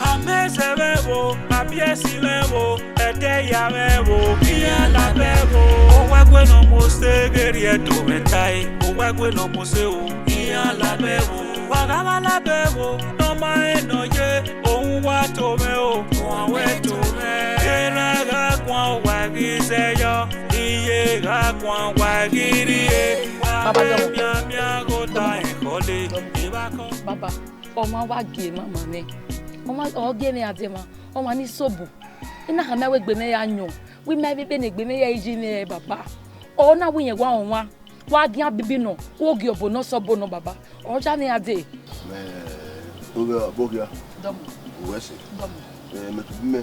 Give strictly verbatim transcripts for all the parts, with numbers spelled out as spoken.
Amẹsẹ mwẹ vbo, abiẹsi mwẹ vbo, ẹdẹ ya mwẹ vbo, iran labẹ vbo. Owẹgbe ne ọ mu ose ghe rrie do mwẹ tae, owẹgbe ne ọ mu ose o, iran labẹ vbo. Wa gha gha labẹ vbo, ne ọ ma rẹn ne ọ ye, ohun wa to mwẹ o, wan wẹ to mwẹ. Erha gha guan uwa ghi zẹ yọ, iye gha guan uwa ghi rrie. Wa Baba, vbe dọmọ. Mianmian gho ta ẹkhọ le, evba kọ. Baba, ọmwa wa gie mama mwẹ. Ọmwa ọ gie mwẹ a die mwa, ọmwa ni sobo. I na khama wẹ egbe mwẹ ya yọn, wẹ ima vbe vbe ne egbe mwẹ ya yi mwẹ, Baba. Ọ na wẹ irẹn wa ọmwa, wa gian bibi nọ, wo gie ọbo ne ọ sẹ ọbo nọ, Baba. Ọ ya mwẹ a dee. Mẹ, ovbi ọbokhian. Dọmọ. Uwẹ sẹ. Dọmọ. Ẹ, mẹ tubu mẹ,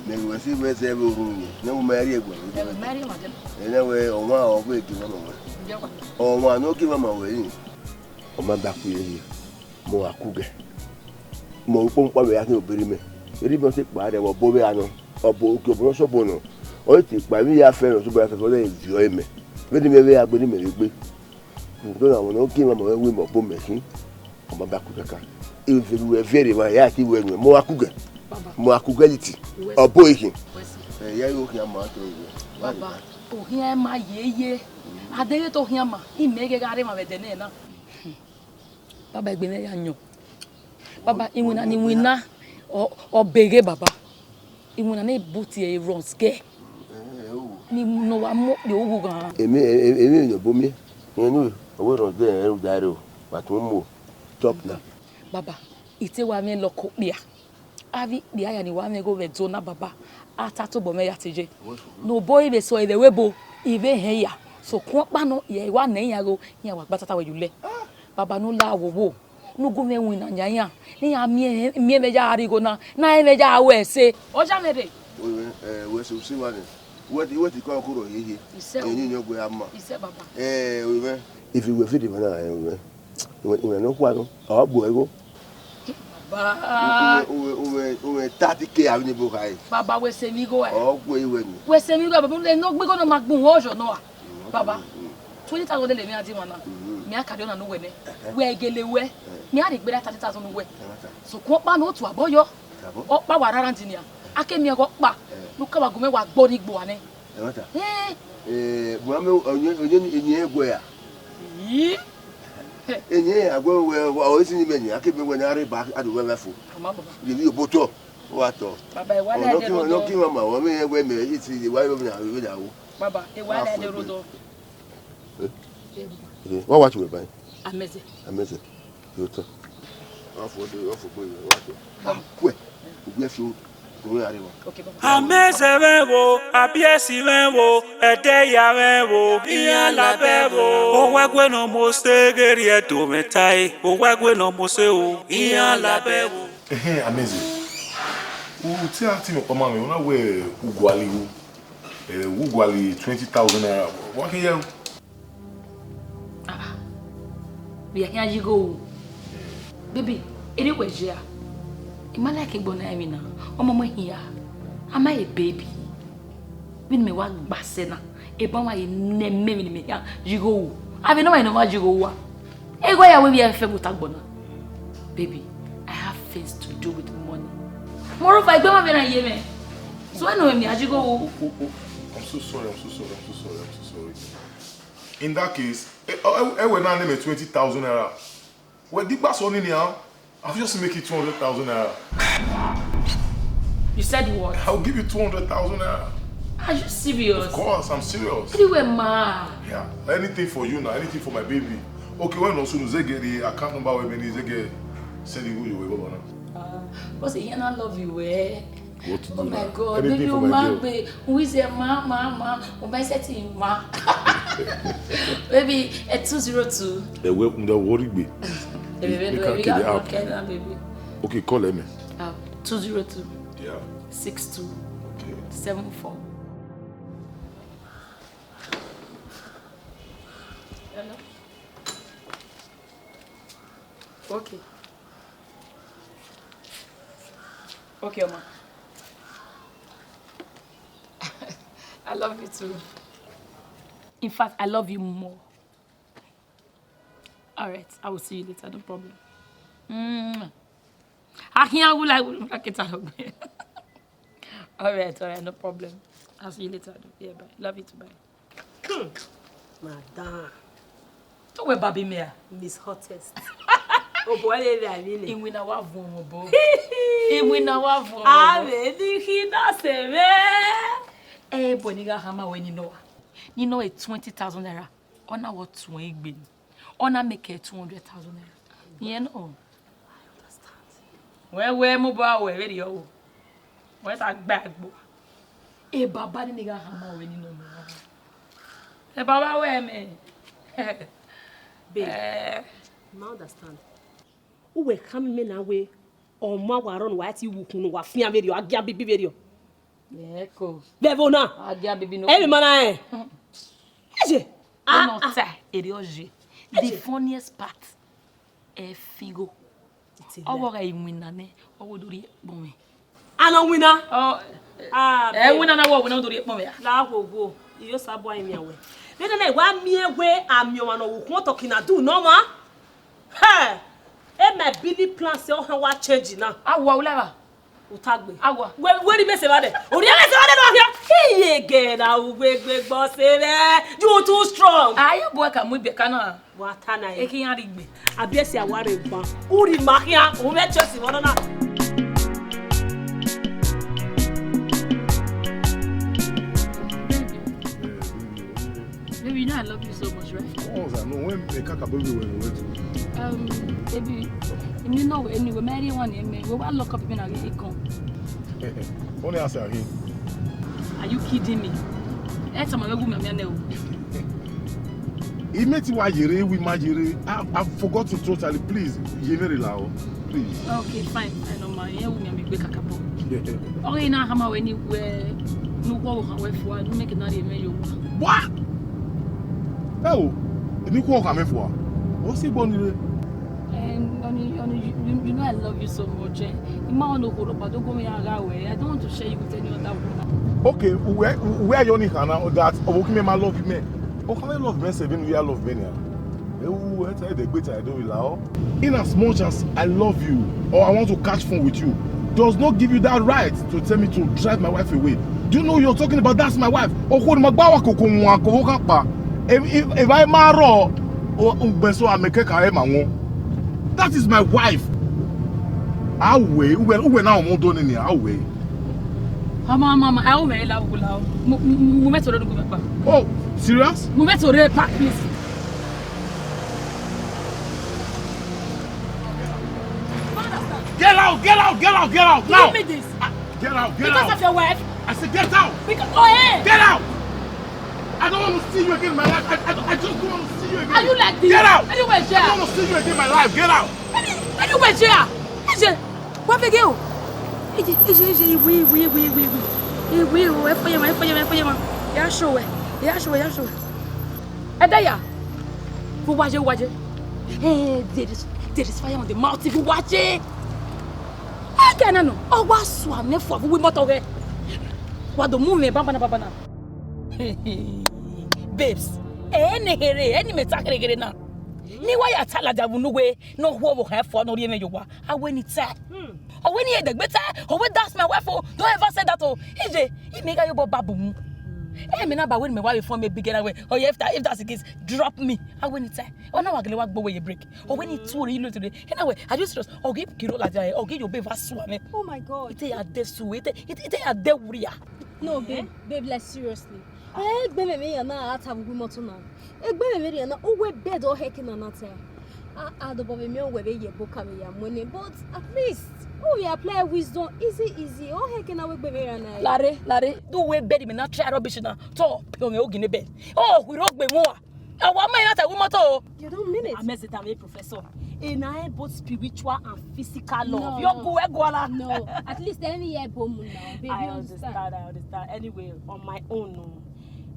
mẹ ghi wẹ sẹ vbe zẹ vbe orhunmwu, ne u ma rrie ẹguẹ. Ẹ, mẹ rrie ma dẹ. Ẹ, na wẹ ọmwa ọ vbe gie mama wẹ. Ǹjẹ́ wà? Ọmwa ne ọ gie mama wẹ yi. Ọ ma ba ku ye yi. Mẹ wa ku gẹ. Mẹ ọre ukpọmukpa vbe ya khian obọ erha mẹ. Erha mẹ ọ te kpa rẹ vbe ọbo vbe a nọ. Ọbo, ogie ọbo ne ọ sẹ ọbo nọ. Ọ te kpa emwi ya fẹ nọ, sẹ ọbo ya fẹ, ọ na viọ mẹ. Vbene imẹ vbe ya gbe ne imẹ vbe gbe. Rhunmwuda ọmwa ne ọ gie mama wẹ, wẹ mẹ ọbo mẹ khin. Ọ ma ba ku kaka. Eve ne uwẹ viẹ rre emwa, ya te wẹ nuẹn, mẹ wa ku gẹ. Baba. Mẹ wa ku gẹ liti. Uwẹ sẹ. Ọbo khin. Uwẹ sẹ. Ẹ, ya yo khian ma tọ wẹ. Baba, ohian ma ye ye. Adeghe te ohian ma, imẹ ghe gha rre emwa vbe ẹdẹ nẹ na. Baba, egbe mwẹ ya yọn. Baba, iwinna ne iwinna, ọ, ọ beghe, Baba. Iwinna ne but e runs gẹ. Ni ne ọ wa mu okpia ughu ghan. Emwi, emwi, emwi ne ọ bu miẹn. Rẹn nu, ọ wẹ runs gẹ, ẹ, rhunmwuda ẹre o. Wa tọn mu o. Top na. Baba, I te wa mwẹ lọkọ okpia. Avbe ikpia ya ni wa mwẹ igho vbe Ẹdo na, Baba, a ta tobọ mwẹ ya te ye. Ne obọ i vbe sẹ ọre vbe ẹvbo, I vbe hẹn ya. Sokpan ọkpa nọ, I wa nẹ iran igho, iran wa gba tata wẹ ye ulẹ. Baba, ne u la wowo, ne u gu mwẹ winna yan iran, ne iran miẹn, miẹn mwẹ ya rrie igho na, ne a rẹn mwẹ ya ru ẹse. Ọ ya mwẹ rre. Wẹ, ẹ, wẹ sẹ usi wa nẹ. Wẹ ti, wẹ ti kọ ọkọ rọ hiehie. Isẹ o. Eni ni ọ gbe a ma. Isẹ, Baba. Ẹ, wẹ. Ifi wẹ fi de ma na, ẹ, wẹ. Uwẹ, uwẹ ne ọ khuan nọ, ọ gbe igho. Baba. Uwẹ, uwẹ, uwẹ, uwẹ thirty K avbe ne ebo kha re. Baba, wẹ sẹ emwi igho ẹ. Ọ gbe iwẹ ni. Wẹ sẹ emwi igho ẹ, Baba, ne ọ gbe igho ne ọ ma gbun wẹ ọyọ nọ a. Baba, twenty thousand lele emwi a di mwa na. Mẹ a ka rhie ọna ne uwẹ nẹ. Wẹ gele wẹ. Mẹ a rhie gberra thirty thousand ne uwẹ. Sokpan ọkpa ne otu abọ yọ. Ọkpa wa rara ndi nia. A ke miẹn ghe ọkpa. Ne u ka wa gu mwẹ wa gbe ọnii gbe uwa nẹ. Ẹmwata. Ẹ. Eh, bu ame onye, onye, enye ẹguẹ ra? Yi. Enye aguẹ wẹ, ọ esi ni mẹ ni, a ke mẹ wẹ ne a rre ba, a do wẹ vbe fo. Ama baba. Ye vbe obotọ, ọ wa tọ. Baba, e wa na ẹdẹ rhodọ. Ọ nọ ki mama, ọ mẹ wẹ mẹ, isi ye wa yo na, we da wo. Baba, e wa na ẹdẹ rhodọ. Eh? Eh, wa wa chuwe bai. Amẹzẹ. Amẹzẹ. Yo tọ. Wa fo de, wa fo gbe, wa tọ. Wa kue. Ugbe fi o. Amẹzẹ mwẹ vbo, abiẹsi mwẹ vbo, ẹdẹya mwẹ vbo, iran labẹ vbo. Owẹgbe ne ọ mu ose ghe rrie do mwẹ tae, owẹgbe ne ọ mu ose o, iran labẹ vbo. Ẹhẹn, Amẹzẹ. U te a ti mẹ ọkpa ma mwẹ, u na wẹ u gualọ igho. Eh, u gualọ twenty thousand naira. Wa khin ye o. Ah, ah. Vbe a khian yi igho o. Baby, erriọ wẹ ye a? I ma like egbe na emwi na. Ọmọ mwẹ hin a. Am I a baby? Vbene mẹ wa gba sẹ na, ebe ọmwa ye nẹ mẹ vbene mẹ khian yi igho o. Avbe ne ọmwa ne ọ ma yi igho ua. Egho ya wẹ vbe a fẹ vbe ota agbọn na. Baby, I have things to do with money. Moreover, egbe ma vbe na ye mwẹ. So why no me a yi igho o? Oh, oh, oh. I'm so sorry, I'm so sorry, I'm so sorry, I'm so sorry. In that case, ẹ, ẹ, ẹ wẹ na nẹ mẹ twenty thousand naira. Wẹ digba sọ ni nian, I'll just make it two hundred thousand naira. You said what? I'll give you two hundred thousand naira. Are you serious? Of course, I'm serious. Anyway, ma. Yeah, anything for you now, anything for my baby. Okay, when no soon, Zege, the account number wey be ni Zege, send you your way, Baba, now. Uh, because he not love you, eh? What to do now? Oh my God, baby, you man be, who is a ma, ma, ma, oh my setting, ma. Baby, a two zero two. Ẹ wẹ, ǹjẹ́ wọ́n rí gbé? Baby, baby, baby, baby. Okay, call him. Uh, two zero two. Yeah. Six two. Okay. Seven four. Hello? Okay. Okay, Oma. I love you too. In fact, I love you more. All right, I will see you later, no problem. Mm. I can't go like that. All right, all right, no problem. I'll see you later. Yeah, bye. Love you too, bye. Hmm. Madam. To we baby me. Miss Hottest. Obo le le amine. Iwinna wa vun obo. Iwinna wa vun obo. Ave ni khi na se ve. Eh, boy, ni gha hama wẹ ni nọ. Ni nọ e twenty thousand naira. Ọ na wọ tuẹn egbe ni. Ọ na make two hundred thousand naira. Iẹn nọ. Wẹ wẹ mu ba wẹ vberriọ o. Wẹ ta gba gbo. E baba ni ni gha hama wẹ ni nọ mẹ. E baba wẹ mẹ. Babe, eh, ma understand. Uwẹ khama mẹ na wẹ, ọ ma wa rọ ne uwa ti wu ukhunmwu ne uwa fian vberriọ, a gia bibi vberriọ. Eko. Vbe ẹvbo na? A gia bibi no. Emwi ma na rẹn. Eje. Ọ nọ ta, erriọ ye. The funniest part, ẹ fin igho. Ọwọ gha winna nẹ, ọ wo do rhie ẹkpọnmwẹ. A nọ winna? Ọ, ah, ẹ winna na, wọ winna, ọ do rhie ẹkpọnmwẹ a? La wo wo, iyo sa bu a imian wẹ. Vbene na, wa miẹn wẹ a miẹn ọmwa ne ọ wu ukhuẹn otọ kina du nọ ọmwa. Hẹ! E my Billy plan sẹ ọ han wa change na. A wa, u la evba? U ta gbe. A wa. Wẹ, wẹ rhie mẹ sẹ evba dẹ. U rhie mẹ sẹ evba dẹ ne ọ khian. Iye gẹra uwegbe gbọ sẹ vbe. You too strong. A ya bu ẹka mu ibiẹka na. Wa ta na e. E khian rhie igbe. Abiẹsi a wa rre gban. U rhie ima khian. U mwẹ choice vbe ọnọna. Baby, you know I love you so much, right? Of course, I know. When the kaka baby were with you. Um, baby, you know, anyway, marry one, amen. We will lock up, even again, come. Only answer him. Are you kidding me? That's my room, my name. He made you why you we my you. I, I forgot to totally. Please, you very loud. Please. Okay, fine, fine, no man. Yeah, we may be kakabo. Okay, now how am I anywhere? No go how we for. Make it not even you. What? Oh, you go come for. What's he born? And only, only you, you, you know I love you so much. Eh? Ima ono koro pa do go me aga we. I don't want to share you with any other woman. Okay, where where you ni kana that obokime ma love me. Okame love me seven we love me ya. Ewu, e ta de gbe ta do ila o. In as much as I love you or I want to catch fun with you, does not give you that right to tell me to drive my wife away. Do you know you're talking about? That's my wife. Okho ni ma gba wa koko wọn ko kan pa. If if if I ma ro ugbeso amekeka e ma wọn. That is my wife. Awe, uwe uwe na omo do ni ni awe. Ama ama ama, awe me la ugula. Mu mu me toro nugu me pa. Oh, serious? Mu me toro pa, please. Get out, get out, get out, get out now. Give me this. Ah, get out, get out. Because of your wife? I said get out. Because, oh, hey. Get out. I don't want to see you again in my life. I, I, I just don't want to see you again. Are you like this? Get out. Anyway, yeah. I don't want to see you again in my life. Get out. Any, anyway, yeah. Eje, wa vbe ghe o. Eje, eje, eje, iwi, iwi, iwi, iwi, iwi. Iwi o, ẹ fọyẹ ma, ẹ fọyẹ ma, ẹ fọyẹ ma. Ya show we, ya show we, ya show we. Ẹ da ya. Vbe uwa ye, uwa ye. Hey, there is, there is fire on the mountain. Vbe uwa ye. Ẹ kẹ na nọ, ọ wa sua nẹ fua vbe uwu imọto ghẹ. Wa do mu mwẹ banbana, banbana. Babes, ẹ ne here, ẹ ni mẹ ta kherekhere na. Ne wa ya ta ladian vbe unu wẹ, ne ọ hu ọvbokhan fua ne ọ rhie mwẹ ye owa. A wẹ ni tae. Ọ wẹ ni edegbe tae, ọ wẹ that's my wife o. Don't ever say that o. Ije, imẹ gha ye obọ ba bu mu. Ẹ mẹ na ba wẹ ne mẹ wa vbe fọn mẹ bigger na wẹ. Oh yeah, if that, if that's the case, drop me. A wẹ ni tae. Ọ na wa gele wa gbe wẹ ye break. Ọ wẹ ni tu ore ilo tede. Ẹ na wẹ, are you serious? Ọ ghi kiro ladian, ọ ghi yo be va sua nẹ. Oh my God. Ite ya de su, ite, ite, ite ya de wuria. No, babe, babe, like, seriously. Eh, egbe mwẹ vbe yan na a ta vbe uwu imọto na. Egbe mwẹ vbe rhie na, uwu bed ọ hẹ ke na na ta. A, a dobọ vbe miẹn uwẹ vbe ye ebo ka vbe ya mu ẹne, but at least, u vbe apply wisdom easy, easy. Ọ hẹ ke na wẹ egbe mwẹ ra na. Lare, lare, do uwu bed mẹ na try rubbish na. Tọ, pe ọmwẹ ogin ne bed. Ọ, khuiro gbe wọn. Awa ma na ta uwu imọto o. You don't mean it. Amẹ zẹ da mwẹ professor. Ena ẹ both spiritual and physical love. No, your no. Gu ẹ guala. No, at least any year bomu now, baby. I understand. Understand, I understand. Anyway, on my own, no.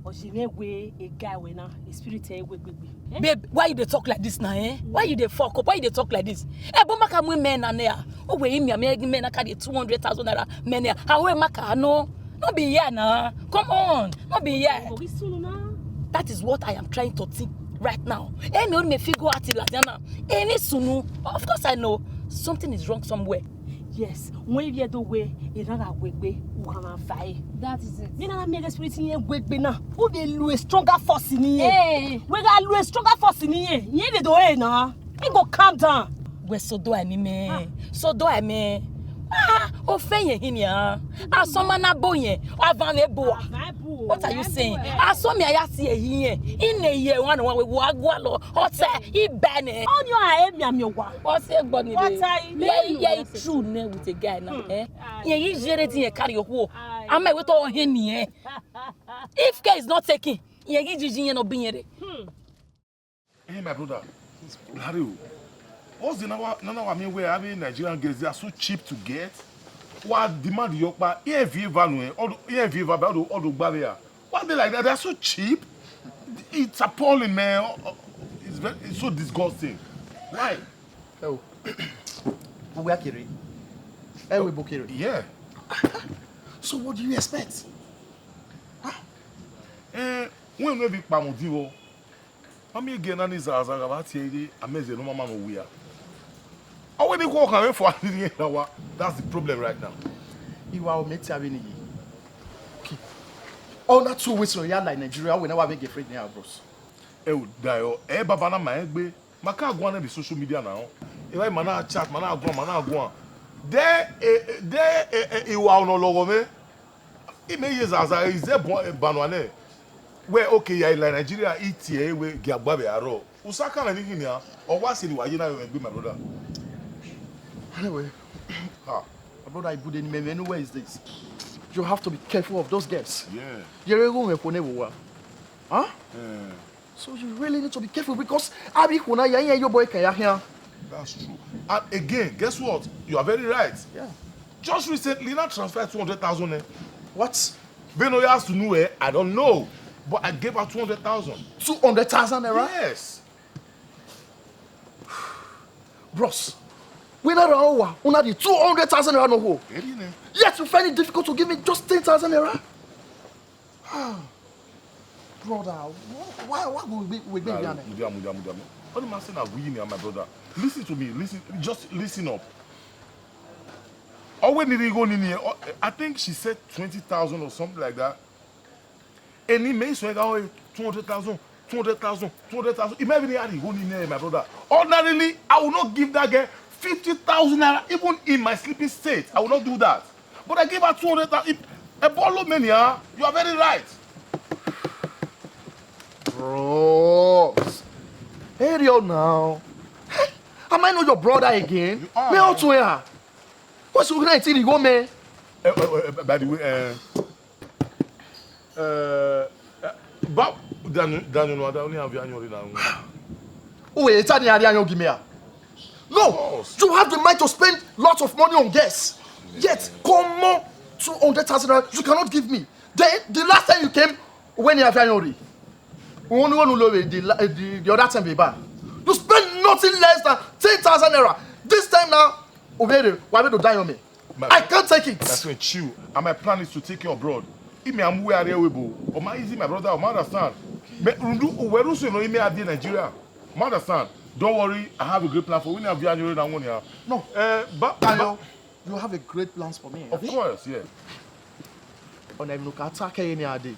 Osimhen wey a guy wey na, a spirit ẹ wey gbegbe. Eh? Babe, why you dey talk like this now, eh? Why you dey fuck up? Why you dey talk like this? Eh, but maka mu men na nẹ. O we imi ami men na carry two hundred thousand naira men na. How we maka no? No be here na. Come on. No be here. But we soon na. That is what I am trying to think right now. Eni oni me figure out ladian na. Eni sunu. Of course I know something is wrong somewhere. Yes, wẹ ivbi Ẹdo wẹ erhan gha wegbe, u gha ma va ẹre. That is it. Vbene a na miẹn ghe spirit iran wegbe na, u vbe lu a stronger force ne iran. Hey. Wẹ gha lu a stronger force ne iran, iran vbe do ẹre na. He go calm down. Wẹ so do a ni mẹ. Ah. So do a mẹ. Ah, ofẹn yẹn hin nian. Asọn ma na bo yẹn, avan vbe bo a. Avan bu o. What are you saying? Avan bu o. Asọn mẹ a ya si ehi yẹn. I ne ye wan wan wẹ wa gualọ. Ọtẹ, I bẹ nẹ. Ọni ọ a e mianmian owa. Ọ si egbe ni re. What are you doing? Yeah, yeah, it's true nẹ with a guy now, eh? Ah. Yẹn yi jere ti yẹn carry okhuo. Ah. A ma wẹ te ọ hin nian. If care is not taken, yẹn yi jiji yẹn nọ bi yẹn re. Hmm. Hey, my brother, Larry o. What's the number, number one mean where every Nigerian girls, they are so cheap to get? Wa demand your pa, E V A value, all the, E V A value, all the, all the barrier. Why they like that? They are so cheap. It's appalling, man. It's very, it's so disgusting. Why? Oh, we are kiri. Eh, we book kiri. Yeah. So what do you expect? Huh? Eh, when we be kpamu divo, Mami ege na ni zaza gha vbe tie ighe amẹ zẹ ne ọ ma ma mwẹ owia. Ọ wẹ ne ikhuo khan vbe fua ni rhie na wa. That's the problem right now. Iwa o mẹ tie avbe ni ye. Okay. Ọ na two weeks ne ọ ya la Nigeria, ọ wẹ ne wa vbe girlfriend ne a bros. Ẹ o dayo, ẹ baba na ma egbe. Ma ka guan nẹ vbe social media na. Evba ma na chat, ma na guan, ma na guan. De, eh, eh, de, eh, eh, iwa ọnọ lọghọ mwẹ. Imẹ ye zaza, izẹ bọ-, eh, banua nẹ. Wẹ, okay, ya i la Nigeria, I tie ẹre wẹ, giagba vbe arọ. Usa ka mwẹ ni khin nia, ọ wa sẹ ne wa ye na yọ egbe, my brother. Anyway, ha, my brother, ibude ni mẹ mwẹ, where is this? You have to be careful of those girls. Yeah. Yẹrẹ igho mwẹ kho ne vbe owa. Huh? Yeah. So you really need to be careful because avbe ikhuo na ya iran yobọ ekan ya khian. That's true. And again, guess what? You are very right. Yeah. Just recently, na transfer two hundred thousand eh. What? Vbene ọ ya sunu eh, I don't know. But I gave her two hundred thousand. Two hundred thousand naira? Yes. Bros, wẹ na rhan owa, una di two hundred thousand naira nọ ho. Very nice. Yet you find it difficult to give me just ten thousand naira? Ah, brother, why, why, why go we, we, we, Nah, we, Mudia, Mudia, Mudia. Only man say na we ni, my brother. Listen to me, listen, just listen up. Ọ wẹ ne I rhie igho ni ni, ọ, I think she said twenty thousand or something like that. Eni mẹ i suẹn gha ọre two hundred thousand, two hundred thousand, two hundred thousand. Imagine I rhie igho ni nẹ, my brother. Ordinarily, I will not give that girl fifty thousand naira, even in my sleeping state. I will not do that. But I give her two hundred thousand. Ẹ bọ lo mẹ nia, you are very right. Bros, hurry up now. Am I not your brother again? You are. Me also here. What's your name? Tiri go me. Eh, eh, eh, by the way, eh, eh, eh, ba, Daniel, Daniel, no, Daniel, have you any other one? Oh, wait, Tani, are you give me a? No, Boss. You have the mind to spend lots of money on guests. Yeah. Yet, come on, two hundred thousand naira, you cannot give me. Then, the last time you came, when you have Yanori, one, one, the, la-, eh, the, the other time, Beba, you spend nothing less than ten thousand naira. This time now, Obere, why we do die on me? My, I can't take it. My friend, chill. And my plan is to take you abroad. If me, I'm where I will. Oh, my easy, my brother. Oh, my understand. Me, Rundu, where you know, me, I did Nigeria. My understand. Don't worry, I have a great plan for you. When you have your own, I want you. No. Uh, but, Ayo, but you have a great plans for me. Of course, yeah. On a look at attack any other day.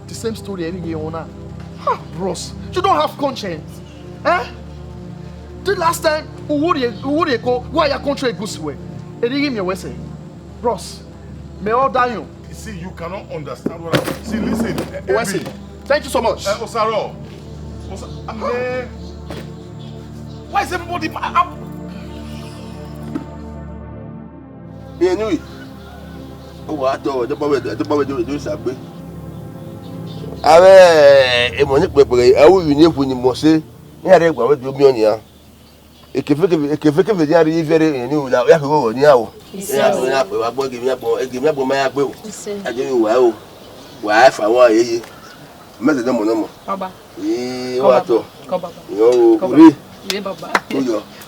The same story every year on. Ha, bros, you don't have conscience. Eh? The last time, Uwuri, Uwuri Eko, why your country goes well? Eri give me a wese. Bros, me all down you. You see, you cannot understand what I see. Listen, eh, Wese, Ebi. Thank you so much. Eh, Osaro. Osa-, ah, man. Why is everybody pa-, ah, ah. Anyway, ọ wa tọ, ẹdẹ bọ wẹ, ẹdẹ bọ wẹ, ẹdẹ, ẹdẹ sagbe. Avbe emọ ni kpẹkpẹ, ẹ wu ni efu ni mọ se, iran rre gba wẹ do miẹn ọnian. Ekefekeve, ekefekeve ni a rri ivẹ rre, ni o la, ya ke ghọghọ ni a o. Yes, sir. Ya ke wa gbọ, ege mi agbọn, ege mi agbọn ma ya gbe o. Yes, sir. A je ru wa o. Wa fa wa ye ye. Mẹsẹ nọmọ nọmọ. Baba. Ee, wa tọ. Kọ baba. Yo, o, kọ baba. Uri. Ye baba. Ko yọ.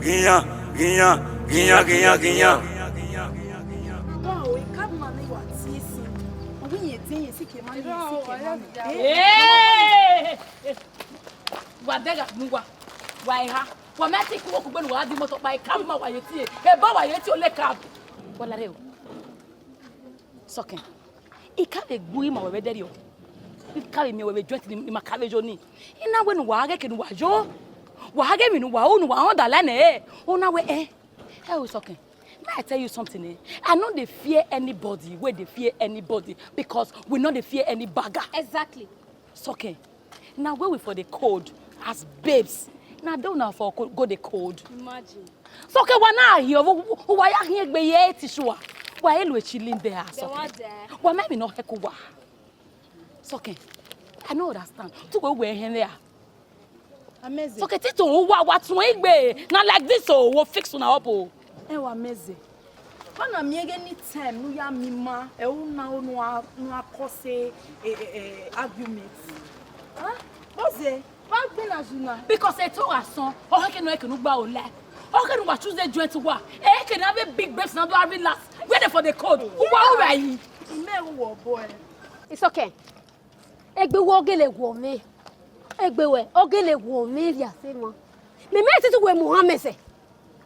ghian, ghian, ghian, ghian, ghian. Wa o, e ka ma ne wa tie sin. Ọ wẹ iyẹn tie iyẹn si ke ma ne iyẹn si ke ma ne. Ee! Wa dẹgha mu wa, wa eha. Wa mẹ ti ku okugbe ne wa di moto kpa e ka ma wa ye tie. E ba wa ye tie ole ka. Wa lare o. Sọkẹn, I ka vbe gbe ima wẹ vbe ẹdẹrriọ, I ka vbe miẹn wẹ vbe joint ni, ima ka vbe yo ni. I na wẹ ne uwa ghe ke ne uwa yo, Wa ghe emwi ne uwa ru ne uwa rhunmwuda la nẹ, eh? Una wẹ, eh? Ẹ o, Sọkẹn, may I tell you something, eh? I no dey fear anybody wey dey fear anybody, because we no dey fear any bagger. Exactly. Sọkẹn, na where we for dey cold as babes. Na there una for co-, go dey cold. Imagine. Sọkẹn, wa na hia, uwa ya khian egbe ye tissue. Wa e lu chilling there, Sọkẹn. Wa ma emwi ne ọ hẹko uwa. Sọkẹn, I no understand. Tu wẹ wẹ hẹn vbe a? Amazing. Sọkẹn, tito uwa, wa tuẹn egbe. Na like this o, wo fix una up o. Ẹ wa Amazing. Ọ na miẹn ghe anytime ne u ya miẹn ima, ẹ u na o ne uwa, ne uwa cause, eh, eh, eh, argument. Huh? What's it? Wa gbinna zuna. Because ẹ to gha sọn, ọ khẹke ne ọ khẹke ne u gba o la. Ọ khẹke ne uwa choose joint uwa. Ẹ khẹke ne avbe big babes na do a relax. Where they for the cold? Uwa u ra yi. Imẹ ru wọ boy. It's okay. Egbe wẹ ọ gele wọ mwẹ. Egbe wẹ ọ gele wọ mwẹ via se ma. Mẹ mẹ titi wẹ mu han mẹ sẹ.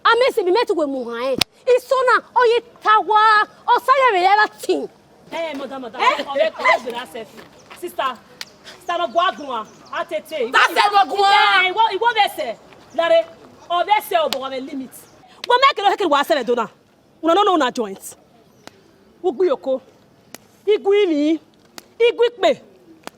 Amazing, mẹ mẹ titi wẹ mu han ẹn. Iso na, ọ ye ta wa, ọ sa ye vbe ra tin. Eh, madam, madam, ọvẹ, ọvẹ gbe na selfie. Sister, sister, no gua gun a, a tete. Ta sẹ no gun a? Eh, iwọ, iwọ vbe sẹ, lare, ọvẹ sẹ obọ wa vbe limit. Wẹ mẹ kere kere wa sẹ vbe do na. Una no know una joint. Ugbiyoko, Iguimwi, Iguikpe,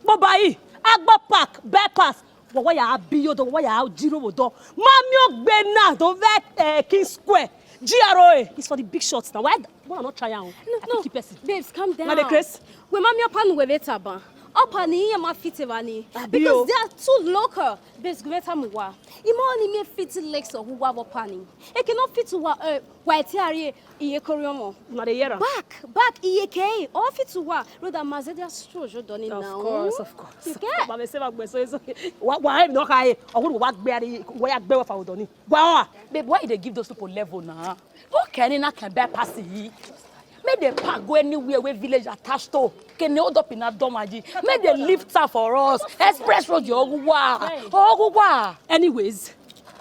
Mobai, Agbo Park, Bypass. Wa wa ya bi yo do, wa wa ya jiro wo do. Ma miẹn ogbe na do vbe, eh, King Square. G R O A is for the big shots now. Why, why not try am? No, I no. Pick person. Babes, calm down. Na dey craze. Wẹ ma miẹn ọpa ne uwẹ vbe taba. Ọpa ni iran ma fit evba ni. Abi o. Because they are too local. Babes, gu mwẹ tama uwa. I ma ni miẹn fit legs of uwa vbe ọpa ni. Eke ne ọ fit uwa, eh, wa tie a rrie iye koriọnmwọ. Una dey hear am? Back, back, iye ke, ọ fit uwa. Rhoda ma zẹ dia stroll yo dọ ni now. Of course, of course. You get? Wa vbe se va gbe so, so. Wa, wa, em, no, ka, eh, ọ wu wa gbe ari, wa ya gbe wa fa odọ ni. Wa wa. Babe, why you dey give those people level now? Who can in can bypass yi? Make they park go anywhere where village attached to. Can they hold up in a dome aji? Make they lift up for us. Express road, your oguwa. Oguwa. Anyways,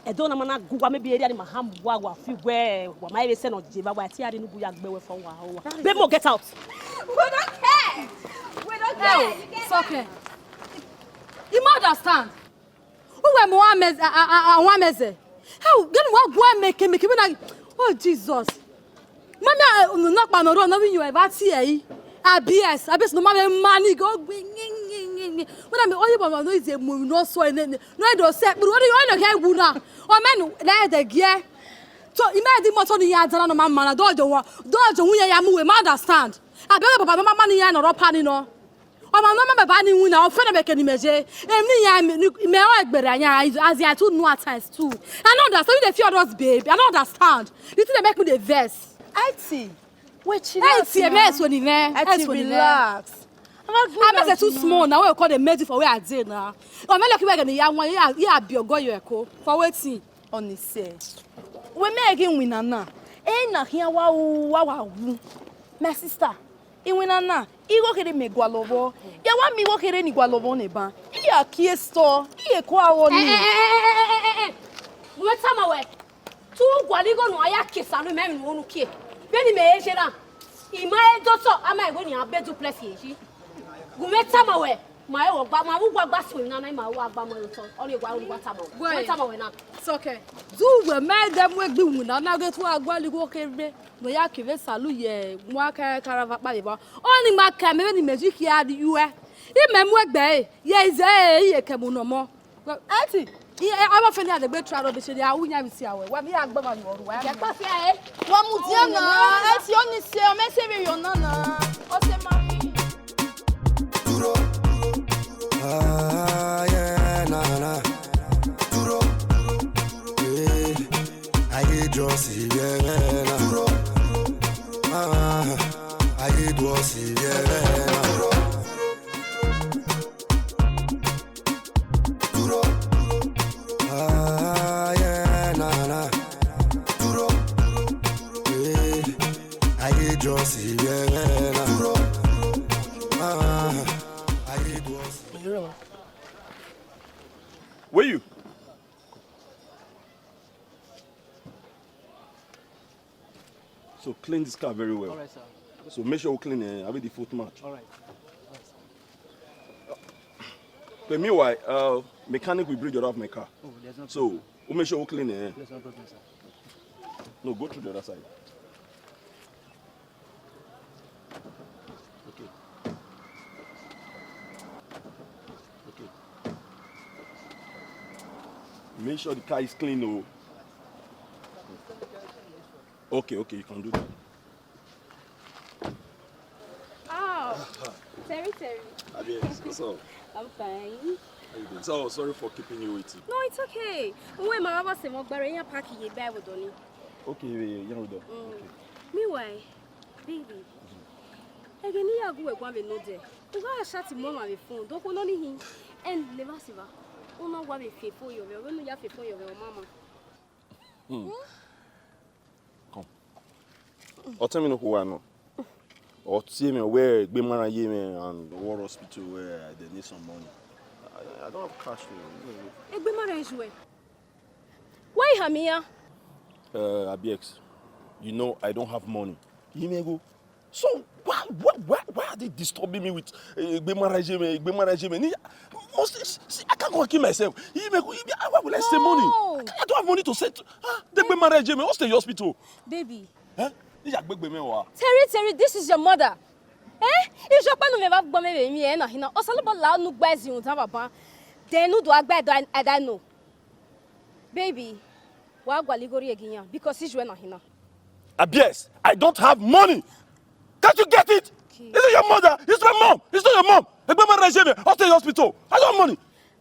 I don't know, man, go, maybe area in Maham, wa, wa, fi where, wa, my, say, no, Jeva, wa, ti, I didn't go, ya, gbe, we, for, wa, wa. Babe, mo, get out. We don't care. We don't care. Hey, it's okay. You might understand. Uwẹ mu amẹ, a, a, a, a, wan amẹ zẹ. How, gẹn wa gua meke, meke, wẹ na, oh, Jesus. Mami, a, unu nọkpa nọ rọ, nọ vbe iyẹn, eva tie ẹre. Abes, abes, no ma vbe ma ni, go gbe, ngi, ngi, ngi, ngi. Wẹ na mi, oyi baba, no ize mu, no so, ne, ne, no do se, bro, no, no, ke wu na. O mẹ nu, na de gie. So, ima di moto ni ya dara no ma ma na, do jo wa, do jo wu ya ya mu we, ma understand. Abeg, baba, no ma ma ni ya no ro pa ni no. Ọmwa ne ọ ma baba ni winna, ọ fẹnẹ vbe eke ne imẹ ye. Emwi ne iran, mẹ ọ gberra iran, as I too know at times too. I no understand, you dey fear us, babe. I no understand. The thing dey make me dey vex. Aunty, we chill out. Aunty, now. Eme eso ni mẹ. Aunty, eso ni mẹ. Relax. Amese too small now, we call the maid for where I dey now. Ọ mẹ lucky we get ya wan, ya, ya bi ogo yo eko. For wetin? Ọni sẹ. We mẹ ghi winna na. E na khian wa wu, wa wa wu. My sister, iwinna na, igho kherhe mẹ gualọ vbọ. Ya wa miẹn igho kherhe ne I gualọ vbọ nẹ ban. I ya kie sọ, I ye kua vbọ ni. Eh, eh, eh, eh, eh, eh, eh, eh. Gu mwẹ tama wẹ, te u gualọ igho ne uwa ya kie salu mẹ emwi ne u kie. Vbene imẹ he ye na, I ma he dotọ, a ma igho ne iran be duplex ye yi. Gu mwẹ tama wẹ, ma he wọ gba, ma vbe uwa gba suẹn na, na, I ma uwa gba ma ye otọ. Ọ ni wa, ọ ni wa tama wẹ. Gu mwẹ tama wẹ na. Sọkẹ, du wẹ mẹ dẹ mu egbe iwinna na ghe te u gha gualọ igho kherhe. Ne ọ ya ke vbe salu ye, mu aka ka ra va kpa vbe evba. Ọni ma ka mẹ vbene imẹ zẹ khian rrie uẹ. Imẹ mu egbe ẹre, ye ize ẹre, I ye ke mu ne ọmọ. Aunty, I, I, avbe ọfẹn na degbe try rubbish, a wu yan vbe sia wẹ. Wa mi ya gbe ma yọ ru wa. Wa mudia na, aunty, ọni sẹ, ọ mẹ sẹ vbe yọ na na. Ọ sẹ ma. Duro. Ah, yeah, na, na. Duro. Yeah. Ayé dúró sí yẹrẹ náà. Dúró. Ah, ayé dúró sí yẹrẹ náà. Dúró. Dúró. Ah, yeah, na, na. Dúró. Yeah. Ayé dúró sí yẹrẹ náà. Dúró. Ah, ayé dúró sí. Where you? So clean this car very well. All right, sir. So make sure we clean it. Have it the foot match. All right. But meanwhile, uh, mechanic will bring you out of my car. Oh, there's no problem. So We'll make sure we clean it. Eh? Yes, no problem, sir. No, go through the other side. Okay. Okay. Make sure the car is clean, oh. Okay, okay, you can do that. Oh, Terry, Terry. Abeg, what's up? I'm fine. How you doing? So, sorry for keeping you waiting. No, it's okay. Uwe ma wa se mo gbare yan park ye ba wo do ni. Okay, yeah, yeah, yeah, hold on. Mm. Okay. Meanwhile, baby, ege ne I ya gu wẹ guan vbe nọ dẹ, u gha chat mẹ ọmwa vbe phone, do khulo ni hin. And never see va. U na wa vbe fi phone yọ vbe, u na ya fi phone yọ vbe, mama. Hmm. Come. Ọ tẹ mwẹ ne okhuo wa nọ. Ọ tie mwẹ wẹ egbe ma rran ye mwẹ and what hospital where I dey need some money. I, I don't have cash o. Egbe ma rran ye uwẹ? Why you me ya? Uh, Abiex, you know I don't have money. You may go. So why, why, why, why are they disturbing me with, eh, egbe ma rran ye mwẹ, egbe ma rran ye mwẹ? Ni, oh, see, see, I can't go and kill myself. You may go, you may, why will I send money? No. I can't, I don't have money to send. Ah, the egbe ma rran ye mwẹ. What's the hospital? Baby. Eh? Ni ya gbegbe mwẹ wa. Terry, Terry, this is your mother. Eh? Ijọkpa ne u mwẹ vbe agbọn mwẹ vbe emwi ẹre na hin na. Osanobua la unu gba ẹzi rhunmwuda banban. Then u do a gba ẹdẹ, I, I don't know. Baby, wa gualọ igho rhie gie iran because iju ẹre na hin na. Abiex, I don't have money. Can't you get it? Okay. Is it your mother? It's my mom. It's not your mom. Egbe ma rran ye mwẹ. I'll stay in hospital. I don't have money.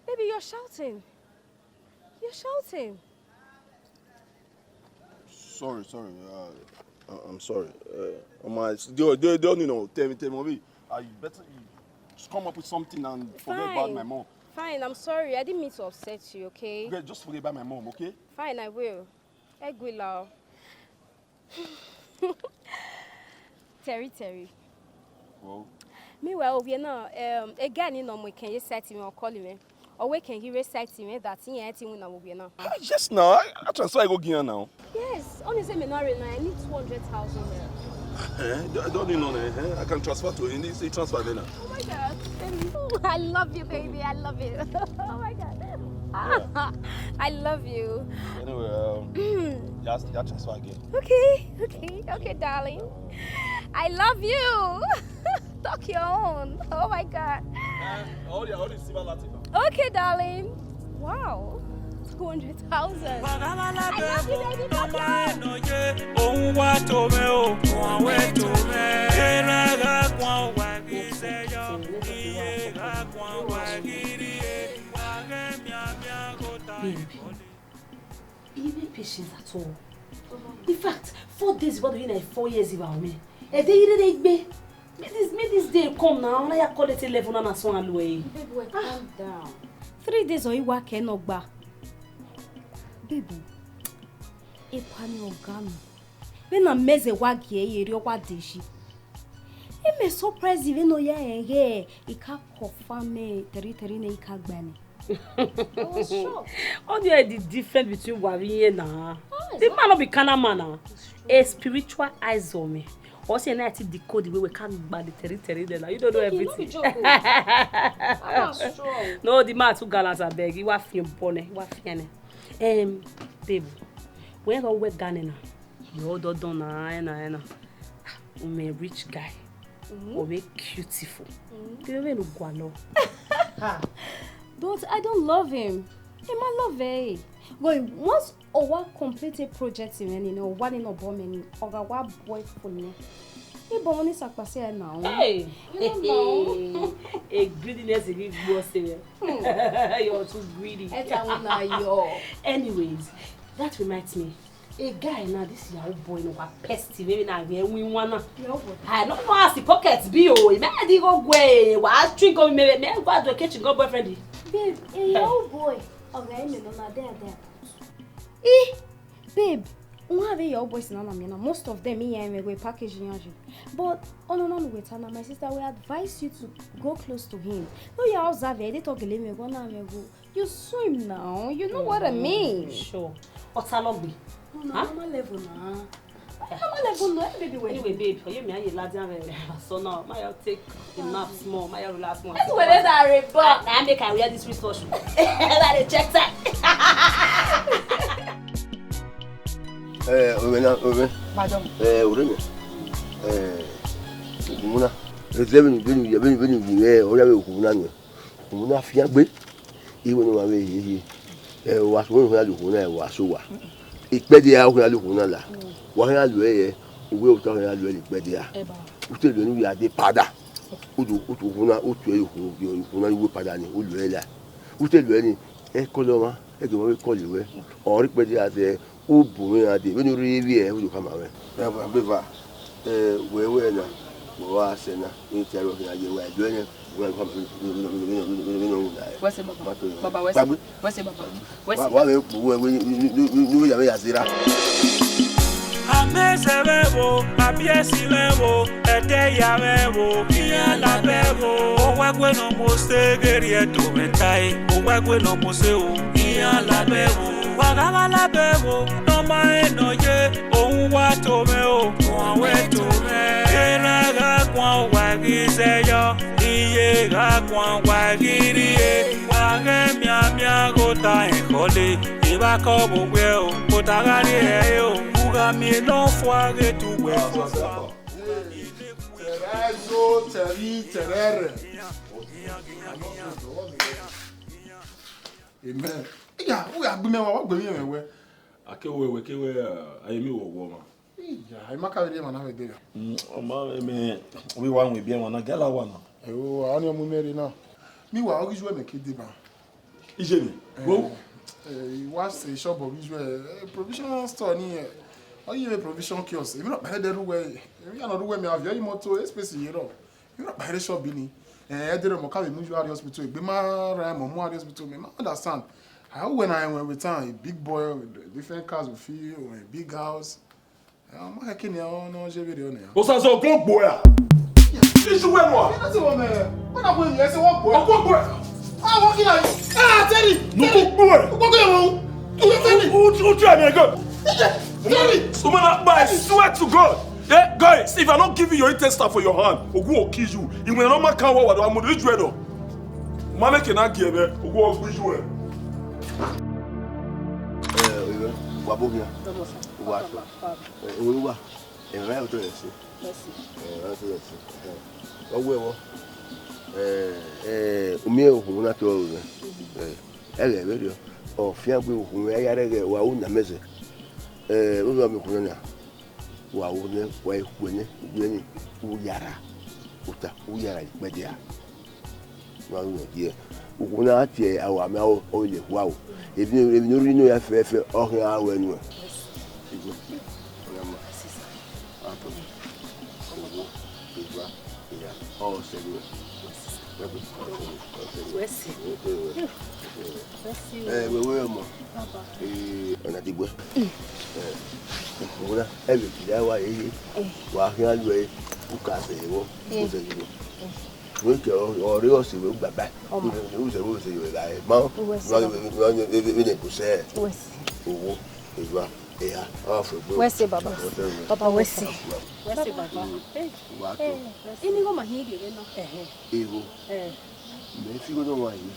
Baby, you're shouting. You're shouting. Sorry, sorry. Uh, I- I'm sorry. Uh, my, they, they, they don't, you know, tell me, tell me, I better you just come up with something and forget about my mom. Fine. Fine, I'm sorry. I didn't mean to upset you, okay? Okay, just forget about my mom, okay? Fine, I will. Ẹ gui la o. Terry, Terry. Well. Meanwhile, ovie na, um, a guy ni nọ mu ekẹn ye site mwẹ, ọ call mwẹ. Ọ wẹ ekẹn ghi rre site mwẹ that iran ti winna vbe ovie na. Ah, yes now. I, I transfer I go give her now. Yes, only say me na rre now. I need two hundred thousand naira. Eh, don't, don't need none. Eh? I can transfer to him. He transfer there now. Oh my God, baby. I love you, baby. I love you. Oh my God. Ah, I love you. Anyway, um, just, just transfer again. Okay, okay, okay, darling. I love you. Talk your own. Oh my God. Eh, hold your, hold your silver Latin. Okay, darling. Wow. Two hundred thousand. I love you, baby. Bye-bye. Òun wá tó mẹ́ o, òun wá tó mẹ́. Era ga kwan wa gi se yo, iye ga kwan wa gi ri e. Wa ge mi a mi a go ta. Babe, you need patience at all. In fact, four days ago, you know, four years ago, man. A day you didn't make. Make this, make this day come now. When I call it eleven and so on. Babe, well, calm down. Three days or you work and not back. Baby, e pa ni ọga mi. Vbene a mẹ zẹ wa gie ẹre, ọ wa de yi. E mẹ surprise vbene ọ ya rẹn ghe, I ka confirm Terry Terry ne I ka gba nẹ. I was shocked. Only the difference between wa vbe iye na. The man no be carnal man na. A spiritual eyes on me. Ọ si na ti decode the way we can gba the Terry Terry there na. You don't know everything. No be joke o. That man strong. No, the man too gallant, abeg. He wa fi born, he wa fi ne. Um, babe, when I went Ghana na, you all don't know na, na, na. Ume rich guy. Mm-hmm. Ume beautiful. Mm-hmm. Kí ló fẹ́ nu gualọ? Don't, I don't love him. Him, I love eh. But once ọ wa complete a project in any, no, one in a bomb any, ọ gha wa boy for me. He born is a pass here now. Hey! You don't know. A greediness is big boss here. Hmm. You're too greedy. Eta una yo. Anyways, that reminds me. A guy now, this Yahoo boy, no, wa pest him, maybe now we win one now. Yahoo boy. I no know as the pocket be, oh, he may dey go away. Wa drink go, maybe, maybe go to a kitchen, go boyfriend. Babe, a Yahoo boy. Okay, me no na there, there. Eh, babe, one of your boys na na me na. Most of them, me and me go package in. But on another way, Tana, my sister, we advise you to go close to him. No, you observe it. They talk a little, go now, me go. You swim now. You know what I mean. Sure. Otalogbe. No, na normal level na. Normal level na, eh, baby, wait. Anyway, babe, for you, me and you, ladian, so now, my take a nap small, my relax small. Let's go, let's are a bar. I, I make I wear this wristwatch. I dey check time. Eh, ovẹn na, ovẹn. Madam. Eh, orre mẹ. Eh, ukhunmwu na. Ẹzẹ vbene, vbene, vbene, vbene, vbene, eh, ọ ya vbe ukhunmwu na nuẹn. Ukhunmwu na fiangbe. Iwẹ ne ọ ma vbe hiehie. Eh, wa so, wa khian la ukhunmwu na, wa so wa. Ikpẹdẹ a, wa khian la ukhunmwu na la. Wa khian lu ẹre, uwẹ ota khian lu ẹre ikpẹdẹ a. Ẹ ba. U te lu ẹre ne u ya dee pada. U do, u do ukhunmwu na, u tue ukhunmwu, ukhunmwu na ye uwu pada ni, u lu ẹre la. U te lu ẹre ni, ẹkọlọ ọmwa, ẹghẹ ọmwa vbe kọlọ ruẹ. Ọ rre ikpẹdẹ a dẹ, u bu mwẹ iran dee, vbene u rhirhi vbiẹ, u do khama mwẹ. Agbeva, eh, wẹ wẹ na, wẹ wa sẹ na, ne I tie aro khian ye wa, ẹdẹ nẹ, wẹ wa khama mwẹ, vbene ọ wu na. Wẹ sẹ baba. Ma to yọ. Baba, wẹ sẹ. Gbagbe. Wẹ sẹ baba. Wẹ sẹ. Wa, wa vbe kpo wẹ, wẹ, ne, ne, ne, ne u ya vbe ya zera. Amẹsẹ vbe ẹvbo, abiẹsi vbe ẹvbo, ẹdẹ ya vbe ẹvbo, iran la vbe ẹvbo. Owẹgbe ne ọ mose ghe rhie do mwẹ tae, owẹgbe ne ọ mose o, iran la vbe ẹvbo. Wa gha gha la vbe ẹvbo, ne ọ ma rẹn ne ọ ye, ohun wa to mwẹ o, uan wẹ to mwẹ. Erha gha guan uwa ghi zẹ yọ, iye gha guan uwa ghi rrie. Wa ghẹ mianmian ghe ota ẹn khọle, evba kọ vbe owẹ o, ota gha rrie ẹre o, u gha miẹn ne ọ fua ghe te uwẹ fua. Tẹrẹ ẹzo, tẹrẹ i, tẹrẹ ẹrẹ. Amen. Iya, u ya gbe mẹ wa, wa gbe mẹ wẹ. A ke wẹ, wẹ ke wẹ, a ye miẹn wẹ ọmwa. Iya, I ma ka vbe rhie emwa na vbe dee. Mm, ọ ma vbe mẹ, ovbi wa wọn ebi ẹmwẹ na, gala wa na. Ẹo, a ni ọ mu mẹ rre na. Meanwhile, ọ ghi ju ẹmwẹ ke deba. Iye ni, Eh, wo. Eh, I wa sẹ shop ọ ghi ju ẹ, eh, provision store ni, eh, ọ ghi vbe provision kiosk. Emwi nọ kpẹrẹ dẹ rre uwẹ, emwi ya nọ rre uwẹ mẹ, a viọ imoto, space ye rrọọ. Emwi nọ kpẹrẹ shop ni. Eh, ẹdẹrẹ ọmọ ka vbe mu yu arria hospital, egbe ma ra ẹmwẹ mu arria hospital, mẹ ma understand. A wẹ na ẹwẹn with time, a big boy, different cars, with a big house. Ọ ma khẹke nian, ọ nọ ye vberriọ nian. Osazo, ọguọgbo ẹre. Iye. Iye, wẹ nua. Ẹ na sẹ wẹ mẹ. Wẹ na wẹ mẹ, ẹ sẹ wẹ ọguọgbo ẹre. Ọguọgbo ẹre. Ah, wẹ kila. Ah, Terry. No, Terry. Ọguọgbo ẹre. Ọguọgbo ẹre. Iye, Terry. U, u, u try me again. Iye, Terry. Woman, I swear to God. Eh, guys, if I don't give you your intestine for your hand, Ogu will kill you. He will not make one word. I'm going to do it. Ma make na gie vbe, Ogu will kill you. Eh, wa bo hia. Wa to. Eh, Oruwa. Ẹmwẹ otọ rẹ ẹse. Ẹmwẹ otọ rẹ ẹse. Ọ wẹ vbọ? Ẹ, ẹ, u miẹn ukhunmwu na te ọrọre. Ẹ, ẹghẹ vberriọ, ọ fiangbe ukhunmwu, a ya rẹgẹ wa ru ne amẹ zẹ. Ẹ, vbene ọ miẹn ukhunmwu na nia, wa ru nẹ, wa khu nẹ, ugbẹn ni, u ya ra, ota, u ya ra ikpẹdẹ a. Wa ru nẹ, ukhunmwu na tie aro amẹ aro, ọ vbe lele ekhua aro. Emwi ne, emwi ne u rhie inu ya fẹfẹ, ọ khian ru ẹre nuẹn. Igbó, ọ ya ma. Ato, owo, igba, iya, ọ sẹ nuẹn. Wẹ sẹ. Ẹ, wẹ wẹ ọmọ. Ee, ọna diguẹ. Ẹ, ọmọ na, ẹ vbe kiri awa yeye. Wa khian lu ẹre, u ka sẹ vbọ, u sẹ vbọ. Wẹ kẹ ọre ọse vbe gbaba. Ọmọ. U sẹ vbọ, u sẹ vbọ gha ma. Wẹ sẹ. Vbene kò sẹ. Wẹ sẹ. Owo, igba, iya, ọ fẹ gbe. Wẹ sẹ baba. Baba wẹ sẹ. Wẹ sẹ baba. Wa to. Ini gho ma hin ghe na. Eho. Eh. Mẹ fi igho nọ wa yi.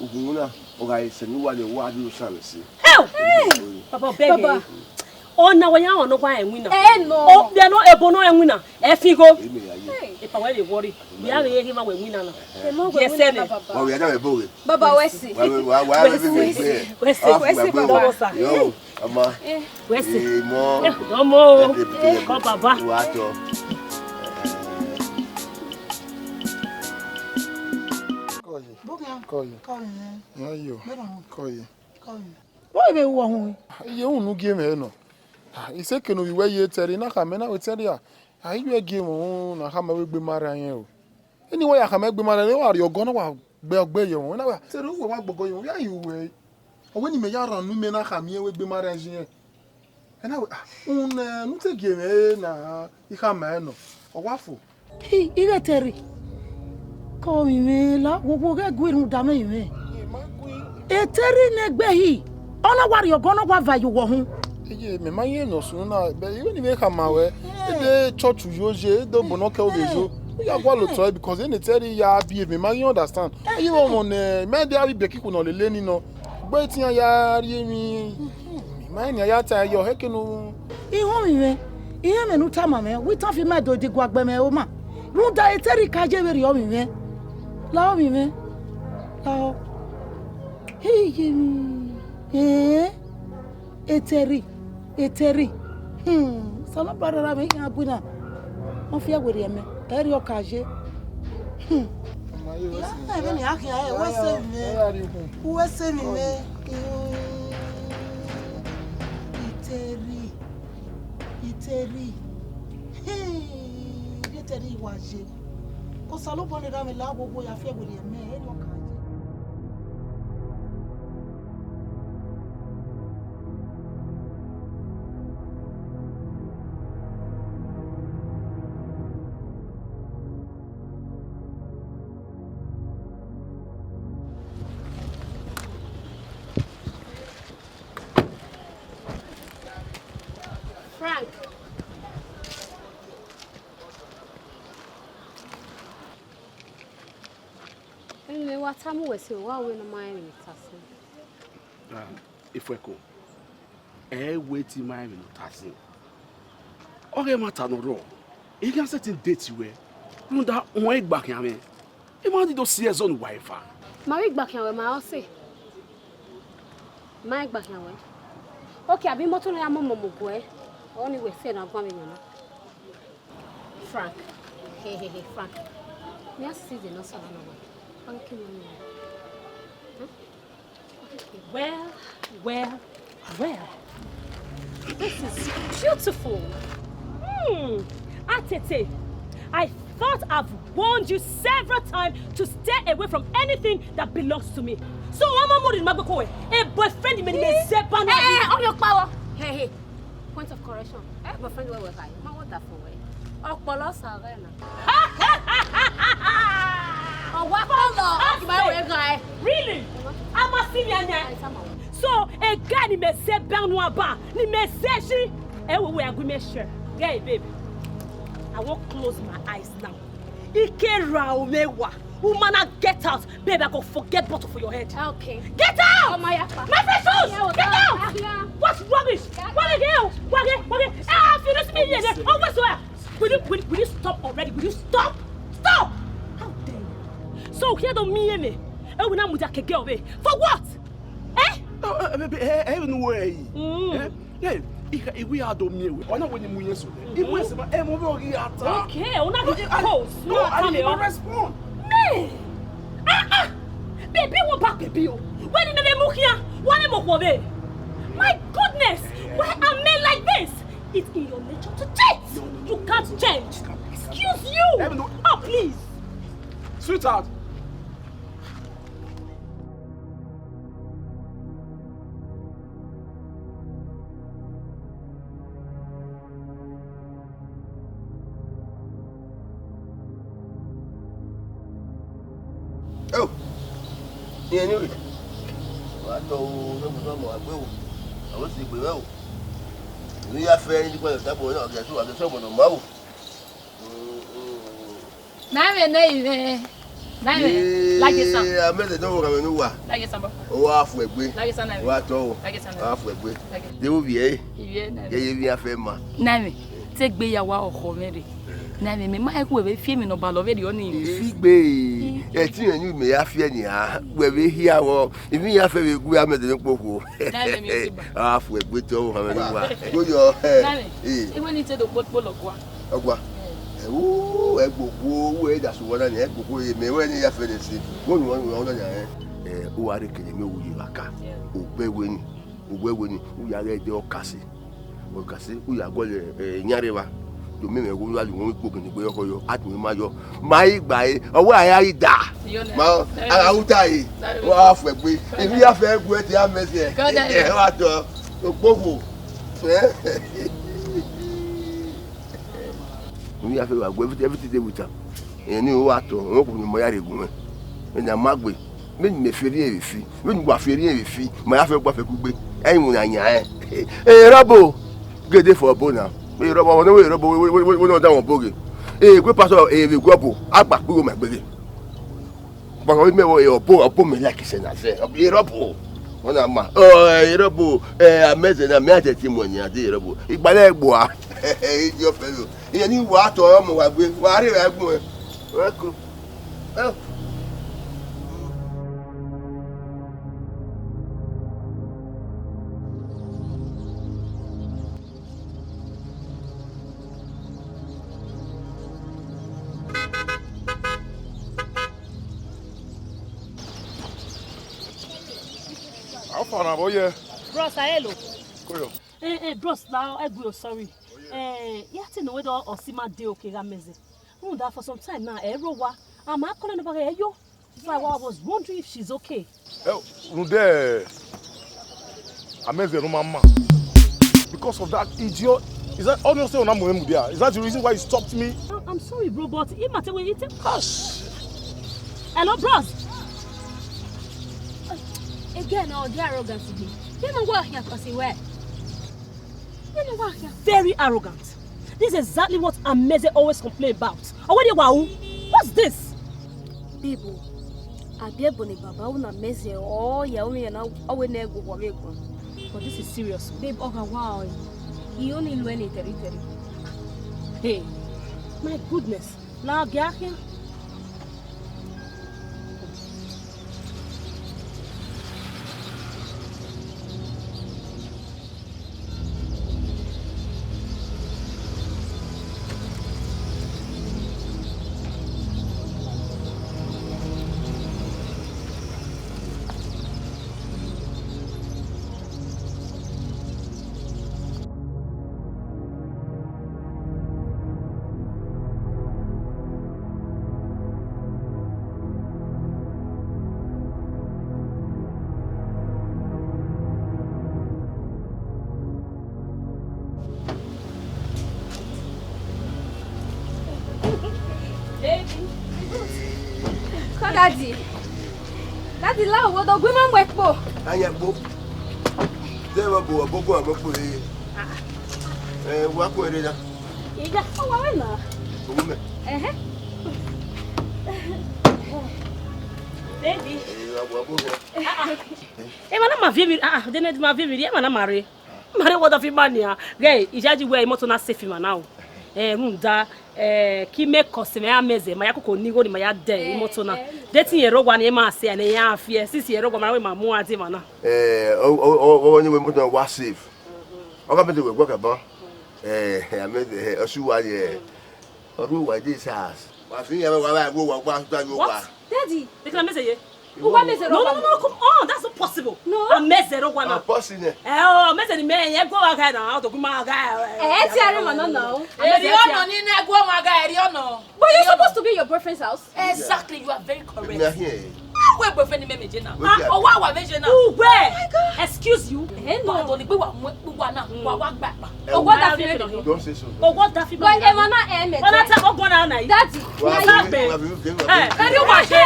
Ugbẹn na, ọ gha sẹ ne uwa lẹ, uwa do sa vbe ẹse. Hell! Baba, bẹghe. Baba. Ọna wa ya họn ne ọ gha rẹn winna. Ẹ nọ. Okpia nọ, ebo nọ rẹn winna. Ẹ fi igho. Epa wẹ vbe worry. Vbe a vbe ye ghi ma wẹ winna na. Ẹ ma wẹ winna na, baba. Wa wẹ ya da wẹ bo ghe. Baba, wẹ si. Wa, wa, wa, wẹ si, wẹ si. Wẹ si, baba. Yo. Ama. Wẹ sẹ. Ee, mọ. Ọmọ o. Kọ baba. Wa tọ. Kọye. Bókè. Kọye. Kọye. Yan yo. Bẹ́ẹ̀ ni. Kọye. Kọye. Wọ́n yẹ bẹ wọ ọhún. Iye òun nu gie mẹ nọ. Ise kene ovbi wẹ ye tẹre na khama na wẹ tẹre a. A i wẹ gie mẹ òun na khama wẹ egbe ma rra yẹn o. Eni wẹ ya khama egbe ma rra yẹn, wa rrie ọgọ na wa gbe ọgbe ye wọn. Na wa. Tẹre uwẹ wa gbọgọ ye wọn. Ya yi uwẹ. Ọ wẹ ne imẹ ya rhan unu imẹ na khama iẹn wẹ egbe ma rra yẹn. Ena wẹ, ah, unu, eh, ne u te gie mwẹ na, I khama ẹn nọ, ọ wa fo. Hi, I ghẹ tẹrri. Ke ọ mwẹ mwẹ la, wo, wo ghẹ gu irun da mwẹ mwẹ. Etẹrri ne egbe hi, ọ na wa rrie ọgọ, ọ na wa va ye uwọ hun. Eye, mẹ ma yẹn nọ sunu na, bẹ I wẹ ne I vbe khama wẹ, e de church yo ye, e de obọ nọ kẹ ovbi ezo. U ya gualọ otọ ẹre, because ene etẹrri ya biehave, mẹ ma ghi understand. Eye, ọmọ nẹ, mẹ de avbe ibiẹka ikhuo nọ lele ni nọ. Gbe etian ya rhie emwi. Ma rẹn ne a ya ta ẹre yọ, hẹ kinu. Ihọnmwi mwẹ, irẹn mwẹ ne u tama mwẹ, wẹ I tan fi ma do diguagbẹ mwẹ oma. Rhunmwuda Terry ka ye vberriọ ọmwi mwẹ. La ọmwi mwẹ. La ọ. Hei, ye mwẹ. Eh? Terry, Terry. Hmm, Osanobua rara mwẹ khian gui na. Ọ fiẹ werriẹ mẹ, ẹre ọ ka ye. Hmm. Ọma ye wẹ sẹ. Ya, ẹmwẹ ne a khian, ẹ, wẹ sẹ mwẹ. Wẹ sẹ mwẹ. Terry, Terry. Hey, Terry wa ye. Osanobua ne rara mwẹ la wo wo ya fiẹ werriẹ mẹ, ẹre ọ ka ye. Frank. Ẹmwẹ wa tama uwẹ sẹ, wa wẹ ne ọ ma rẹn emwi ne u ta sẹ. Ah, Ifuẹko, ẹ i wẹ te I ma rẹn emwi ne u ta sẹ. Ọ ghe ẹmwata ne ọ rrọọ, I khian sẹtin date wẹ, rhunmwuda uẹn igba khian mwẹ. I ma di do si ẹzọ ne uwa eva. Ma vbe igba khian wẹ ma ọ sẹ. Ma igba khian wẹ. Okay, abi imoto ne ya mọmọ mu guẹ, ọni wẹ sẹ ne a guan vbe yan na. Frank. Hey, hey, hey, Frank. Mẹ a si de nọ sara nọ wẹ. Ọ ke mọ nẹ. Huh? Well, well, well. This is beautiful. Hmm. Atete, I thought I've warned you several times to stay away from anything that belongs to me. So, ọmọ mo ri ma gbe ko wẹ. A boyfriend mi ni mẹ zẹ ba na. Eh, ọ yọ pa wọ. Hey, hey. Point of correction. Eh, boyfriend wẹ wẹ kha. Ma wọ da fo wẹ. Ọkpọlọ sa ghẹ na. Ọwa kpọlọ, ọkpọlọ wẹ gha. Really? A ma si mẹ anya. So, a guy ni mẹ zẹ ba nu aba, ni mẹ zẹ shi. Ẹ wo, wẹ a gu mẹ share. Ghẹ, babe. I wan close my eyes now. Ike ra o mẹ wa. Woman, now get out. Babe, I go forget bottle for your head. Okay. Get out! Ọmọ ya pa. My precious! Get out! What rubbish! Wage, wage, wage. Ah, if you listen me here, always swear. Will you, will, will you stop already? Will you stop? Stop! How dare you? So, here don't mean me. Eh, we now muda kege away. For what? Eh? Oh, eh, baby, eh, eh, no way. Mm. Eh? Yeah, I, I, we are the mere. Why not when you move so? I move so, but I'm over here. Okay, una be the cause. No, I didn't even respond. Me? Ah, ah. Baby, what back, baby? Oh, when you never move here, what am I? My goodness, why are men like this? It's in your nature to cheat. You can't change. Excuse you. Oh, please. Sweetheart. Oh, yeah, anyway. Wa tọ o, ne mo tọ mo agbe o. Àwọn sì gbé wẹ́ o. Èmi yá fẹ́ ní dípẹ́ ìdábò náà, ọ̀gẹ̀ tó wà lọ́sọ̀gbọ̀n náà máa wò. Na mwẹ ne ivẹ. Na mwẹ. Laghe sa. Ee, amẹdẹ ne ọ gha mwẹ ne uwa. Laghe sa, baba. Ọ wa fu ẹgbe. Laghe sa na mwẹ. Wa tọ o. Laghe sa na mwẹ. Wa fu ẹgbe. Laghe. De vbe viẹ ẹre? Ivie na. Ye ye vbe a fẹ ma. Na mwẹ. Te egbe ya wa ọkhọ mwẹ rre. Na mwẹ, mẹ ma ku wẹ vbe fi emwi ne ọ balọ vberriọ ni. Isigbe. Ẹtin rẹ ni mẹ ya fiẹ nia. Wẹ vbe hia vbọ. Emwi ya fẹ vbe gu amẹdẹ ne kpokhuo. Na mwẹ, mi ti gba. A fu ẹgbe tọ o, ha mwẹ ne uwa. Go yọ. Na mwẹ. Ee. Iwe ni te do kpokpo lọ gua. Ọgua. Ẹwu ẹgbokhuo, uwẹ da sẹ uwa na ni ẹgbokhuo ye mẹ wẹ ne ya fẹ ne si. Wo nu wan nu wan na ya. Eh, u wa re kele mẹ wo ye va ka. Obẹ we ni, obẹ we ni, u ya ghẹ de ọkasi. Ọkasi, u ya gọlẹ, eh, yan rre va. Do mẹ mẹ wo la lu wọn ikpo gini gbe yọ yọ, a tun ma yọ. Ma i gba e, ọwọ a ya i da. Ma a ga uta e. Wa fẹ gbe. Emi ya fẹ gu ẹ ti a mẹ sẹ. Ẹ wa tọ. Okpokhuo. Ẹ. Unu ya fẹ vbe a gu everything, everything dey with am. Ẹni o wa tọ, o kò ní mọ ya rre gun mẹ. Ẹni a ma gbe, mẹ ni mẹ fi erriẹ vbe fi, mẹ ni wa fi erriẹ vbe fi, ma ya fẹ gba fẹ kugbe. Ẹ i mu na yan ẹ. E rọbo, gede fọ ọbo na. E rọbo, ọmọ ne we rọbo, we, we, we, we, we, no da wọn boge. E gbe pastor, e vbe gu ọbo, a gba kpigho ma gbeghe. Pastor, me wo e ọbo, ọbo mẹ like sẹ na sẹ. E rọbo. Ọ na ma. Ọ, ẹ, Erọbo, ẹ, Amẹzẹ na, mẹ a tẹtẹ mu ẹn nian, de Erọbo. Igbalẹ gbua. Idiot fellow. Iran ni wa tọ ọmọ wa gbe, wa rre vbe agbọn. Wa ko. Ẹ. How far na, boy? Yeah. Bros, hello. Koyo. Eh, eh, bros, now I go, sorry. Eh, yeah, I think the way the Osima dey okay, Amẹzẹ. Rhunmwuda for some time now, ẹ rre owa, a ma call nobody, ẹ yo. So I wa-, was wondering if she's okay. Eh, rhunmwuda Amẹzẹ ne u ma ma. Because of that idiot. Is that, honestly, una mu emu there? Is that the reason why you stopped me? I'm, I'm sorry, bro, but he might, it Gosh. Hello, bros. Again, oh, the arrogance again. You know what here, cause he where? You know what here? Very arrogant. This is exactly what Amẹzẹ always complain about. Already, wow. What's this? Babe, abi ebo ne baba una Amẹzẹ, ọ ya unu ya na, ọ wẹ ne ẹ gu uwa vbe guan. But this is serious. Babe, ọ gha wa ọre. I only learn it territory. Hey, my goodness. Na ọ gia khian. Baby. Call daddy. Daddy, la wo do gbe ma mu ekpo. Aya kpo. De wa bo, bo ko abo kpo re. Eh, wa ko re da. Ija, o wa wẹ na. O me. Ehe. Baby. Eh, wa bo, bo ko. Emwa na ma viẹ vbe, ah, ah, de ne ma viẹ vbe rhie, emwa na ma rre. Ma rre wọ da fi ma nian. Ghẹ, I yayi wẹ imoto na safe ma na o. Eh, rhunmwuda, eh, ke imẹ kọ sẹ mwẹ Amẹzẹ, ma ya koko ni igho ni ma ya dẹ imoto na. De te irẹn rre owa ni, ma sẹ ne iran fi ẹre. Since irẹn rre owa, ma na wẹ ma mu uan dee emwa na. Eh, ọ, ọ, ọ, ọ, ni wẹ imoto na wa safe. Ọ gha mẹ te wẹ gua kaba. Eh, Amẹzẹ, eh, ọ si uwa ye. Ọ rre owa this house. Wa fi iran wa, wa, wa, wa, wa, wa. What? Daddy. They can Amẹzẹ ye. Uwa Amẹzẹ rre owa. No, no, no, no, come on, that's not possible. No. Amẹzẹ rre owa na. Ah, possible. Eh, oh, Amẹzẹ ni mẹ, ẹ gu ọmwa gha na, ọ do gu ma gha, eh, ẹ ti arre ma na na o. Eri ọnọ ni ne gu ọmwa gha, eri ọnọ. But you're supposed to be in your boyfriend's house. Exactly, you are very correct. Èmi àhín ẹ̀. Awe boyfriend ni mẹ mẹ je na. Ah, ọwa wa mẹ je na. Uwe. Excuse you. Eh, no. Wa do ni pe wa mu, pe wa na, wa, wa gba pa. Owa da fi mẹ. Don't say so. Owa da fi mẹ. But emwa na ẹ mẹ. Ọna ta ko gbọna na yi. Daddy. Wa na bi, ye. Wa bi, wa bi, wa bi. Eh, eri wa je.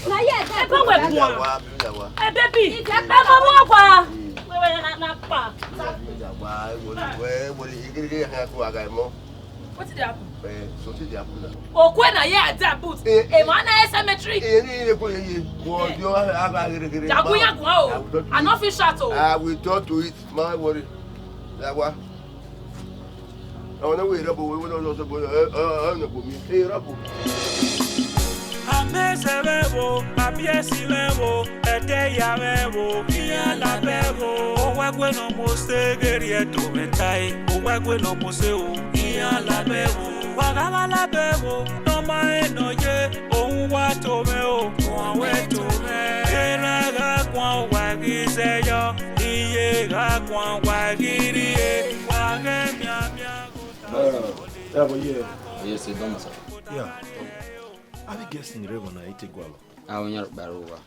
Na ye, ẹ bọ wẹ guan. Wa bi, wa bi. Eh, baby. Ẹ bọ wẹ guan. Wẹ, wẹ, na, na pa. Wa, wa, wa, wa, igirigi ya ko aga mọ. Wetin dey happen? Eh, something dey happen now. Okwe na ye ade abut. Eh, eh. Emwa na ye cemetery. Eh, ni, ni, ko ye, ye. Wo, eh, yo, a, a, a, gere, gere. Jagun ma, ya gun o. I will talk to it. I no fit shout o. I will talk to it. Ma worry. That one. Àwọn náà wé ìrọ́bù, wé, wé lọ́wọ́ sọ pé, ẹ, ẹ, ẹ, ọ̀nà kò mí. Ẹ, ìrọ́bù. Amẹzẹ vbe ẹvbo, Abiẹsi vbe ẹvbo, Ẹdẹya vbe ẹvbo, iran la vbe ẹvbo. Owẹgbe ne ọ mose ghe rhie do mwẹ tae, owẹgbe ne ọ mose o, iran la vbe ẹvbo. Wa gha vba la vbe ẹvbo, ne ọ ma rẹn ne ọ ye, ohun wa to mwẹ o, guan wẹ to mwẹ. Erha gha guan, wa ghi zẹ yọ, iye gha guan, wa ghi rrie, wa ghẹ mianmian. Ẹ, ẹ, bọ ye. Yes, sir, dọmọ, sir. Yeah. Avbe guest ni rre ẹvbo na i te gualọ? A, iran rhọkpa rre owa.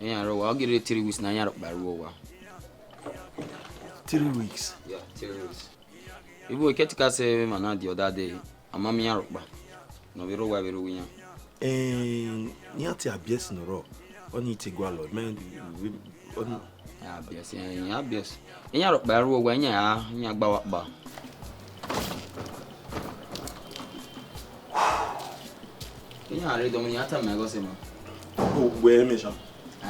Iran rre owa, ọ ghi rre three weeks na iran rhọkpa rre owa. Three weeks? Yeah, three weeks. Even Iketika sẹ emwa na the other day, a ma miẹn iran rhọkpa. Ne ọ vbe rre owa, vbe rre owa iran. Eh, iran tie Abiẹsi ne ọ rrọọ, ọnii te gualọ, mẹ, ọnii. Abiẹsi, eh, iran Abiẹsi. Iran rhọkpa rre owa, iran a, iran gba owa kpa. Iran rre dọmọ, iran tama ẹghẹ ọse ma. O, wẹ mẹ sha. A,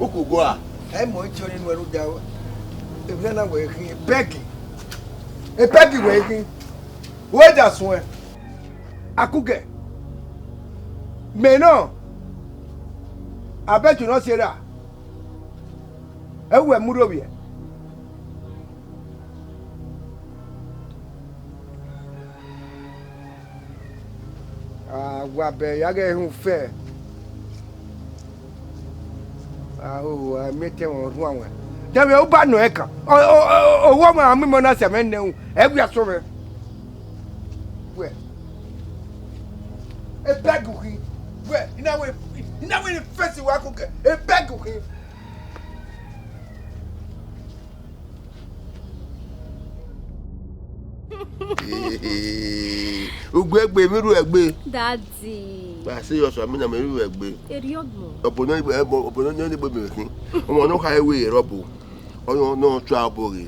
Uku gua. Ẹ mọ itiọn ne nuẹn rhunmwuda emwi na wẹ khin, bẹgin. E bẹgin wẹ khin. Wẹ da suẹn. Akugẹ. Mẹ nọ. Abẹtu nọ sierra. Ẹ wẹ mu rhovbiẹ. A wa bẹ ya ghẹ họn fẹ. A ho, a miẹn etẹn mwẹ, ọ rhuan wẹ. Dẹmwẹ u ba nọ ẹkan. Ọ, ọ, ọ, ọ, ọmwa a mu imọ na sẹ mwẹ nẹ ru, ẹ wia sọ mwẹ. Wẹ, e bẹgin u khin. Wẹ, I na wẹ, I na wẹ ne fesi wa kugẹ. E bẹgin u khin. Ugbegbe, emwi ru ẹgbe. Daddy. Ba se yọ sọ, amina, emwi ru ẹgbe. Eriọgbọn. Ọbọ nọ, ọbọ nọ ni gbe mi khin. Ọmọ nọ kha we rọbo. Ọnọ nọ tua ọbo ghe.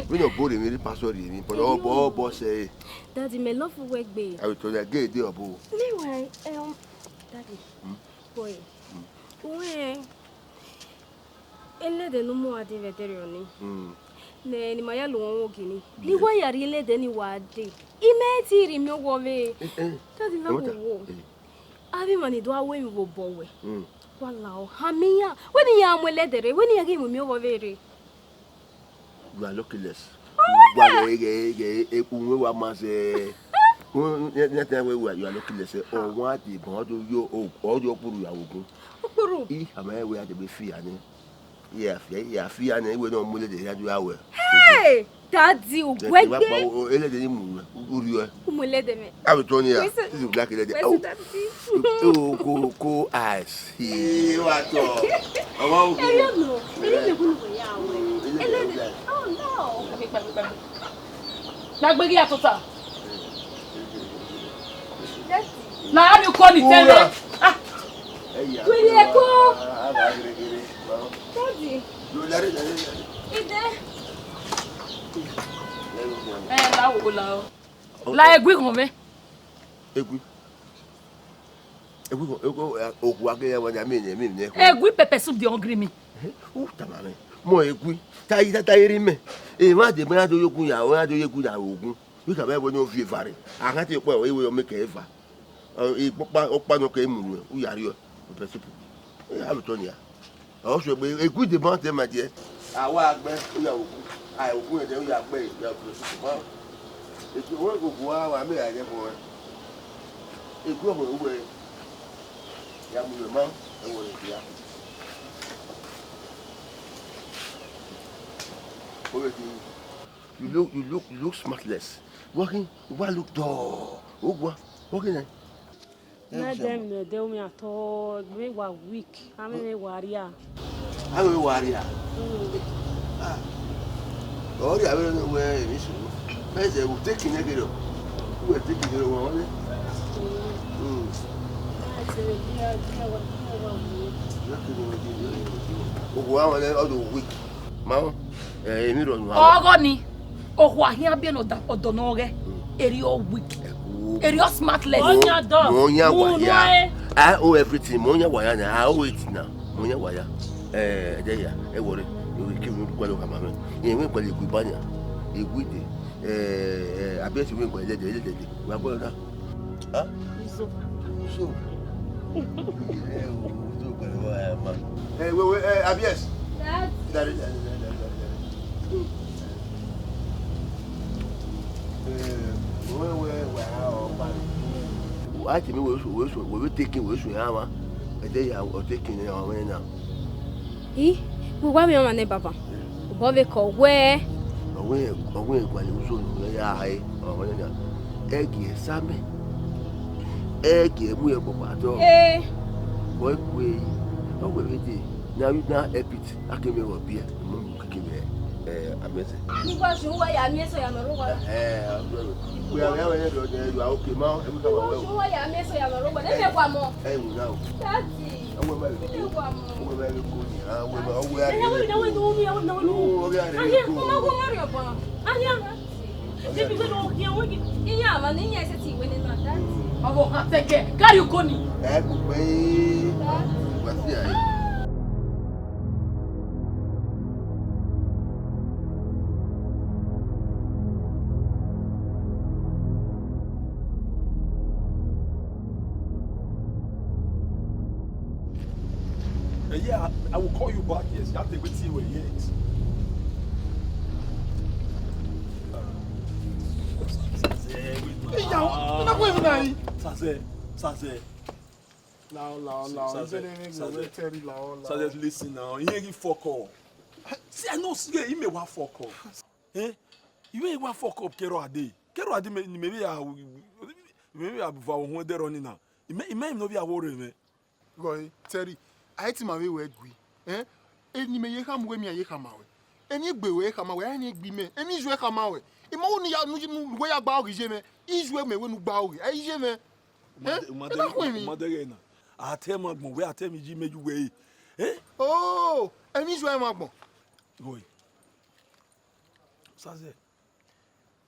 Vbene ọbo rre emwi, rre pastor rre emwi, but ọbọ, ọbọ sẹ. Daddy, mẹ love wẹ gbe. I will tell you, gay day ọbo. Meanwhile, um, Daddy, boy, uwẹ, enede ne u mu a dee vbe ẹdẹrriọ nii, ne, ne ima ya lo wọn ogie nii, ne I wa ya rhie enede ni wa dee, I ma i ti rhie miẹn owọ vbe. Eh, eh. Daddy, na wo. Avbe emwa ni do ru emwi vbe obọ wẹ. Mm. Wa la ọ, ha miẹn iran. Wẹ ne iran mu ẹlẹdẹ rre, wẹ ne iran ghi mu miẹn ọghọ vbe rre. You are lucky less. Wa ghẹ, ghẹ, ghẹ, ghẹ, uwẹ wa ma zẹ. Iran tama wẹ, you are lucky less. Ọmwa deba, ọ do yo, ọ do kpurhu ya vbe ogun. Okpurhu. I, a ma wẹ a debe fi ya nẹ. Iran fi, iran fi ya nẹ, iwẹ ne ọ mu ẹlẹdẹ hia do ya wẹ. Hey! Daddy, then ugbẹgbe. Ẹlẹdẹ ni mu wẹ, u rriọ. U mu ẹlẹdẹ mẹ. Avbe otọ ni ra, wẹ sẹ, this is black ẹlẹdẹ. Wẹ sẹ, daddy. Oh, ko, ko, eyes. Ee, wa tọ. Ọmọ ogun. Ẹyọ nọ, ẹyọ nọ, ẹgún ni wẹ ya wẹ. Ẹlẹdẹ. Oh, no. Na gbe ghi ya tota. Daddy. Na a ni ko ni tẹlẹ. Ah. Wẹ ye ko. Daddy. Ide. Eh, la wo la o. La egui ghọn mwẹ. Egui. Egui ghọn, egui, okhuo a gele wa ya mẹ ne, mẹ ne. Egui pepper soup dey hungry me. Eh, u tama mwẹ. Mọ egui. Ta yi, ta, ta yi rre mẹ. Emwa deba iran do ye ogun ya, iran do ye ogun ya vbe ogun. Wẹ khama ẹvbo ne ọ viọ eva rre. A gha te kpọ, iwe ọ mẹ ke eva. Ọ, ikpọkpa, ọkpa nọ ke mu nuẹn, u ya rriọ, pepper soup. Ẹ, avbe otọ nia. Ọ sẹ egbe, egui deba te ma diẹ. A wa gbe, u ya ogun. A ogun ẹdẹ, u ya gbe, ya pepper soup ma. Egui, wẹ ogun wa, wa mẹ ya ye ẹbọ. Egui ọmọ wẹ. Ya mu nuẹn ma, ẹ wẹ ya. Ọ vbe di. You look, you look, you look smartless. Working, you look dull. Ogua, working eh? Na dem ne de umi at all. Me wa weak. Ame me wa ria. Ame me wa ria. Mm. Ah. Ọ ria vbe ne wẹ emwi sunu. Bẹzẹ u take in egero. U take in egero wọn le. Mm. Mm. Ogua wọn le, ọ do weak. Ma wọn, eh, emwi rọ nu. Ọghọ ni, okhuo a khian biẹ ne ọda, ọdọ ne ọ ghẹ, erriọ weak, erriọ smartless. Mọ yan wa ya. I owe everything, mọ yan wa ya na, I owe it na, mọ yan wa ya. Eh, ẹdẹ ya, ẹ wọrẹ, ẹ wọrẹ, kí unu kpẹlẹ ọkhan ma mwẹ. Ẹ wẹ kpẹlẹ egui ba nia, egui de, eh, eh, abi ẹse wẹ kpẹlẹ ẹdẹdẹ, ẹdẹdẹ, wa gbọdọ na. Huh? Izo. Izo. Eh, o, Izo pẹlẹ wa, eh, ma. Eh, wẹ, wẹ, eh, Abies. Dad. Daddy, daddy, daddy, daddy, daddy. Eh, wẹ, wẹ, wẹ, ah, ọ, pa. Wa ti mi wẹ, wẹ, wẹ, wẹ, wẹ, take him, wẹ, wẹ, ah, ma. Ẹ dẹ ya, ọ take him, ọ, wẹ na. I, wẹ wa miẹn ọmwa nẹ baba. Obọ vbe kọ wẹ. Ọ wẹ, ọ wẹ gualọ uzo ne ya re, ọ wẹ na. Ẹ gie sa mẹ. Ẹ gie mu ye kpokpo atọ. Ee. Wẹ kue, ọ wẹ vbe de, na, na help it, a ke miẹn vbe ọ biẹ, mu kiki vbe, eh, amẹsẹ. Igba ju wa ya miẹn sọ ya nọ rugba. Eh, ọ wẹ, wẹ, wẹ, you are okay, ma, every time I well. Igba ju wa ya miẹn sọ ya nọ rugba, ne mẹ wa mọ. Eh, you now. Daddy. Ọwẹ ma vbe ko. Ọwẹ ma vbe ko ni. Ọwẹ ma, ọwẹ a rẹ ko. Ọwẹ a rẹ ko. Ọwẹ a rẹ ko. Iye ama ne iye ẹsẹ ti wene na, Daddy. Ọmọ kan tẹkẹ, gari uko ni. Ẹ kò pẹ́. Daddy. Wá sí àyè. Eh, yeah, I, I will call you back, yes. You have to wait till we hear it. Hey, yo, na go even now. Sase, Sase. Lao, lao, lao. Sase, Sase, listen now. He ain't fuck up. See, I know, see, he may want fuck up. Eh? You ain't want fuck up, Kero Ade. Kero Ade, me, maybe I, maybe I, I won't there running now. He may, he may not be a worry, man. Gọe, Terry, a i te ima vbe wẹ gui, ẹn? Eni mẹ ye khama uwẹ, mẹ a ye khama ruẹ. Eni egbe ruẹ khama ruẹ, a eni egbe imẹ, eni izuẹ khama ruẹ. I ma wo ne ya, ne uwẹ ya gba oghi ye mwẹ, izuẹ mẹ wẹ ne u gba oghi, ẹ i ye mwẹ. Ẹn? Ẹ na khuẹn emwi. Umadeghe na, a te ma gbọn wẹ, a te ma yi mẹ ye uwẹ re. Ẹn? Oh, eni izuẹ ma gbọn. Gọe. Sase.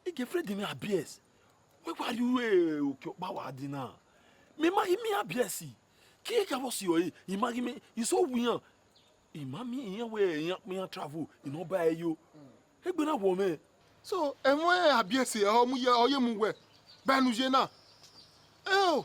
I girlfriend mwẹ Abies, wẹ wa rhie ure okhiọkpa wa dee na. Mẹ ma ghi miẹn Abies, ke irẹn khian vbe ọ si ọre, I ma ghi miẹn, I so wu iran. I ma miẹn iran wẹ iran, iran travel, I nọ ba ẹre yo. Egbe na wọ mwẹ. So, ẹmwẹ Abies ọ mu ye, ọ ye mu wẹ, ba ne u ye na. Eo.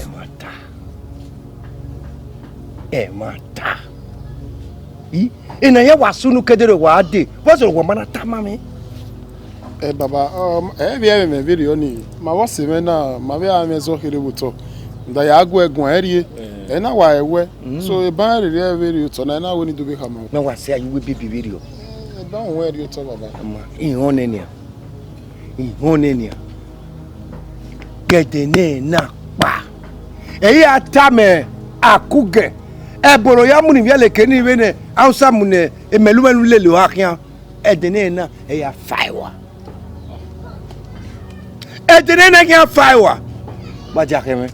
Ẹmwata. Ẹmwata. I, ena ya wa sunu kedere wa dee. Vbọzẹ wa ma na tama mwẹ? Eh, baba, um, ẹ vbe ẹmwẹ mwẹ vberriọ nii, ma vbe ọse mwẹ na, ma vbe a mwẹ zọ kherhe vbe otọ. Da ya gu ẹguan ẹrrie, ẹ na wa ẹwẹ. So, eban rhirhi ẹ vbe rhie otọ na, ẹ na wẹ ne I do vbe khama. Na wa sẹ aye uwu baby vberriọ. Eh, eban wẹ rhie otọ, baba. Ma, I họn nẹ nian. I họn nẹ nian. Gẹdẹ nẹ na kpa. Ẹ i ya tama Akugẹ, ẹbọ ne ọ ya mu ne ivbiẹlẹ ke ni vbe nẹ, Hausa mu ne emẹlumẹlu lele ọre a khian. Ẹdẹ nẹ na, ẹ ya fa ẹwa. Ẹdẹ nẹ na khian fa ẹwa. Gba dia khẹ mwẹ.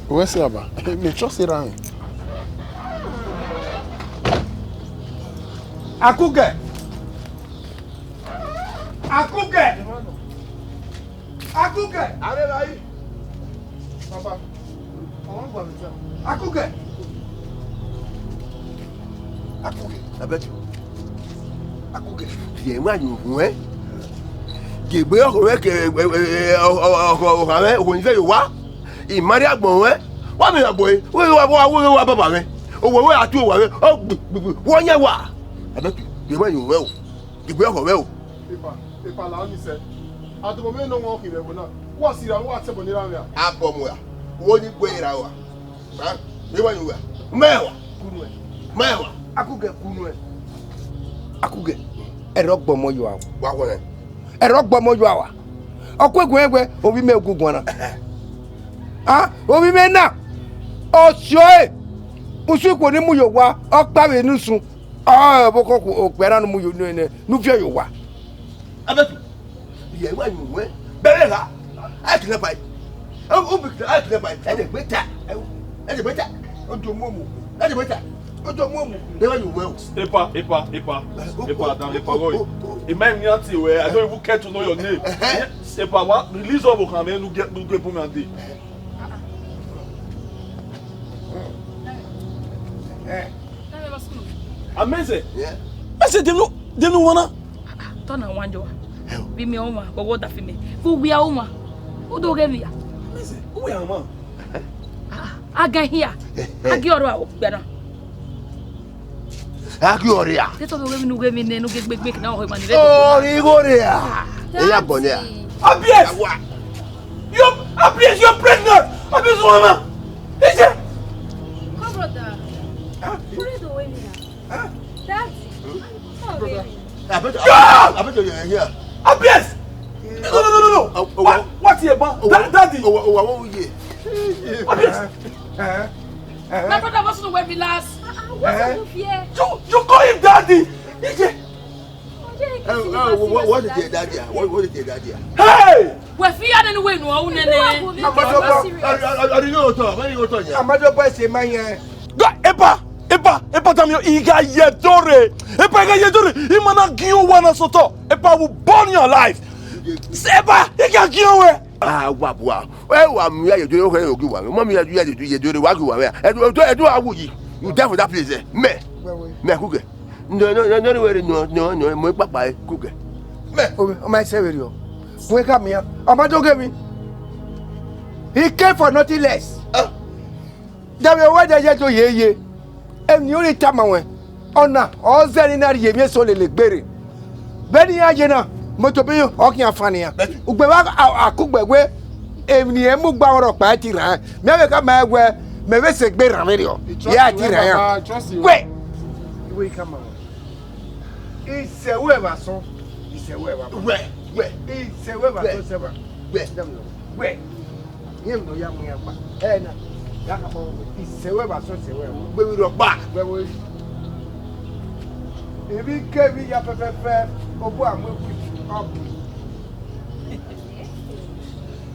Wẹ sẹ, baba, mẹ trust erha mwẹ. Akugẹ. Akugẹ. Akugẹ. Are ra yi. Baba. Akugẹ. Akugẹ. Abeg you. Akugẹ. Viẹ wa yo hu ẹ. Gbe ọkọ rẹ ke ọkọ ọkọ rẹ, owo ni fẹ yo wa. I ma rhie agbọn ruẹ, wa miẹn agbọn ẹre, wẹ wa, wa, wẹ wa baba mwẹ. Owa wẹ a tu owa mwẹ, ọ gbi, gbi, gbi, wẹ ọ yan wa. Abeg you, gbe ma yo mwẹ o. Gbe ọkhọ mwẹ o. Epa, epa la ọni sẹ. Adobọ mwẹ nọ wọn khin vbe ẹvbo na. Wa si ra, wa tẹ ẹbọ ne erha mwẹ a. Abọ mu ra. Wo ni gbe ra wa. Ha? Gbe wa yo wa. Mẹ wa. Kunu ẹ. Mẹ wa. Akugẹ kunu ẹ. Akugẹ. Ẹrọ gbọmọ yo a. Wa wọrẹ. Ẹrọ gbọmọ yo a wa. Ọ ku eguan wẹ, ovbi mẹ gu guan na. A, ovbi mẹ na, ọ si ọre, usun ikhuo ni mu ye owa, ọ kpa vbe ne usun, ọ ọvbokhan okpia na ne u mu ye ne, ne u viọ ye owa. Abeg you, iye wa yin uwẹ, bẹrẹ gha, a kidnap ai. U bi a kidnap ai, ẹ dẹ gbe ta, ẹ dẹ gbe ta, o do mu omu, ẹ dẹ gbe ta, o do mu omu, de wa yin uwẹ o. Epa, epa, epa, epa, dan epa gọe. Emwa emwi ne iran tie ruẹ, I don't even care to know your name. Epa, wa release ọvbokhan mwẹ ne u gie, ne u gie bun mwẹ dee. Amazing. Yeah. Amazing, denu, denu wana. Tọ na wan jọ wa. Vbe imẹ ọmwa, vbe ọmwa da fi mẹ. Vbe uwia ọmwa. U do ghe via. Amazing, uwia ọmwa. A ga hia. A gi ọrọ aro gbe na. A gi ọrọ a. Te tọ do ghe mi nu ghe mi ne nu ghe gbegbe na ho ma ni re. Ọrọ igho re a. E ya bọ nẹ a. Abies! Awa. You, Abies, you're pregnant! Abies, mama! Ije! Come, brother. Huh? Where the way me? Huh? Daddy. Come, baby. I bet, I bet, I bet you're here. Abies! No, no, no, no, no. Oh, oh, what? What here, ba? Oh, da-, daddy. Oh, oh, oh, oh, yeah. Abies! My brother wants to wear me last. Ah, ah, what's up with here? You, you call him daddy? Ije! Hey, hey, what, what is your daddy? What, what is your daddy? Hey! Wẹ fi ya nene wẹ nu ọhun nene. Amado bọ, ọdún yóò tọ, ọdún yóò tọ yẹn. Amado bọ ẹsẹ ma yẹn. Go, epa, epa, epa, tami, I gha ye dore. Epa, I gha ye dore. I ma na gi uwa na sotọ. Epa, will burn your life. Epa, I gha gi uwa. Ah, wa bua. Ẹ wa mu ya ye dore, o kẹ yo gi uwa. Mo mu ya ye dore, wa gi uwa. Ẹ du, ẹ du, ẹ du, I will, you die for that place, eh. Me, me, kuke. No, no, no, no, no, no, no, mo kpakpa e kuke. Me. O, o ma sẹ vberriọ. Wẹ ka miẹn. Ọ ma do ghe mi. He came for nothing less. Ah. Dẹmwẹ wẹ dẹ ye do ye ye. Emwi ne u rhie tama wẹ. Ọna, ọ zẹ ne I na rhie emwi eso lele gbere. Vbene iran ye na, moto be ọ khian fan nian. Bẹ́ẹ̀ni. Ugbẹn vbe a, a, a kugbe wẹ, emwi ne irẹn mu gba ọrọkpa ẹtin rran. Mẹ vbe khama ẹn wẹ, mẹ vbe sẹ egbe rran vberriọ. Trust, ya ẹtin rran ya. Baba, trust you. Wẹ. Iwe i khama wẹ. Isẹ wẹ vbe asọn, isẹ wẹ vbe avan. Wẹ, wẹ. Isẹ wẹ vbe asọn, isẹ vbe avan. Wẹ. Wẹ. Iran ne ọ ya mu iran kpa. Ẹ na, ya khama wẹ, isẹ wẹ vbe asọn, isẹ wẹ vbe avan. Gbe vbe rhọkpa. Wẹ, wẹ. Emwi kemwi ya fẹfẹfẹ, obọ a mu egbe ọkpa.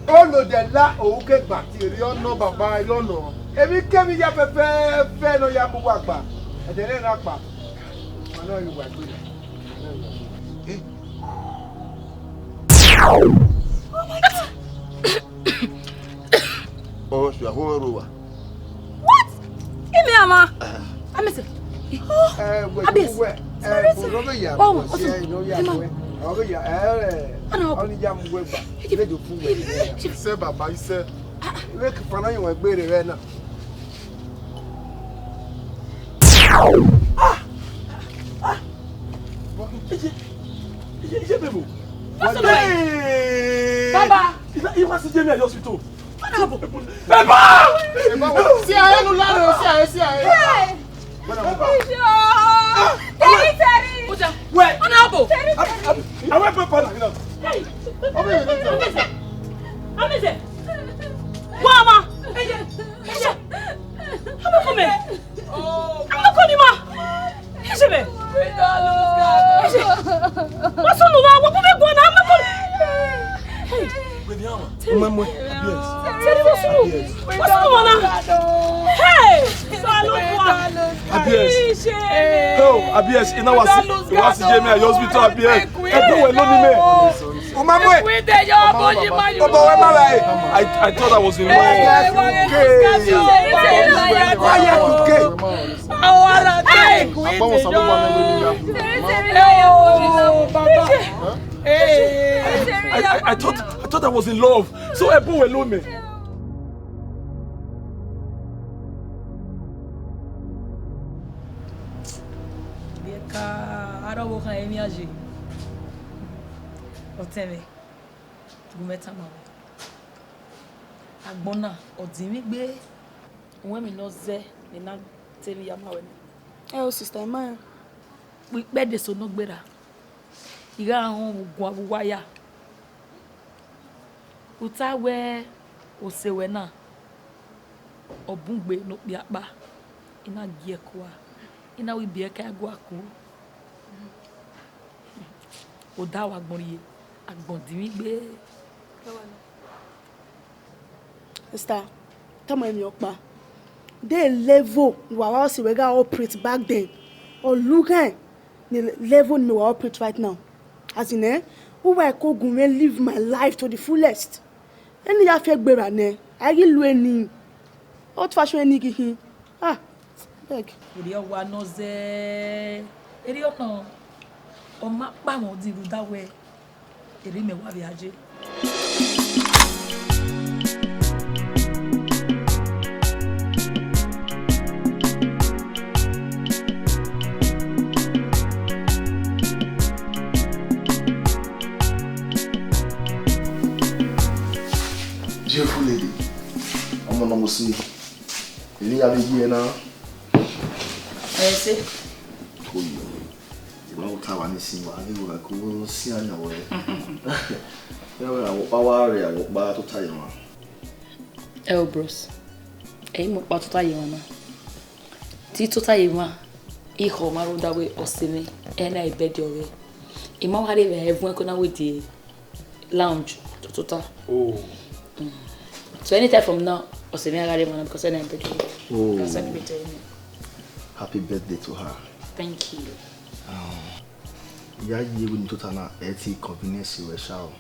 Olodẹ la, ohu ke gba tie erriọ nọ, baba, erriọ nọ. Emwi kemwi ya fẹfẹfẹ ne ọ ya mu uwa gba. Ẹdẹ rẹ na kpa. Ọmọ na ghi wa gbe. Ọmọ suẹ, ahụ ọrụ wa. What? Ime ama. Amese. Eh, wẹ, Abis. Wẹ, eh, Spirit. Bro, no be ya. Oh, bro, awesome. See, no ya, Emma. Wẹ. No be ya, eh, Ana, oh. Only ya mu wẹ ba. Ije. Le do fu wẹ. Ije. Ise, baba, ise. Ah, ah. Wẹ ke fana yo wẹ gbere wẹ na. Ah! Ah! Ije. Ije, ije, bebo. What's the name? Hey! Baba. Ina, iwa si Jamie hospital. Eba! Eba! Si a enu lare, si a, si a. Hey! Eba! Terry, Terry! Oja. Wẹ. Ọna ọbo. Terry, Terry. Awe pe pa na. Hey! Amese. Amese. Wa ma. Eje. Eje. Amoko mẹ. Amoko ni ma. Ije mẹ. Ije. Wa sunu na, wa kome gua na, amoko. Hey. Wẹ ni ama. Mama, Abis. Terry, wa sunu. Wa sunu wa na. Hey. Abis. Ije. Oh, Abis, ina wa si, wa si Jamie hospital, Abis. Ẹ bọ wẹ lónìí mẹ. Ọmọ mọ ẹ. Ọmọ wẹ má ra ẹ. I, I thought I was in love. Why you okay? Why you okay? Oh, Baba. I, I, I thought, I thought I was in love. So ẹ bọ wẹ lónìí mẹ. Biẹka, arọvbokhan emwi aye. Ọtẹn mwẹ, gu mẹ tama wẹ. Agbọn na, ọ dinmwi gbe, uwẹ emwi ne ọ zẹ ne I na te emwi ya ma wẹ nẹ. Ẹ o, sista, I ma rẹn. Vbe ikpẹdẹ eso ne ọ gberra, I gha họn vbe uguan vbe uwa ya. U ta wẹ ose wẹ na, ọ bun gbe ne okpia kpa, I na gie ẹko ua, I na wẹ ibiẹka ẹguaku. Odaro agbọn rhie, agbọn dinmwi gbe. Sista, tama emwi ọkpa. De level ne uwa wa si wẹ gha operate back then. Ọ lughan ni level ni wa operate right now. As in, eh, uwa ẹko gun mwẹ live my life to the fullest. Eni ya fi egbe ra nẹ, a ghi lu eni. Old fashion eni ghi hin. Ah, beg. Erriọ wa nọ zẹ, erriọ nọ, ọ ma kpa mwẹ odi rhunmwuda wẹẹ, erriọ mẹ wa vbe a ye. Beautiful lady, ọmọ ne ọ mu si, emwi ya vbe ye na. Ẹ sẹ. Oyo, I ma vbe ta wa ni sin wa, I ghi wa ko si a yan wẹ. Ẹ wẹ, awọkpa wa rre, awọkpa tota ye mwa. Ẹ o bros, ẹ i mu ọkpa tota ye mwa na. Te I tota ye mwa, I khọ mwa rhunmwuda wẹẹ ọse mwẹ, ẹ na e bed ọghẹe. I ma wa rre vbe ẹvbo ẹko na wẹ the lounge tota. Oh. So anytime from now, ọse mwẹ a gha rre mwa na because ẹ na e bed ọghẹe. Oh. That's why people tell me. Happy birthday to her. Thank you. Um, I ya ye wẹẹ ni tota na, ẹ i te convenience ruẹ sha o.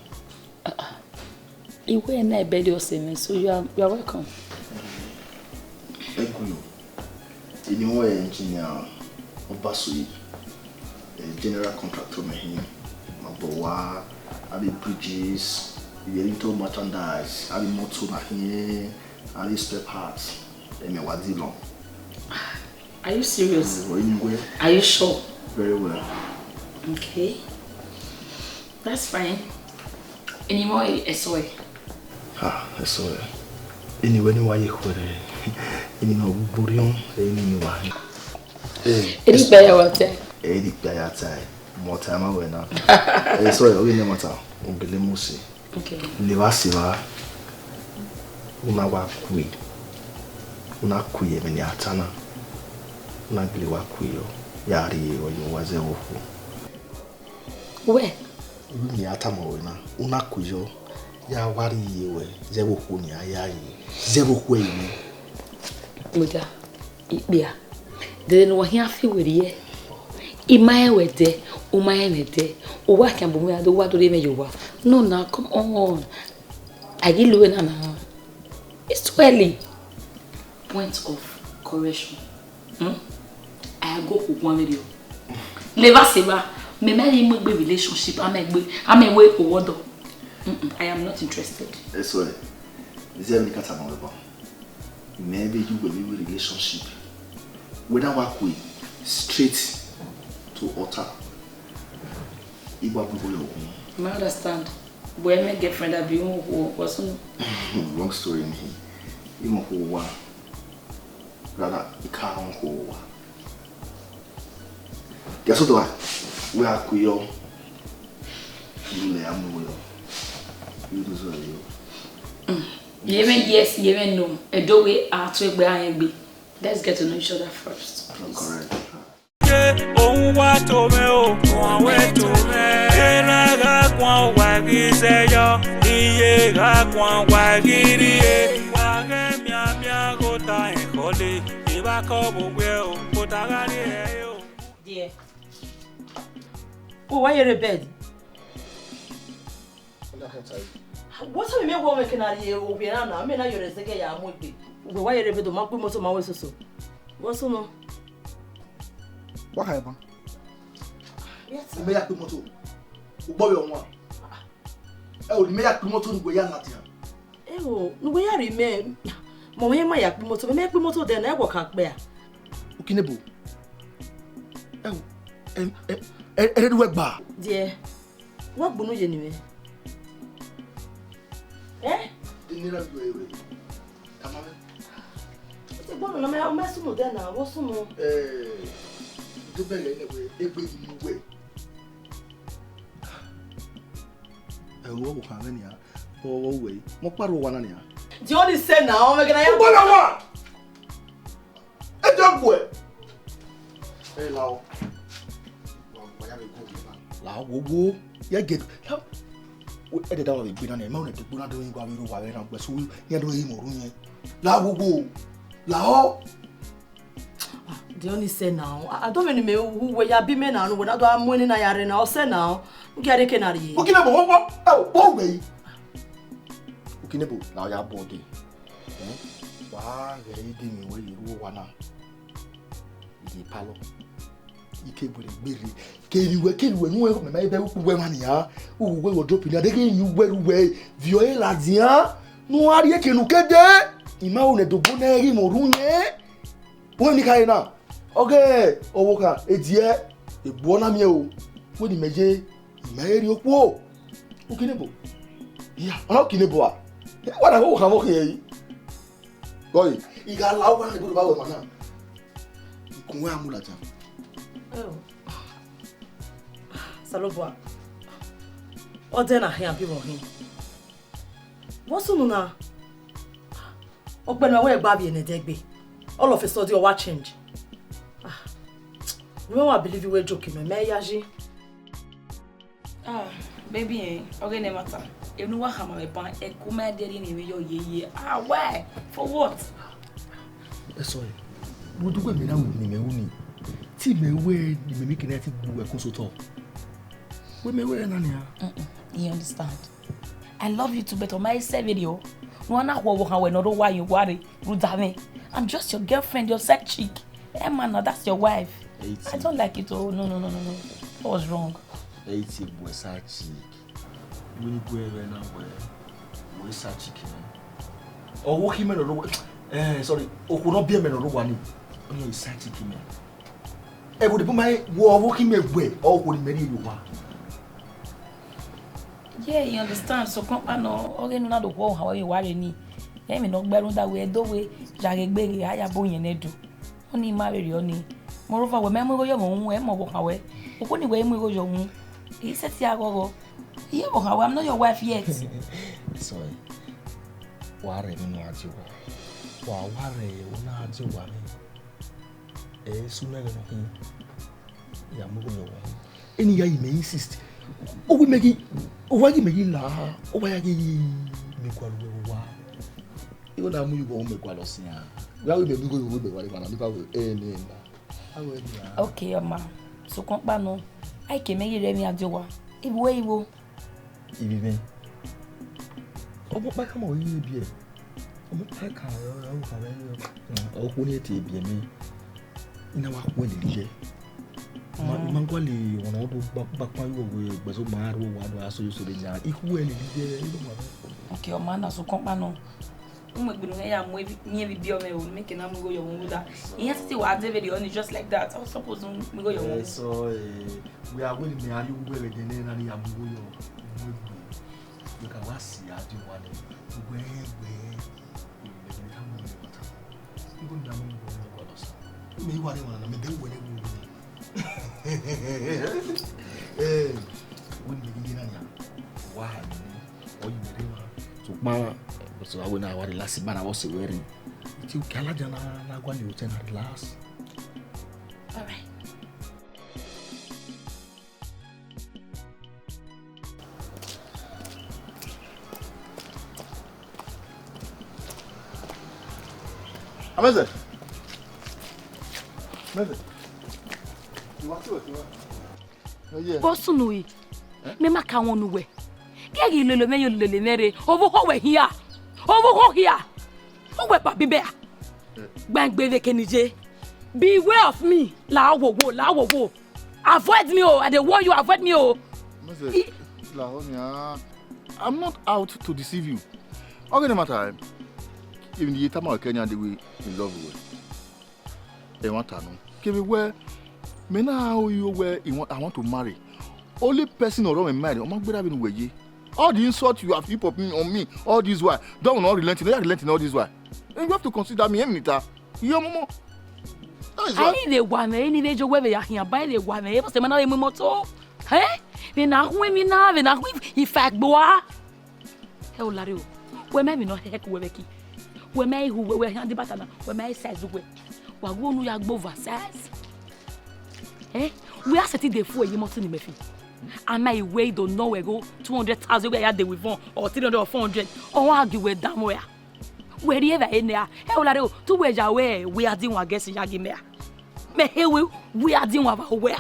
I wẹẹ na e bed ọse mwẹ, so you are, you are welcome. Thank you. Eni mwẹ engineer Ọbasoye, eh, general contractor mẹ hin, ma bọ wa, avbe bridges, ivbi ẹre to merchandise, avbe motor na hin, avbe spare parts, ẹmwẹ wa di lọ. Are you serious? Eni wẹ. Are you sure? Very well. Okay. That's fine. Eni mwẹ ẹsọe. Ah, ẹsọe. Eni wẹ ni wa ye khuẹrhẹ. Eni ne ọ gbe orhiọn, eni ni wa. Eh, eni kpẹ ya wa ta. Eni kpẹ ya ta. Mọ ta ma wẹ na. Ẹsọe, ọ ghi ne ma ta. Ogele mu si. Okay. Levba sẹ evba, u na wa kue, u na kue ẹmwẹ ne a ta na, u na gele wa kue yọ, ya rrie ẹre ye uwa zẹ vbe okhuo. Wẹ? Vbene I ya tama ruẹ na, u na kue yọ, ya wa rrie ẹre ye uwa zẹ vbe okhuo ne a ya rrie, zẹ vbe okhuo ẹrinmwi. Mudia. Ikpia, dede ne uwa khian fi werriẹ, I ma rẹn wẹ ẹdẹ, u ma rẹn mwẹ ẹdẹ, uwa khian bu mwẹ ra do, uwa do rhie mwẹ ye owa. No na, come on. A ghi lu ẹre na na. It's too early. Point of correction. Hmm? A go ku guan vberriọ. Levba sẹ evba, mẹ ma rẹn mu egbe relationship, a ma egbe, a ma wẹ owọdọ. Mm-mm, I am not interested. Ẹsọe, zẹ vbene I ka tama ruẹ ban. Mẹ vbe ye uwẹ vbe relationship. Wẹ na wa kue straight to altar. I wa bu igho yọ gun. I understand. But ẹ mẹ girlfriend abi u mu okhuo, what's up? Long story ni. I mu okhuo wa. Rather, I ka rẹn okhuo wa. Guess what? Wẹ a kue yọ. You lẹ a mu igho yọ. You do so you. Ye mwẹ yes, ye mwẹ no. Ẹdẹ wẹ a tu egbe a rẹn egbe. Let's get to know each other first, please. Correct. Ohun wa to mwẹ o, ohun wẹ to mwẹ. Erha gha guan wa ghi zẹ yọ, iye gha guan wa ghi rrie. Wa ghẹ mianmian gho ta ekhọe le, evba kọ vbe owẹ o, kota gha rrie ẹre o. Dear. Wẹ wa ye rre bed? What's up, mẹ wọ mẹ kẹ na rrie ovbi erha na, mẹ na yọrọ ẹzẹgẹ ya mu egbe. Wẹ wa ye rre bed, ma kpe imoto ma wẹ soso. What's up? Wa kha ban. Yes, sir. Mẹ ya kpe imoto. Ugbọ vbe ọmwa. Ẹ o, mẹ ya kpe imoto ne uwẹ ya ladian. Ẹ o, ne uwẹ ya rhie mẹ, mẹ ọmwa ma ya kpe imoto, mẹ kpe imoto dẹ na, ẹ wọ ka kpẹ a? Ukinebo. Ẹ o, ẹ, ẹ, ẹ, ẹ rre uwẹ gba. Dear, wa gbunu ye ni mwẹ. Eh? Eni ra gbe ẹre. Tama mwẹ. Ẹ te gbọnọ na, mẹ, mẹ sunu dẹ na, vbọ sunu? Eh, do bẹghe nẹ wẹ, egbe ni mu wẹ. Ẹ, ọvbokhan mwẹ nian, ọ, ọ wẹ, mẹ ọkpa rre owa na nian. The only say na, ọ mwẹ ghe na ya. Ugbọnọ wa! Ẹ jọ guẹ. Ẹ la o. Wa, wa ya vbe guẹ na. La wo wo. Ya get. La. Ẹdẹ da wa vbe gbe na nẹ, mẹ ọnẹ degbe na do yin wa vbe ro wa vbe na gbẹ so yan do yin mọ ru yẹn. La wo wo. La o. Ah, Ọni sẹ na, a do vbene imẹ hu wẹ ya bi mẹ na, ne uwẹ na do a mu ẹre na ya rre na, ọ sẹ na, u gie a rhie eke na rrie. Ukinebo, wo, wo, ẹ, wo wẹ yi. Ukinebo, na ya bọ de. Eh? Wa ghẹ ide mwẹ wẹ ye ru owa na. Ide palọ. Ike wẹrẹ gbere. Kevbe wẹ, kevbe wẹ, nu wẹ, mẹ ma ebe ukpu wẹ mwa nian. U wẹ wardrobe na, de ghe yin uwẹ ru wẹ. Viọ e ladian. Nu a rhie eke ne u ke de. I ma ru ne dogbo nẹ ghi mwẹ orhu yẹn. Wẹ ni khare na, ọghe ọvbokhan ediẹ, egbe ọ na miẹn o, wẹ ne imẹ ye, imẹ i rhie okhuo. Ukinebo, iya, ọ na Ukinebo a? Wa na ghe ọvbokhan vbe okhian ẹre. Gọe, I gha la uwa na, ibudo vbe a wẹ ma na. Ikun wẹ a mu ladian. Oh. Osanobua, ọ dẹ na khian bi vbe ọ hin. Vbọ sunu na? Ọkpẹn ne ọ wẹ gba vbiẹ ne ẹdẹgbe. All of a sudden, ọ wa change. Ah, I wa believe wẹ joke nọ, mẹ ya yi. Ah, baby, eh, ọghe ne ẹmwata, enu wa khama mwẹ ban, ẹko ma dia rhie ne emwi yọ yeye. Ah, why? For what? Ẹ sorry. Wo do wẹ mẹ na ru ne imẹ ru ni. Te imẹ wẹ ne imẹ miẹn eke na te gbe uwẹ kun sotọ. Wẹ mẹ wẹ na nian. Mm-mm, you understand. I love you too, but ọ ma i sẹ vberriọ. Ne u na khu ọvbokhan wẹ ne ọ rre owa ye owa rre rhunmwuda mwẹ. I'm just your girlfriend, your side chick. Emma, now that's your wife. Eighty. I don't like it. Oh, no, no, no, no, no. That was wrong. Eighty, boy, side chick. Wẹ ni gu ẹre na wẹ, wẹ side chick nẹ. Ọvbokhan mwẹ ne ọ rre owa, eh, sorry, okhuo ne ọ biẹ mẹ ne ọ rre owa ni. Ọni ọ side chick mwẹ. Ẹvbo de bu ma wẹ ọvbokhan mwẹ wẹ, okhuo ne imẹ rhie ye owa. Yeah, you understand. Sokpan ọkpa nọ, ọghe ne u na do khu ọvbokhan wẹ ye owa rre ni. Emwi ne ọ gbe rhunmwuda wẹ, do wẹ, ya ghe gbe ghe, a ya bu yẹn ne ẹdẹ. Ọni ma vberriọ ni. Moreover, wẹ ma mu igho yọ mwẹ uhunmwu, ẹ i mọ ọvbokhan wẹ. Okhuo ni wẹ i mu igho yọ uhunmwu. I sẹtin a ghọghọ. I ye ọvbokhan wẹ, I'm not your wife yet. Sorry. Wa rre emwi ne a die owa. Wa, wa rre emwi ne a die owa mwẹ. Ẹ i sunu ẹghẹ ne ọ khin. Ya mu igho yọ uhunmwu. Eni ya yi mẹ insist. Owa mẹ ghi, owa ghi mẹ ghi la, owa ya ghi mẹ gualọ wẹ owa. Igho na mu igho mẹ gualọ sian. Wa wẹ mẹ mu igho ye owa mẹ wa rre emwa na, ne I ba wẹ, eh, ne na. A wẹ nian. Okay, ọma. Sokpan ọkpa nọ, a i ke mẹ ghi rre emwi a die owa. Ivbi wẹ igho. Ivbi mwẹ. Ọkpọkpa ka mọ ghi biẹ. Ọkpọkpa ka rẹ, rẹ, rẹ, rẹ, rẹ. Okhuo ni e te biẹ mẹ. I na wa khuẹ lele iye. Ma, mm, ma gualọ ọmwa ne ọ do gba, gba kpa ye uwẹ wẹ, gbẹzẹ ma ru owa do a so so de nia. I khuẹ lele iye, I do ma. Okay, ọma na sokpan ọkpa nọ. U mu egbe ne u ya mu emwi, miẹn emwi biẹ ọmọ ẹvbo ne mẹ ke na mu igho yọ vbe rhunmwuda. Iran sẹtin wa dee vberriọ ni just like that. I was supposed to mu igho yọ vbe rhunmwuda. Ẹ sọ, eh, wẹ a wẹ ne imẹ a rhie uwu ẹghẹ ẹdẹ nẹ na ne I ya mu igho yọ, mu egbe. Wẹ ka wa si a die owa nẹ. Ugbẹn, ugbẹn. Ugbẹn ka mu igho yọ ta. Igho ne a mu igho yọ gualọ sa. Mẹ i wa rre emwa na, mẹ de wẹ ne igho yọ. Eh, wẹ ne imẹ ghi ye na nia. Wa ha nẹ. Ọ yi mẹ rre emwa. Sokpan, eh, so a wẹ na wa relax, ma na vbọ sẹ wẹ rre. Iti uki alaja na, na gualọ otọ na relax. All right. Amẹzẹ. Amẹzẹ. Iwa ti wẹ ti wẹ. Vbọ sunu ẹ? Mẹ ma ka wọn ne uwẹ. Ghẹ ghi lele mwẹ yo lele mwẹ rre. Ovbi oho wẹ hia. Ovbi oho hia. Uwẹ kpa bibe a. Gbangbe vbe kene iye. Beware of me. La wo wo, la wo wo. Avoid me o. I dey warn you, avoid me o. Mẹsẹ, I- la ho nia. I'm not out to deceive you. Ọghe ne mata, even the tama kenya dey we in love with. Ẹmwata nọ. Kevbe wẹ, mẹ na ho yo wẹ, I want, I want to marry. Only person ọrọ mwẹ mind, ọ ma gberra vbene uwẹ ye. All the insult you have heaped up on me all this while, don't not relenting, not relenting all this while. And you have to consider me, emwi ta. Iye ọmọmọ. That is why. Ai vbe wa mwẹ, eni vbe jọ wẹ vbe ya khian ba, ai vbe wa mwẹ, e bọ sẹ ma na vbe mu imoto. Eh? Vbe na hu emwi na, vbe na hu ifa gbe ua. Ẹ o lare o, wẹ ma emwi ne ọ hẹhẹ ke uwẹ vbe ẹki. Wẹ ma ihu uwẹ, wẹ khian di bata na, wẹ ma size uwẹ. Wa gu unu ya gbe over size. Eh? Wẹ a sẹtin de fu ẹre ye imọto ne imẹ fi. A ma i wẹ i do nọ wẹ igho two hundred thousand wẹ ya de wẹ ivọn, or three hundred or four hundred. Ọ wa gie uwẹ danmwẹ a. Wẹ rhie evbare nẹ a. Ẹ o lare o, te uwẹ ya wẹ wẹ a di wan gẹsi ya gie mẹ a. Mẹ he we, we a di wan vbe wẹ a?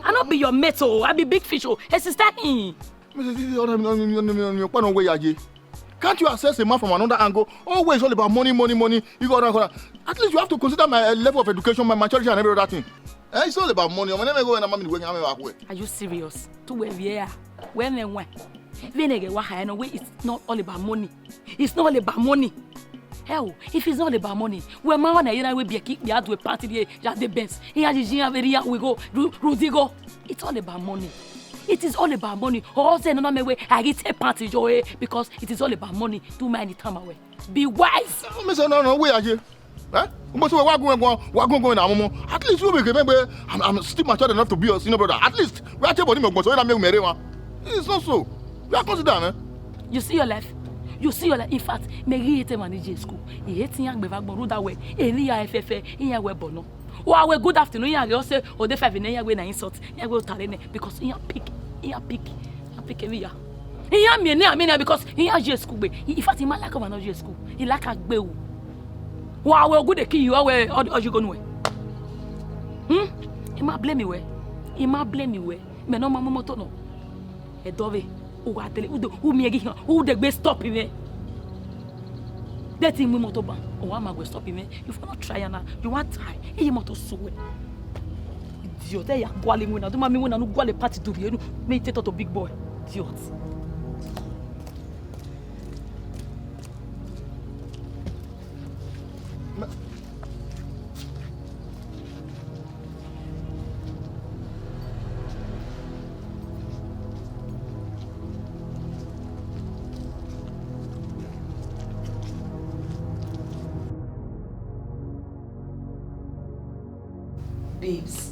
I no be your mate o, I be big fish o. Hey, sister hin. Missus Titi, ọna mi, ọna mi, ọna mi, ọkpa nọ wẹ ya ye. Can't you assess a man from another angle? Always all about money, money, money. You go around, go around. At least you have to consider my, uh, level of education, my maturity, and every other thing. Eh, it's all about money. Ọmọ ne mẹ go na ma mi wẹ, na mẹ wa wẹ. Are you serious? Tu wẹ vbiẹ a? Wẹ mẹ wẹ. Vbene ẹghẹ wa kha nọ wẹ, it's not all about money. It's not all about money. Hell, if it's not all about money, wẹ ma wa na ye na wẹ biẹ ke ikpia do party ye ya de Benz. Iran ji iran vbe rhie iran ru igho, ru, ru di igho. It's all about money. It is all about money. Ọ zẹ ne ọ na mẹ wẹ a ghi te party yo, eh, because it is all about money. Do mind the time away. Be wise. Ọ mẹ sẹ nọ nọ wẹ ya ye. Eh? Ugbẹn sẹ wẹ wa gun ẹguọn, wa gun ẹguọn na mọmọ. At least you be gebe gbe. I'm, I'm still matured enough to be your senior brother. At least, wẹ a te bọ ni mẹ ugbẹn sẹ wẹ na mẹ umẹ rre wan. It's not so. You are considered, man. You see your life? You see your life? In fact, mẹ ghi hate emwa ni ye school. I hate iran gbe vbe agbọn rhunmwuda wẹ, emwi ya ẹfẹfẹ, iran wẹ bọ nọ. Wa wẹ good afternoon, iran ghe ọ sẹ o de five ne iran wẹ na insult, iran wẹ otare nẹ, because iran pick, iran pick, iran pick emwi ya. Iran miẹn ne, a miẹn ne, because iran ye school gbe. In fact, I ma like ọmwa ne ọ ye school. I like agberu. Wa wẹ ogude ke iyo wẹ ọ, ọ ye igho nuẹn. Hmm? I ma blame wẹ. I ma blame wẹ. Mẹ ne ọ ma mu imoto nọ. Ẹdọvbe, u wa dele, u do, u miẹn ghi họn, u degbe stop mwẹ. De te I mu imoto ban, ọ wa ma wẹ stop mwẹ. You for not try na, you wan try. Iye imoto su wẹ. Idiot, ẹ ya gualọ iwinna, do ma miẹn iwinna ne u gualọ party do rhie enu, mẹ I te talk to big boy. Idiot. Babes,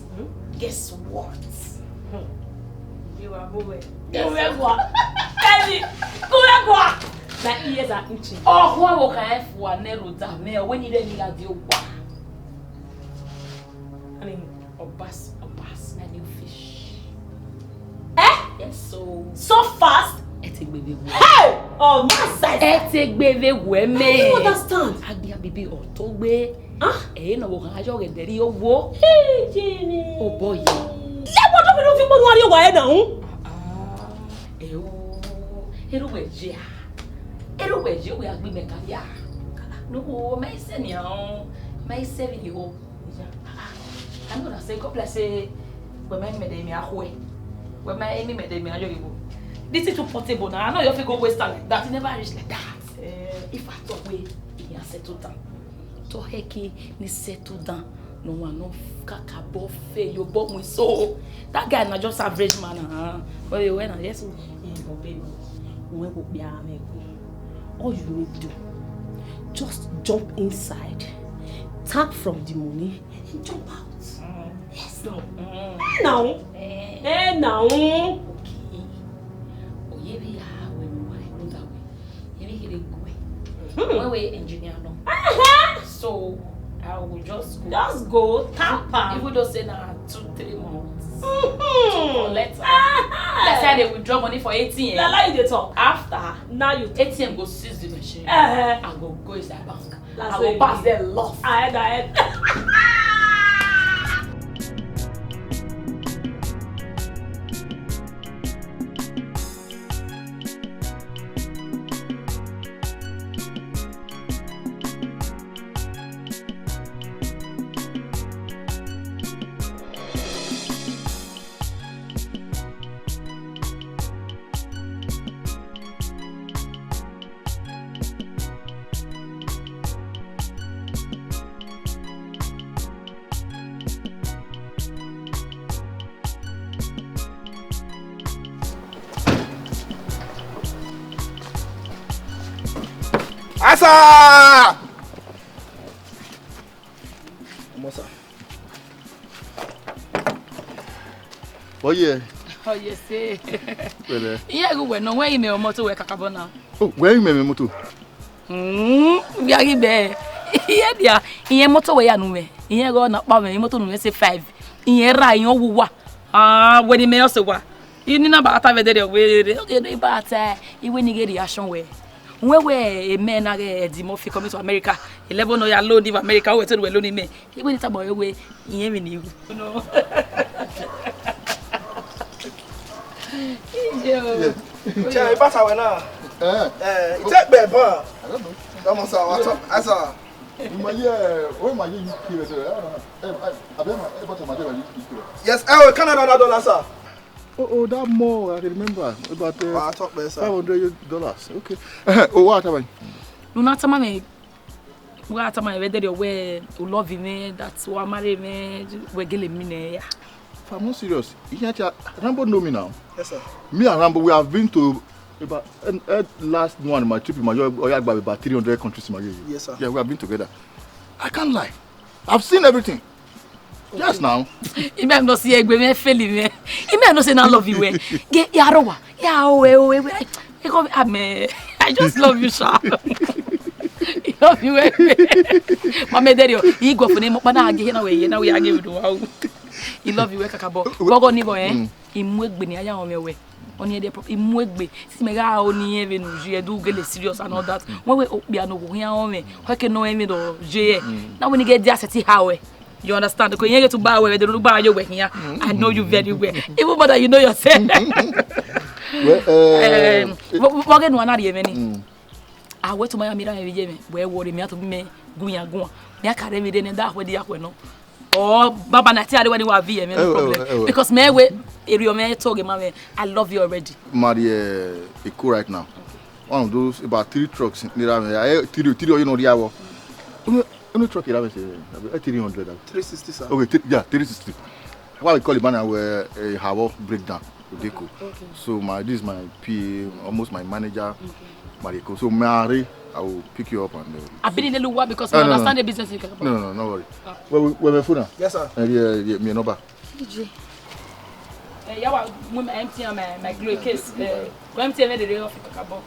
guess what? Hmm. Kẹmi, kúrẹ́kùá. My ears are itching. Ọkhuẹ vbe okhan fua nẹ rhunmwuda mẹ, wẹ ne I rre emwi gha die owa. Honey, Obas, Obas, my new fish. Eh? Yes, so. So fast? Ẹ te gbe vbe wẹ. Hey! Oh, my size. Ẹ te gbe vbe wẹ mẹ. I don't understand. Agbia bibi ọ to gbe. Ah? Ẹ ne ọ vbe okhan yọ ghẹ dẹrriọ wo. Hey, Jimmy. Oh, boy. Lẹ wọ do mi fi kpọnu arrie owa ẹre na, hmm? Ah, ah. Ẹ o, erha uwẹ ye a? Erha uwẹ ye wẹ a gbe mẹ ka ya? No, ma i sẹ nian o, ma i sẹ vbe ye ho. Iya, ah, ah. I know that say, God bless say, wẹ ma i miẹn ẹdẹ mẹ a khuẹ. Wẹ ma i miẹn ẹdẹ mẹ a yọ igho. This is too portable now. I know your fit go waste time like that. It never reach like that. Eh, if I talk we, he has settled down. Tọ hẹ ke ne I settle down, ne ọmwa nọ kakabọ fe ye obọ mu eso. That guy na just average man na. But you went and yes, oh, but baby, we go be a me. All you need to do, just jump inside, tap from the money, and jump out. Mm. Yes, now. Mm. Eh, now. Eh. Eh, now. Okay. Oye, we are, we are, we are. Emwi kherhe gue. Hmm. Wẹ wẹ engineer nọ. Uh-huh. So, I will just go. Just go, tap am. Even though say na two, three months. Mm-hmm. To collect am. Uh-huh. Let's say they withdraw money for A T M. La, la, you dey talk. After, now you talk. A T M go seize the machine. Uh-huh. I go go inside bank. That's I go pass there lost. Ahead, ahead. Asa! Ọmọ sir. Ọyẹ. Ọyẹ se. Pẹ̀lẹ́. Iye gu wẹ nọ, wẹ ime ọmọ to wẹ kakabọ na. Oh, wẹ ime me moto. Mm, ya ghi bẹ. Iye dia, iye moto wẹ ya nu wẹ. Iye go na pa wẹ, moto nu wẹ se five. Iye ra, iye wu wa. Ah, wẹ ni me ọse wa. Ini na ba ta vbe dede wẹ. Okay, no ba ta. Iwe ni ghe reaction wẹ. Wẹ wẹ emẹ na ghe Eddie Murphy coming to America. Eleven nọ ya lo ni vbe America, o wẹ te wẹ lo ni mẹ. Iwe ni tama wẹ wẹ, iyẹn vbe ni ru. No. Iye o. Yeah. Che, e bata wẹ na. Eh. Eh, i te gbe ban. I don't know. Come on, sir. What's up? Yes, sir. You might hear, oh, my, you hear it. Eh, eh, I bet my, eh, but my, you hear it. Yes, eh, oh, Canada dollar, sir. Oh, oh, that more, I can remember. About, uh, Wa tọ kpẹ, sir. Five hundred dollars. Okay. Oh, what about? No, not a man. Wa tama vbe dẹrriọ wẹ u love mwẹ, that wa marry mwẹ, wẹ gele mean ya. If I'm not serious, Iheanacho, Rambo know me now. Yes, sir. Me and Rambo, we have been to about, eh, eh, last one, my trip in my, Oya gba about three hundred countries in my year. Yes, sir. Yeah, we have been together. I can't lie. I've seen everything. Yes, now. Imẹ no si egbe mwẹ feli mwẹ. Imẹ no se na love you well. Ge ya ro wa. Ya o e o e. I come, amen. I just love you, sha. I love you well. Mama dẹrriọ, i go for name, but na age na we, na we age we do wa. I love you well, kakabọ. Bogo ni bo, eh? Mm. I mu egbe ni aya ome we. Oni ede pro-, i mu egbe. Since mẹ gha o ni ẹ vbe ne u ye, do gele serious and all that. Wẹ wẹ okpia ne okhuo khian rọnmwẹ, khẹke ne ọ rẹn mwẹ do ye. Na wẹ ni ghe dia sẹtin ha wẹ. You understand? Because iyẹn ghe tugba wẹ, vbe do gba yo wẹ khian. I know you very well. Even more than you know yourself. Well, eh, um, vbe, vbe, vbe ọghe ne uwa na rhie mwẹ ni. Mm. A wẹ to ma ya mi ra mwẹ vbe ye mwẹ, wẹ worry, mẹ a to mẹ guan guan. Mẹ a ka rre vbe rre ne da wẹ dia khuẹ nọ. Or baba na te a rre wẹ ni wa viẹ mwẹ, no problem. Because mẹ wẹ erriọ mwẹ to ghe ma mwẹ, I love you already. Marry, eh, Eko right now. One of those about three trucks ni ra mwẹ. Eh, three, three, you know, the hour. Only, only truck you have is, eh, three hundred. Three sixty, sir. Okay, th-, yeah, three sixty. What we call it, man, we, eh, Hawo breakdown, Odeko. Okay. So my, this is my P A, almost my manager, Mariko. So Mary, I will pick you up and, uh, I believe in the Lord because I understand the business you can. No, no, no, no worry. Where, where, where my phone now? Yes, sir. Uh, yeah, yeah, me number. D J. Eh, yeah, wa, with my M T N and my, my Glo case. Eh, go M T N, where they dey off the kakabo.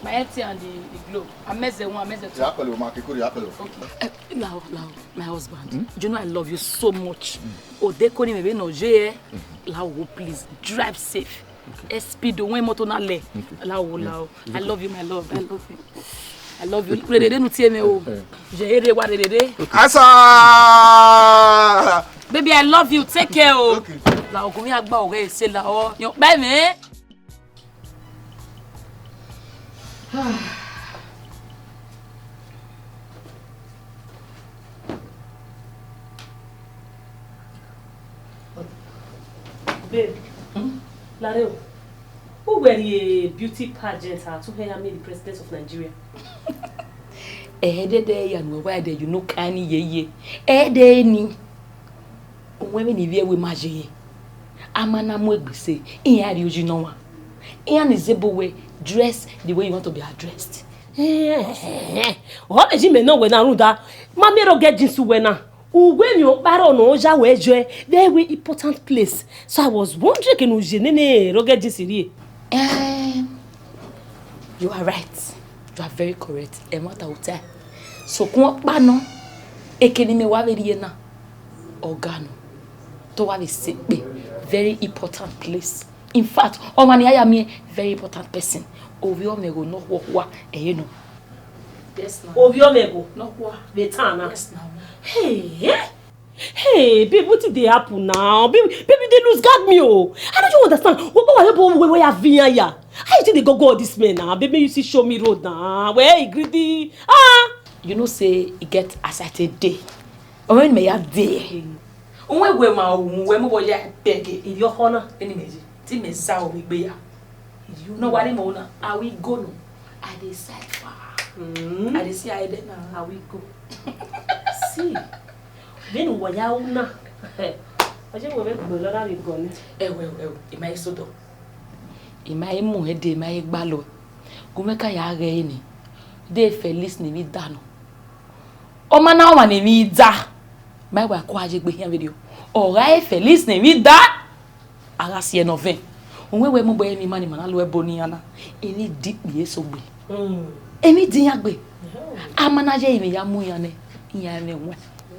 My M T N and the, the Glo. Ameze one, Ameze two. Ya pẹ̀lú, ma kikuri, ya pẹ̀lú. Okay. Eh, Lao, Lao, my husband. Hmm? Do you know I love you so much? Hmm. Odeko ni mebe no je. Hmm. Lao, please, drive safe. Okay. Eh, speed, when motor na le. Okay. Lao, yeah. Lao. I love you, my love. I love you. I love you. Rere nu tie me o. Eh. Je here wa rere. Okay. Asa! Baby, I love you. Take care o. Okay. Lao, go mi agba o, say Lao. Yo, bye me. Babe, hmm? Lare o. Who were the beauty pageant at who hire me the president of Nigeria? Eh, dede ya no why de you know kind ye ye. Eh, de ni. Uwẹ vbene ivbi ẹvbo ma ye, a ma na mu egbe sẹ, iran rhie oyi ne ọmwa. Iran ni zẹ ebo wẹ, dress the way you want to be addressed. Ọ vbe ji mẹ nọ wẹ na rhunmwuda, ma miẹn rre ọgẹ jeans uwẹ na. Uwẹ emwi ọkpa rrọọ ne ọ ya wẹ yọe vbe ẹvbo important place. So I was wondering kene u ye nene rre ọgẹ jeans rrie. Eh, you are right. You are very correct. Ẹmwata ota. Sokpan ọkpa nọ, eke ne imẹ wa vbe rrie na, ọ ga nọ, te ọ wa vbe sẹ kpe, very important place. In fact, ọmwa ne a ya miẹn, very important person. Ovbi ọmọ ẹghẹ nọkhuakhua, ẹre nọ. Yes, ma'am. Ovbi ọmọ ẹghẹ nọkhua vbe tan na. Yes, ma'am. Hey, eh? Hey, babe, wetin dey happen now? Babe, babe, you dey lose guard me o. I no just understand. What, what, what, what, what, what, how you take dey go, go all this men now? Babe, make you still show me road now. Where he greedy? Ah! You know say e get as I take dey. Or when me ya dey. Unwe we ma o, we mo bo ya beg. If you corner. Any me, ti me sa o we gbe ya. No worry mo na. I will go no. I dey cipher. Mm. I dey see how dem na. I will go. See. Vbene uwa ya ru na, ọ je wẹ vbe gbe lọ na vbe gọ nẹ. Ẹwẹ, ẹwẹ, I ma he sodọ. I ma he mu ẹdẹ, I ma he gbalọ. Gu mwẹ ka ya ghẹ ẹre nẹ. De Felix ne emwi da nọ. Ọ ma na ọmwa ne emwi da. Ma wa kua ye egbe khian vberriọ. Ọ gha re Felix ne emwi da. A gha si ẹe nọ vẹn. Uwẹ wẹ mobọ emwi ima ni ma na lo ẹbo ne iran na. Emwi di ikpia eso gbe. Mm. Emwi di iran gbe. Mm. A ma na ye emwi ya mu iran nẹ, iran mwẹ wọn.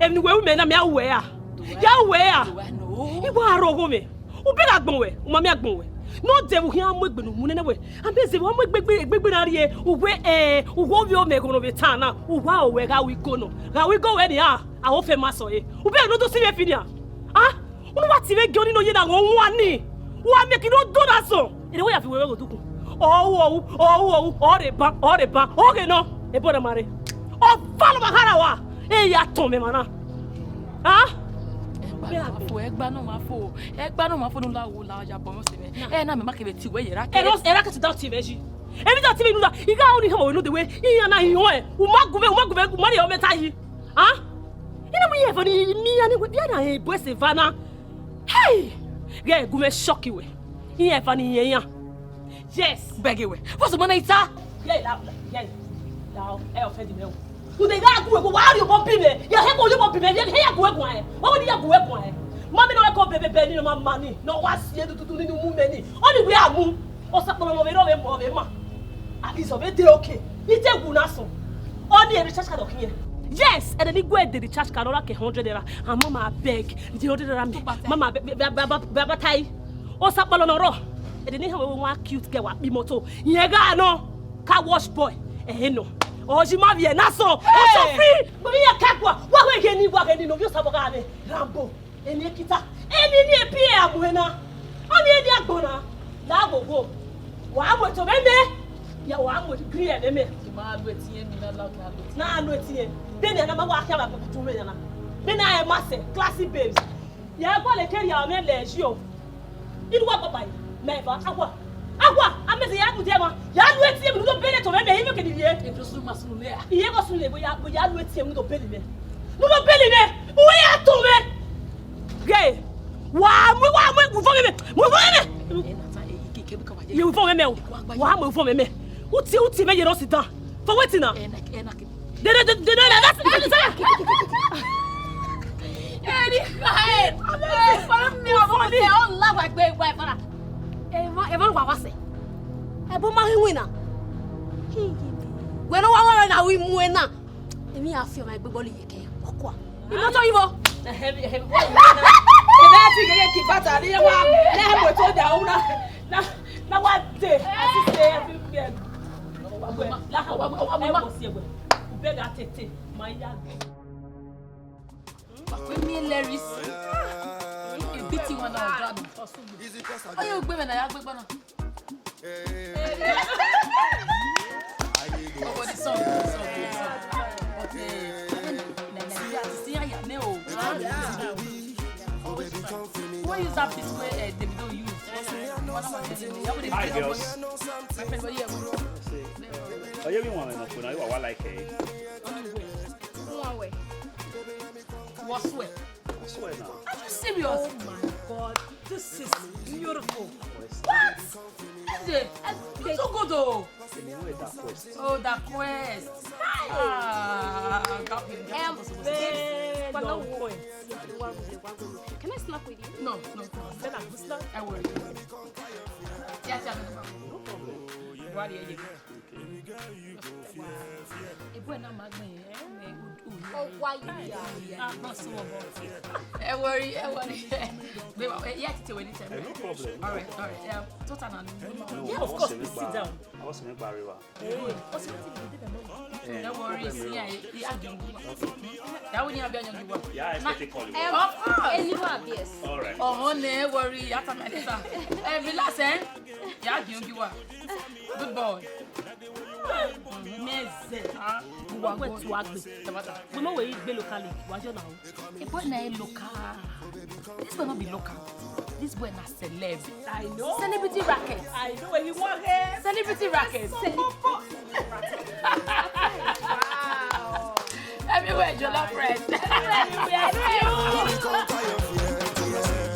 Emwi ne uwẹ ru mẹ na, mẹ a ru wẹ ra? Ya ru wẹ ra? I wa rrọọ ọghomwẹ. Ubẹghe agbọn wẹ, u ma miẹn agbọn wẹ. Ne ọ dẹ vbe u khian mu egbe ne u mu nene wẹ. A miẹn zẹ vbe ọ mu egbe, egbe, egbe na rrie, uwẹ, eh, uwẹ ovbi ọmọ ẹghẹ ne ọ vbe ta na, u wa rẹn wẹ gha ru igo nọ. Gha ru igo wẹ nia, a ho famous ọre. Ubẹghe ne u do si mwẹ fi nia. Ah? Unu wa tie mwẹ gie ọnii ne ọ ye na ghẹ wan ni. Wa miẹn kidie ọ do na sọn. Ere wẹ ya fi wẹ vbe ghodukun. Ọ ru, ọ ru, ọ ru, ọ ru, ọ rre ban, ọ rre ban. Ọ ghe nọ, ebo na ma rre. Ọ va lọ ma kha ra wa. E ya tọn mẹ emwa na. Ah? Ẹgba nọ ma fo, ẹgba nọ ma fo, ẹgba nọ ma fo ne u la wo la ya bọ yọn sẹ mwẹ. Ẹ na mẹ ma kevbe tie wẹ ye ra kẹ. Ẹro, ẹro ke ti da tie mwẹ yi. Emwi da tie mwẹ inu da. I gha ru ni họn enu de wẹ. Iran na hin họn ẹ. U ma gu mwẹ, u ma gu mwẹ, u ma rhie ọmọ ta yi. Ah? Ina mu ye eva ni mi ya ni wẹ bia na he bu ẹse eva na. Hey! Ghẹ gu mwẹ shock wẹ. Iran eva ni yẹn iran. Yes. Bẹghe wẹ. What's the man ita? Yeah, la, yeah, la, ẹ offend me o. U de gha gu wẹ, wa rhie obọ bi mwẹ. Ya he ko ye obọ bi mwẹ, ya he ya gu wẹ guan ẹ. Wa wẹ ni ya gu wẹ guan ẹ. Ma mi nọ wẹ ko bẹbẹbẹ ni nọ ma ma ni. Nọ wa si e dududu ni mu mẹ ni. Ọ ni wẹ a mu. Osakpọlọ vbe rọ vbe mọ vbe ma. At least ọ vbe dey okay. I te wu na sọn. Ọ ni recharge card ọ khian. Yes, ẹdẹ ni gu ẹdẹ recharge card ọra ke hundred naira. And mama abeg, the hundred naira me. Mama, be, be, be, be, be, be, tai. Osakpọlọ nọ rọ. Ẹdẹ ni hẹn wẹ one cute girl wa kpi moto. Yẹn gha nọ. Car wash boy. Ẹ nọ. Ọ ji ma viẹ na sọn. Ọ sọ free. Mo mi ya ka gua. Wa wẹ ghe ni, wa ghe ni, no, vi Osabọgha mwẹ. Rambo. Eni ekita, eni ni epi ẹ amuẹn na, ọni eni agbọn na, la ghogho. Wa mu eto vbe mẹ, ya wa mu green vbe mẹ. I ma lu etiẹn mi na la, na lu etiẹn. Na lu etiẹn. Bene na ma wa khian vbe agbọn tutu mwẹ na. Bene a ma sẹ, classy babes. Ya gualọ ke rhia mwẹ lẹ yi o. Inu wa gbagba yi, mẹ eva, awa. Awa, amẹzẹ ya mudia ma. Ya lu etiẹn mi, nu do bele to mẹ, mẹ, ivbi kedi rhie. Edo sunu ma sunu lẹ a. Iye ko sunu lẹ, bo ya, bo ya lu etiẹn mi, nu do bele mẹ. Nu do bele mẹ. Uwẹ ya to mẹ. Ghe. Wa mu, wa mu, mu vọ mẹ. Mu vọ mẹ. Ẹ na ta, e, ike, ike, bu ka wa ye. Ye vọ mẹ o. Wa mu vọ mẹ. Uti, uti mẹ ye no sit down. For wetin na? Ẹ na, ẹ na ke. They, they, they, they, they, that's, that's, that's, Eri khae. Ẹ, fọlọ mi ọmọ tẹ ọ la wa gbe wa fara. Ẹ ma, ẹ ma wa wa sẹ. Ẹ bo ma hin win na. Wẹ no wa wa na wi mu ẹ na. Emi a fi ọmọ ẹgbẹ bọọlu yeke ọkua. Imoto yibo. Na heavy, heavy. Ebe ti gege ki bata ni wa. Na mo to da una. Na, na wa de. Asise everywhere. Wa gbe ma. La wa wa wa ma. Ẹ wo si egbe. Ubẹghe tete. Ma ya. Wa kpe miẹn lẹre isi. Ebiti wan na ọga mi. Ọye ogbe mwẹ na ya gbe gbọna. Ọwọ the song, the song, the song. But, eh, Nigeria, ti si ya ya ne o. Who use that beat wey, eh, Davido use? Hi, girls. My friend, but yeah, we Oye, mi wan na kuna, you are like eh. What's way? I swear now. Are you serious? Oh my God, this is beautiful. What? Eze, you too good though. Oh, that quest. Ah, that will be Can I snap with you? No, no, no. Then I will snap. I worry. Yeah, yeah, no problem. What are you? Ebo na ma gbẹn, eh? Oh, why you here? Ah, boss, oh, boss. Ẹ worry, ẹ worry. Wait, wait, wait, yeah, to anytime. Eh, no problem. All right, all right. Yeah, total and Yeah, of course, please sit down. I was in Bariwa. Ẹ worry, see, I, I, I, that wouldn't have been on you. Yeah, I expect a call. Of course. Anywhere, yes. All right. Oh, no worry, ya ta me later. Eh, relax, eh? Ya gi ogi wa. Good boy. Meze. Ah, wa gbe tu agbe. We mo we gbe locally. Wa jo na o. A boy na local. This boy no be local. This boy na celeb. I know. Celebrity racket. I know where you want here. Celebrity racket. Wow. Everywhere jollof rice. Everywhere.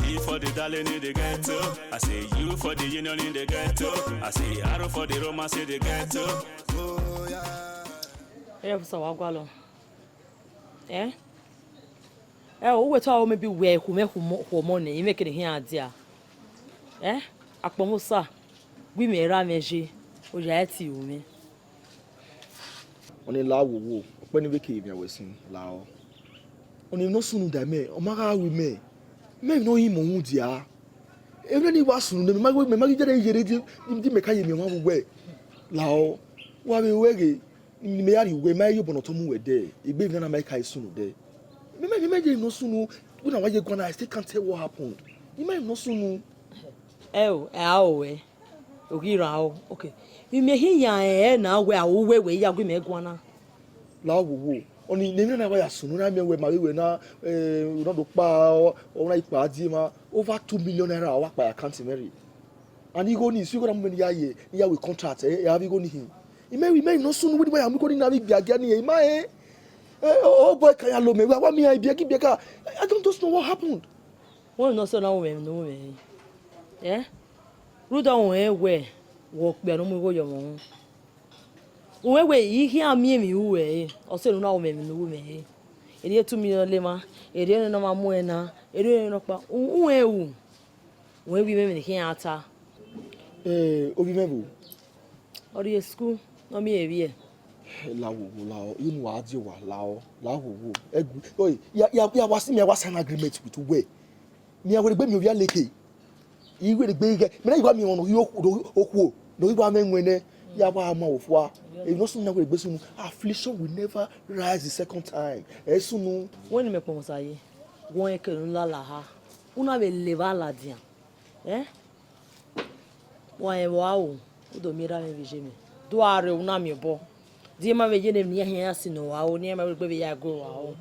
You for the darling in the ghetto. I say you for the union in the ghetto. I say arrow for the romance in the ghetto. Oh yeah. Ẹ fisa wa gua lọ. Eh? Ẹ o, uwẹ tọ aro maybe wẹ khu mwẹ khu ọmọ, khu ọmọ nẹ, I mwẹ kene hian dia. Eh? Akpọnmwẹ Osa, gu mwẹ ra mwẹ ye, oya ẹ tie ru mwẹ. Ọni la wowo, ọkpẹ ni vbe ke emianvwe sin la ọ. Ọni ne ọ sunu da mẹ, ọ ma gha ru mẹ. Mẹ emwi ne ọ hin mẹ mudia. Emwi ne wa sunu nẹ, mẹ ma, mẹ ma ghi jẹrẹ yere di, di mẹ ka ye miẹn ọmwa vbe uwẹ. Lahọ, wa vbe ruẹ ghe, ne imẹ ya rhie uwẹ, ma ye obọ ne ọ tọ mu uwẹ dẹ. Egbe emwi na ma ka sunu dẹ. Mẹ ma, mẹ ma ye emwi ne ọ sunu, wẹ na wa ye guan na, I still can't tell what happened. I ma emwi ne ọ sunu. Ẹ o, ẹ a o wẹ. Oghi ra o. Okay. Imẹ hin ya ẹn na wẹ a o wẹ wẹ ya gu imẹ guan na. La wo wo. Ọni ne emwi na wa ya sunu na miẹn wẹ ma vbe wẹ na, eh, u na do kpa, ọ, ọ na ikpa die ma, over two million naira wa kpa account mẹ rre. And igho ni, isu igho na mu mẹ ne I ya ye, ne I ya we contract, eh, avbe igho ni hin. I ma, I ma emwi ne ọ sunu wẹ ne I wa ya mu igho ni na vbe ibiagia ni, I ma, eh, eh, o, o boy ka ya lo mẹ, wa, wa miẹn ibiaga, ibiaga. I, I don't just know what happened. Wẹ ne ọ sẹ na wo mwẹ ne uwẹ. Eh? Rhunmwuda wẹ wẹ, wẹ okpia ne ọ mu igho ye ọmwa uhunmwu. Uwẹ wẹ, I khian miẹn emwi ru ẹre, ọ sẹ ne u na wo mwẹ emwi ne u ru mwẹ re. Erriọ two million le emwa, erriọ ne ọ ma mu ẹn na, erriọ ne ọ kpa, u, uwẹ ru. Uwẹ wẹ imẹ emwi ne I khian ta. Eh, ovbi mwẹ vbo? Ọ rrie school, ne ọ miẹn evbiẹ. La wo wo, la ọ, inu a die owa, la ọ, la wo wo. Ẹgu, oi, ya, ya, ya wa si, mẹ wa sign agreement with uwẹ. Mẹ a wẹ egbe miẹn ovbi aleke. I wẹ egbe ighẹ, mẹ na wa miẹn ọmọ ne okhuo, ne okhuo, ne wa mwẹ ẹwẹn nẹ, ya wa ma ofua. Emwi ne ọ sunu na wẹ egbe sunu, affliction will never rise the second time. Ẹ sunu. Wẹ ne imẹ kpọnmwẹ Osa ye, wẹ ọnrẹn kẹ ne u lala ha, u na vbe levba ladian. Eh? Wa rẹn vbe aro, u do miẹn erha mwẹ vbe iye mwẹ. Do a rre, u na miẹn obọ. Die ma vbe ye ne emwi ne iran khian ya sunu aro, ne iran ma vbe gbe vbe ya gue aro.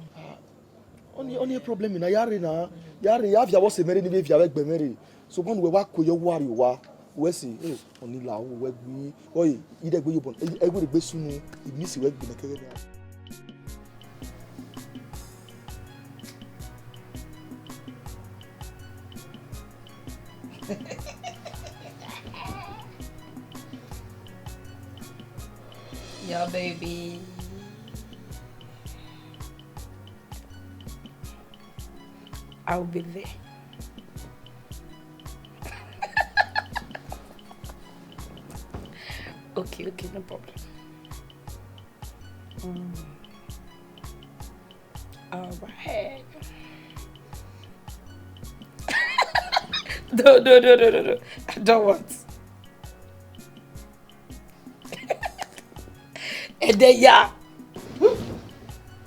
Ọni, ọni problem na, ya rre na, ya rre, ya viọ avbe ọse mwẹ rre, ne I vbe viọ avbe ẹgbẹe mwẹ rre. Sokpan ne uwẹ wa ku ye, wa rrie owa, uwẹ si, eh, ọni la uwẹ gbe, ọe, I dẹ gbe ye obọ, ẹ wẹ egbe sunu, I miss wẹ gbe nẹ kẹghẹ nẹ. Your baby. I'll be there. Okay, okay, no problem. Mm. All right. No, no, no, no, no, no. I don't want. Ẹdẹ ya.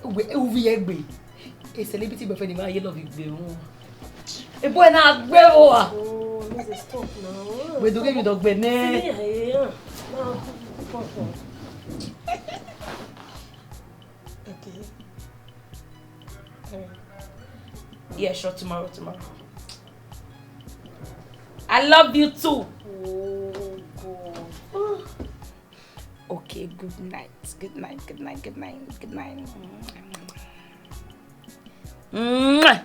Uwe, uvi egbe. A celebrity boyfriend ma ye love igbe wọn. A boy na gbe wo a. Oh, Mister Stop now. We do give you dog bed, ne? See me here. Now, come, come. Okay. All right. Yeah, sure, tomorrow, tomorrow. I love you too. Oh, God. Okay, good night. Good night, good night, good night, good night. Mwah.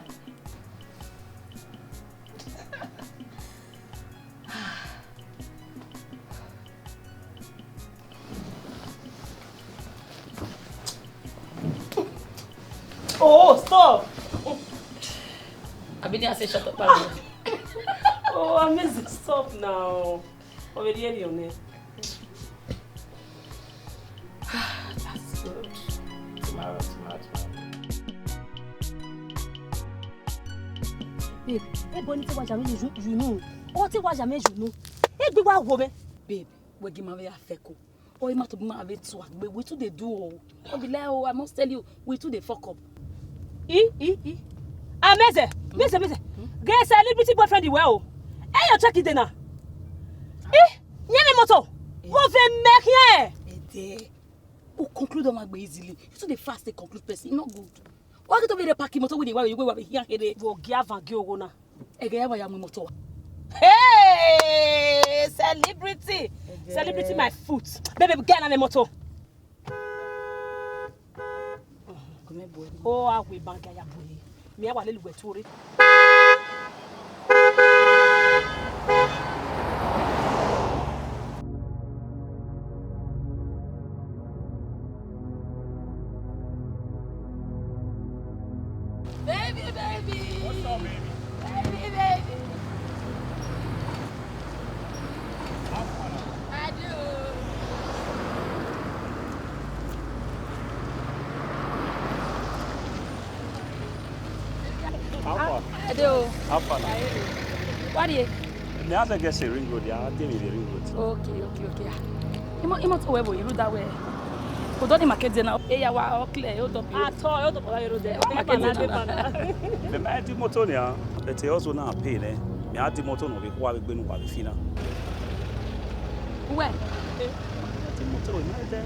Oh, stop! I been here say shut up, Pablo. Oh, Amazing, stop now. Already early on there. That's good. Tomorrow, tomorrow, tomorrow. Babe, ebo ni te wa ya mwẹ yu, yu nu. O te wa ya mwẹ yu nu. Egbe wa wo mwẹ. Babe, wẹ gi ma vbe ya fẹko. Or ima to be ma vbe tu agbe. We too dey do o. Don't be like, oh, I must tell you, we too dey fuck up. I, I, I. Amazing. Mese, mese. Get celebrity boyfriend wẹ o. Hey, your check it na. I, nyẹ ni moto. Wo vbe mẹ khian. Ede. U conclude ọmwa gbe easily. You too dey fast dey conclude person. E no good. Wa ke to vbe rre park moto wey dey wa, wey wa vbe hian khere. Wo gi avan gi ogho na. Ẹghẹ ya wa ya mu moto wa. Hey, celebrity. Celebrity my foot. Baby, get na moto. O, a we bank ya buri. Mi a wa lele uwẹ tuorre. Baby, baby. What's up, baby? Baby, baby. How far now? I do. Yo. How far now? What do you? Me, as I get say Ring Road, yeah, I tell me the Ring Road. Okay, okay, okay. Imo, imo to we bo iru da we. Odo ni market na. E ya wa o clear, o do bi. Ah, to, o do pa iru de. Market na. Me ma di motor ni a. But e also na pay ne. Me a di motor no bi kwa bi gbenu wa bi fina. Uwẹ. Ti motor ni a de.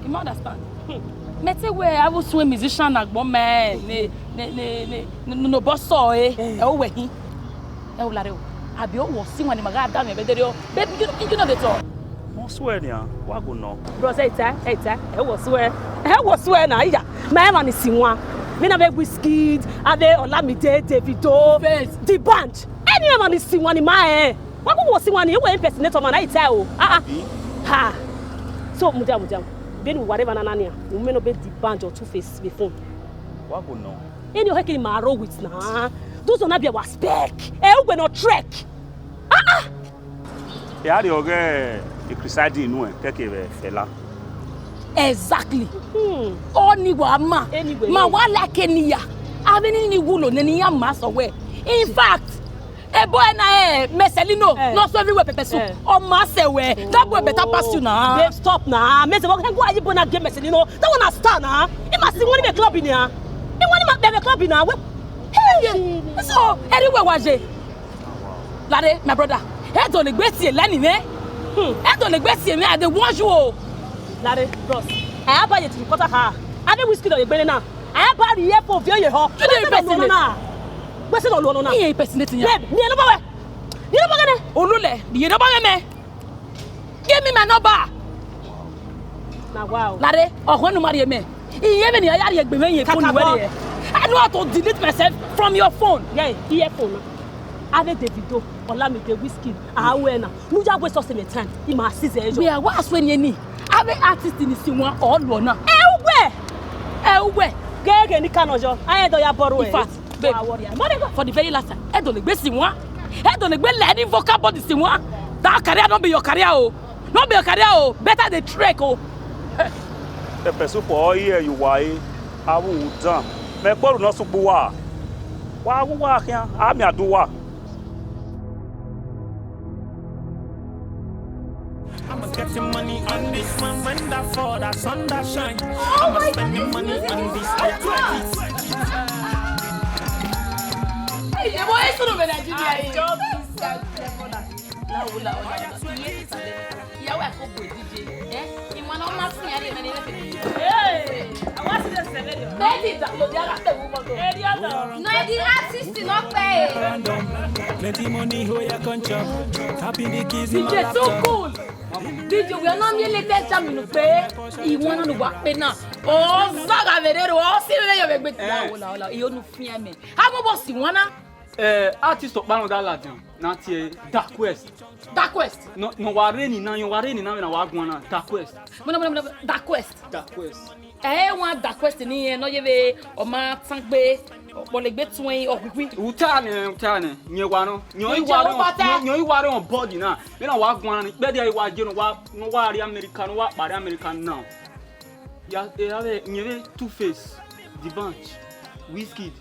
You no understand. Hmm. Mẹ te wẹ avbe usun musician na gbọn mẹ ne, ne, ne, ne, ne, ne obọ sọ e, ẹ o wẹ hin. Ẹ o lare o. Abi o wọ si wan ni ma gha da mẹ vbe dere o. Baby, you, you know the talk. Mo swear ni a, wa go nọ. Bros, ẹ ta, ẹ ta, ẹ wọ swear. Ẹ wọ swear na, iya. Ma emwa ni si wan. Vbene avbe Wizkid, avbe Olamide, Davido, Face. The band. Any emwa ni si wan ni ma ẹ. Wa gu wo si wan ni, wẹ impersonator man, I tell you. Ah, ah. Abi? Ha. So, mudia, mudia. Vbene uwa rre evba na na nia, u mẹ nọ be The Band or Two Face vbe phone. Wa go nọ. Eni ọ hẹke ma roll with na. Those one na be our spec. Eh, ugbẹn nọ trek. Ah, ah. E a rrie ọghe e Chris Adi inu ẹn, kẹkẹ vbe Fẹla. Exactly. Hmm. Ọ ni wa ma. Anyway, ma wa like eni ya. Avbe ni ni wulo nẹ ne iran ma sẹ wẹ. In fact, ebo ẹna, eh, Marcelino, eh, no so everywhere pepper soup. Eh. Ọ ma sẹ wẹ. That boy better pass you na. Babe, stop na. Me say, what can go ayi bona game Marcelino? That one na star na. He must sing one in the club in here. He want him at the club in here. Hey, so, anyway, wa je. Lare, my brother, ẹ do le gbe tie lẹni mwẹ. Hmm. Ẹ do le gbe tie mwẹ, I dey warn you o. Lare, bros. A ya ba ye three quarter ha. Avbe Wizkid ọ ye gbere na. A ya ba rhie fo viọ ye họ. You dey impersonate. Gbese nọ lọ nọ na. He impersonate yan. Babe, ni eno ba wẹ. Ni eno ba gẹnẹ. Olulẹ, ni eno ba gẹnẹ. Give me my number. Na wa o. Lare, ọkhọ nu ma rhie mẹ. Iye vbene I ya rhie egbe mwẹ ye phone wẹ rre. I know how to delete myself from your phone. Yeah, earphone na. Avbe Davido, Olamide, Wizkid, a wẹ na. Nu ya waste us in the time. I ma seize yo. Me, I wa swear ni eni. Avbe artist ni si wan ọ lọ na. Ẹ uwẹ. Ẹ uwẹ. Gẹgẹ ni ka nọ yọ. A ẹdọ ya bọrọ ẹ. In fact, babe, for the very last time, ẹ do le gbe si wan. Ẹ do le gbe lẹ ni vocal body si wan. That career no be your career o. No be your career o. Better dey trek o. Pepper soup ọ ye ye uwa e, avbe udan. Mẹ kpọrọ nọ sukpu uwa. Wa wu uwa khian, a miẹn aduwa. I'm getting money on this one when that for that sun that shine. I'm spending money on this. Hey, the boy is sort of a Nigeria. I just this guy. La, la, la, la. Ìyàwó ẹ̀ kò gbé díje. Ẹ́, ìmọ̀ náà máa sìn àárẹ̀ mẹ́rin lẹ́fẹ̀ẹ́. Hey, I want to say very. Bẹ́ẹ̀ni ìdàkọ̀dé ara pẹ̀lú mọ́tò. Eri ọ̀dọ̀. No, the artist no pay. Plenty money, oh yeah, come chop. Tapping the keys in my laptop. D J too cool. D J, we are not merely tell Jaminu pé ìwọ̀n náà ló wà pé náà. Ó zàgà bẹ̀rẹ̀ rẹ̀, ó sì rẹ̀ yọ̀ bẹ̀ gbé. Ìyàwó la, ó la, ìyónú fún ẹ mẹ́. How about si wan na? Eh, artist ọkpa nọ da ladian, na tie Da Quest. Da Quest. No, no wa rre ni na, yo wa rre ni na, vbene wa guan na, Da Quest. Mọnọ, mọnọ, mọnọ, Da Quest. Da Quest. Ẹ wan Da Quest ni yẹn, nọ ye vbe ọ ma tan gbe, ọkpọlegbe tuẹn, ọkhuikhui. Uta nẹ, uta nẹ, yẹn wa nọ. Yẹn i wa rre on, yẹn i wa rre on board na. Vbene wa guan na, ikpẹdẹ i wa je nọ, wa, nọ wa rrie America, nọ wa kpa rrie America now. Ya, eh, avbe, yẹn vbe Two Face, D'banj, Wizkid.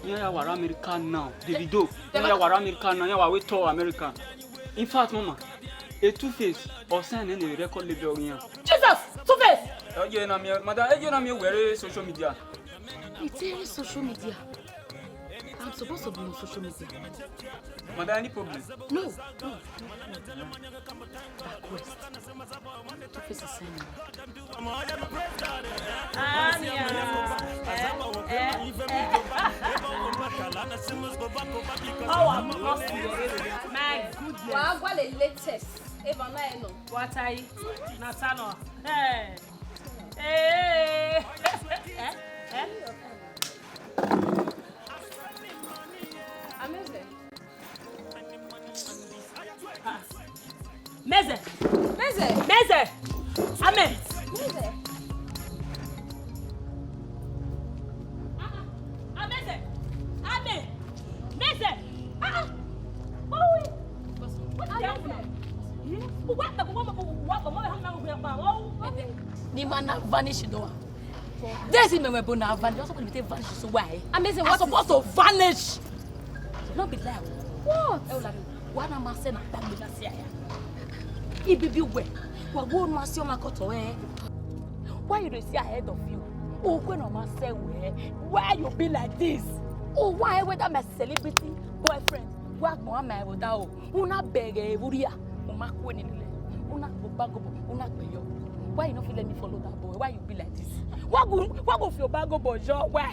Iran ya wa rre America now. Davido. Iran ya wa rre America now. Iran wa wẹ tour America. In fact, mama, e Two Face, ọ sign ne record label ọghe iran. Jesus! Two Face! Ẹ ye na miẹn, madam, ẹ ye na miẹn wẹ rre social media. It is social media. I'm supposed to be on social media. Madam, any problem? No, no, no problem. Request. Two Face is signing. Ania. Eh, eh, eh. How am I? My goodness. Wa gua the latest. Eva na eno. What are you? Natano. Hey. Hey. Eh? Eh? Amazing. Meze. Meze. Meze. Amen. Meze. Ah, ah. Ah, Meze. Amen. Meze. Ah, ah. Boy. What the hell? Ni ma na vanish do. This is my, my bona vanish. You're supposed to vanish. Amazing, I what is supposed to vanish. No be lie. What? Ẹ o la mi, wa na ma sẹ na ta mi na si aya. Ibibi wẹ, wa wo ma si ọmwa kọtọ ẹ. Why you dey see ahead of you? Okwe na ma sẹ wẹ. Why you be like this? O wa ẹ wẹ that my celebrity boyfriend. Wa gbọn ama ẹvbo da o. Una bẹghe evburria. U ma kue ni lele. Una gbe obagobo, una gbe yọ. Why you no fit let me follow that boy? Why you be like this? Wa gu, wa gu fi obagobo yọ wẹ.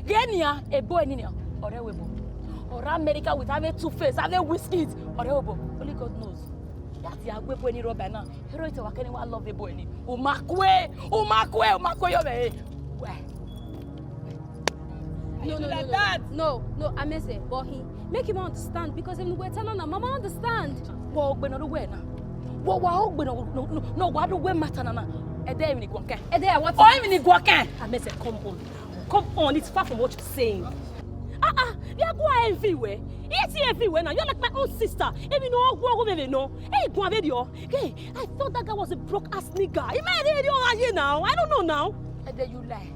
Ghe nian, ebo ẹni nian, ọre webo. Ọre America with have a two face, have a whiskey, ọre webo. Only God knows. That is agwe boy ni rọba na. Hero ite wa kẹni wa love ebo ẹni. U ma kue, u ma kue, u ma kue yọ vbe. Why? No, no, no, no, no, Ameze, but he make him understand because if we tell her now, mama understand. Wa ogbe nọ do wẹ na. Wa wa ogbe nọ nọ wa do wẹ matter na na. Ẹdẹ emwi ni guan kẹ. Ẹdẹ what? Ọ emwi ni guan kẹ. Ameze, come on. Come on, it's far from what you're saying. Ah ah, we are going everywhere. Yes, everywhere now. You're like my own sister. Even no go go baby no. Hey, go baby yo. Hey, I thought that guy was a broke ass nigga. He might really all here now. I don't know now. Ẹdẹ you lie.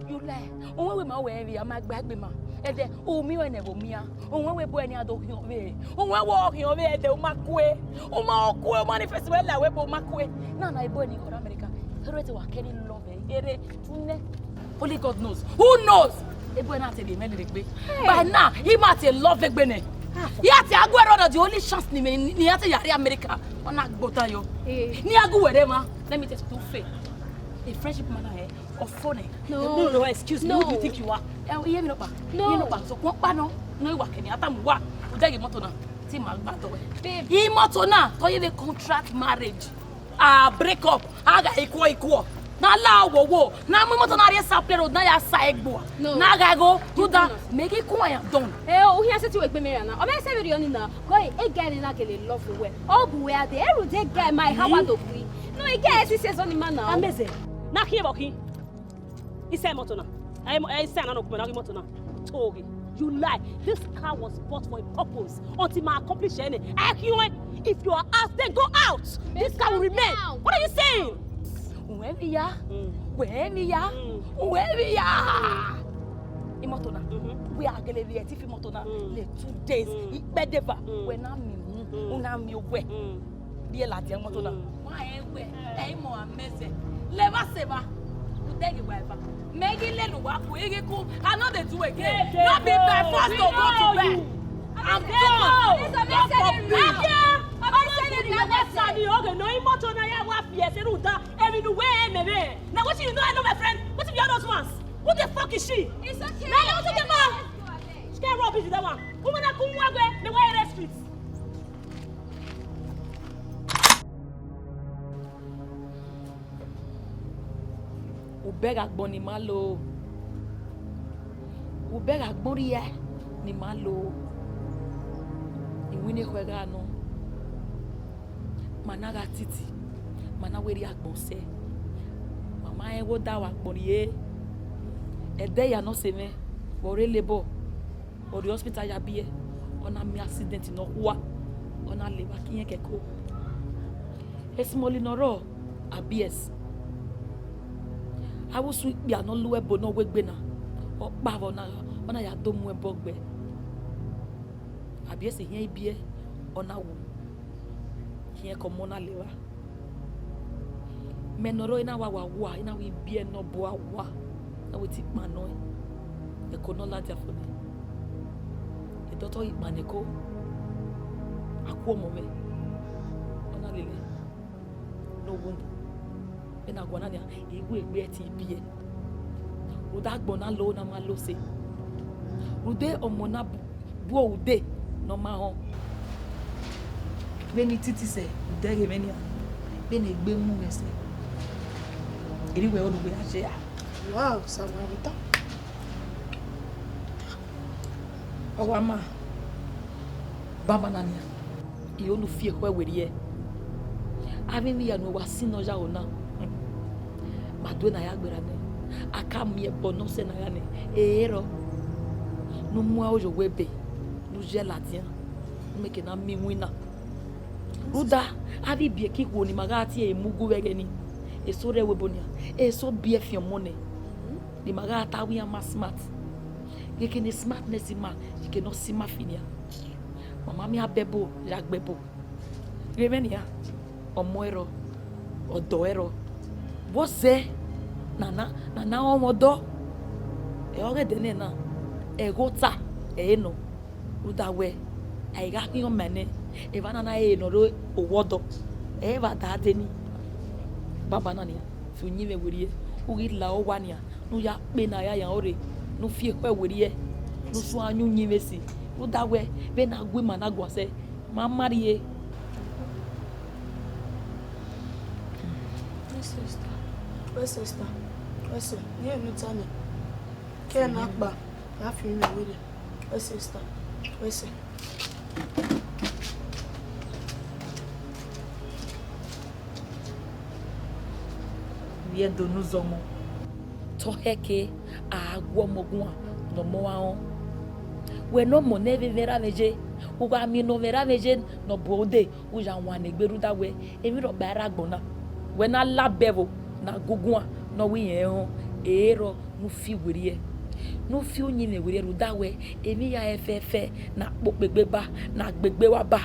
You lie. Òun wẹ ma wẹ ẹvbi a ma gba gbe ma. Ẹdẹ omi ọ ẹnẹ vbe mia. Òun wẹ bo ẹni a do khian vbe. Òun wẹ khian vbe ẹdẹ u ma kue. U ma kue, u ma ni fẹsẹ wẹ la wẹ bo u ma kue. Na na ebo ẹni kọrọ America. Hero te wa kẹni love ere tune. Only God knows. Who knows? Ebo ẹni a te bi mẹ lere gbe. By now, he might a love egbe nẹ. Ya te aguero na the only chance ni me ni ya te yari America. Ọna gbota yo. Ni aguwere ma. Let me tell you something fair. A friendship matter eh. Ọfọ nẹ. No. No, no, no, excuse me. Who do you think you are? Ẹ, iye mi nọ pa. No. Iye nọ pa. So, kọn pa nọ. No, iwa kẹni, ata mu wa. U dẹghe imoto na. Ti ma gba tọ wẹ. Babe. Imoto na, tọ ye vbe contract marriage. A break up. A gha ikuọ ikuọ. Na la wo wo. Na mu imoto na rhie sa play road, na ya sa egbe ua. No. Na gha go. Do that. Make it quiet down. Ẹ, u hia sẹ ti wẹ gbe mẹ ra na. Ọ mẹ sẹ vbe rhie ọni na. Go, e guy ni na gele love wẹ. Ọ bu wẹ ade. Eru de guy ma, how wa do gui. No, e guy si se zọ ni ma na. Ameze. Na khian vbe ọ khin. Isẹ imoto na. Ẹ, imo-, ẹ, isẹ na nọ kpẹn na imoto na. Toge. You lie. This car was bought for a purpose. Until my accomplish any. I can, if you are out, then go out. This car will remain. What are you saying? Uwẹ vbe ya. Mm. Uwẹ vbe ya. Mm. Uwẹ vbe ya. Imoto na. Mm-hmm. We are gele vbe ẹti fi imoto na. Mm. Le two days. Mm. Ikpẹdeva. Mm. Wẹ na mi mu. Mm. Una mi owẹ. Mm. Rhie ladian imoto na. Mm. Wa ẹn wẹ, ẹ i mọ Ameze. Levba sẹ evba. U dẹghe wa eva. Mẹ ghi lele uwa ku, I ghi ku. I no dey do again. No be by force to go to bed. I'm done. God forbid. Ameze, Ameze, Ameze, Ameze. Oge nọ imoto na ya wa fi ẹse rhunmwuda emwi ne uwẹ rẹn mẹ vbe. Na wetin you know, I know my friend. Wetin be all those ones? Who the fuck is she? It's okay. Na ya, wetin dey ma? She get rubbish with that one. Woman na kun wa gbe, me wa ere street. Ubẹghe agbọn ni ma lo. Ubẹghe agbọn rhia ni ma lo. Iwinna ekhọe gha nọ. Ma na gha titi, ma na wẹ rhie agbọn sẹ. Ma ma rẹn wẹ odaro agbọn rhie. Ẹdẹ ya ne ọ sẹ mwẹ, vbe ọ rre labor. Ọ rrie hospital ya biẹ, ọ na miẹn accident ne ọ khua, ọ na levba ke irẹn kẹko. Esmọli ne ọ rrọọ, Abies. Avbe usun ikpia ne ọ lu ẹbo ne ọ wegbe na, ọ kpa vbe ọ na, ọ na ya do mu ẹbọ gbe. Abies hiẹn ibiẹ, ọ na wu. Hiẹn ke ọmọ na levba. Mẹ ne ọ rrọọ, I na wa wa wa, I na wa ibiẹ ne ọ bua wa, I na wa iti kpan nọ, ẹko ne ọ ladian fo nẹ. Edọtọ ghi kpan ne ẹko, a ku ọmọ mwẹ, ọ na lele ne ọ wu mu. Vbene a gualọ na nia, I gu egbe ẹtin ibiẹ. Rhunmwuda agbọn na lo na ma lo sẹ. Rhunmwuda ọmọ na bu bu ude ne ọ ma họn. Vbene I titi sẹ, u dẹghe mwẹ nian. Vbene egbe mu mwẹ sẹ, erriọ wẹ ọre uwẹ a ye a. Wow, Samantha. Ọ wa ma, banbanna nian, I ho ne u fi ekhọe werriẹ. Avbe emwi hia ne uwa sin ne ọ ya ro na, ma due ne a ya gberra nẹ, a ka miẹn ẹbọ ne ọ sẹ ne a gha nẹ, ere ọ ne u mu aro ye owa ebe ne u ye ladian, ne u miẹn ke na miẹn iwinna. Rhunmwuda avbe ibiẹka ikhuo ne ima gha tie ẹre mu gu vbe ẹghẹ nii, eso rre ẹvbo ebo nian, eso biẹ fian ọmọ nẹ. Ne ima gha ta wẹ iran ma smart. Ghẹ kene smartness ima, ghẹ kene ọ si ima fi nian. Ma ma miẹn abẹbo ya gbe ẹbo. Rhie mwẹ nian, ọmọ ẹrọ, ọdọ ẹrọ. Vbọzẹ ne a na, ne a na rọnmwẹ ọdọ? Ẹ ọghe ẹdẹ nẹ na, ẹghẹ ota ẹre nọ. Rhunmwuda wẹ, a i gha khian ọmaẹn nẹ, evba na na re ne ọ rre owa ọdọ, ẹ i vba da dee ni. Banbanna nian, fi uyinmwẹ werriẹ, u ghi la owa nian, ne u ya kpe ne a ya yan ore, ne u fi ekhọe werriẹ, ne u suẹn yan uyinmwẹ esi. Rhunmwuda wẹ, vbene a gu ima na guan sẹ, ma ma rrie. My sister. My sister. My sister. Iye ne u ta nẹ. Ke na kpa, ya fi uyinmwẹ werriẹ. My sister. My sister. Vbe Ẹdo ne u zọmọ, te ọ hẹke a gu ọmọ guan ne ọmọ ra rọn. Wẹ ne ọmọ nẹ vbe mwẹ ra mwẹ ye, u gha miẹn ne ọ mwẹ ra mwẹ ye ne ọ bu ode, u ya wan egbe rhunmwuda wẹ emwi rhọkpa i rre agbọn na. Wẹ ne a la abẹvbo ne a gu guan ne ọ wẹ irẹn rẹn rọn, ẹ i rrọọ ne u fi werriẹ, ne u fi uyinmwẹ werriẹ rhunmwuda wẹ emwi hia ẹfẹfẹ ne a kpokpe egbe ba, ne a gbe egbe wa ba,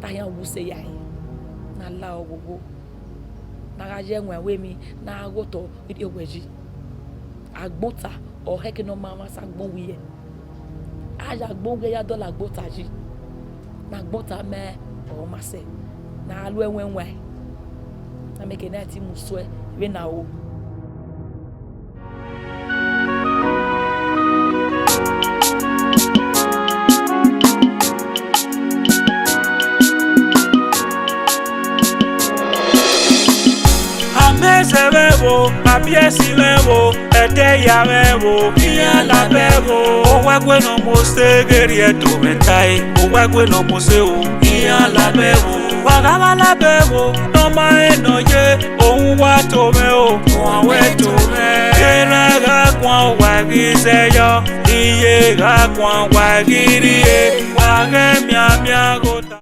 te a yan wu sẹ ya ẹre, ne a la ọghogho, ne a gha ye ẹwaẹn wẹ emwi ne a gha ghe otọ rhie owẹ yi. Agbọn ota ọ hẹke ne ọ ma mwẹ asa agbọn uwu irẹn. A ya agbọn uwu irẹn ya dọlọ agbọn ota yi, ne agbọn ota ma ọ ma sẹ, ne a ru ẹwaẹn waẹn, ne a miẹn ke ne a te mu suẹ vbene a ro. Amẹsẹ vbe ẹvbo, abiẹsi vbe ẹvbo, ẹdẹya vbe ẹvbo, iran labẹ ẹvbo. Owa ẹguẹ ne ọ mose ghe rhie ẹto mwẹ tae, owa ẹguẹ ne ọ mose o, iran labẹ ẹvbo. Wa gha vba labẹ ẹvbo, ne ọ ma rẹn ne ọ ye, ohun wa to mwẹ o, ohan wẹ to mwẹ. Erha gha guan, wa ghi zẹ yọ, iye gha guan, wa ghi rrie, wa ghẹ mianmian gho ta.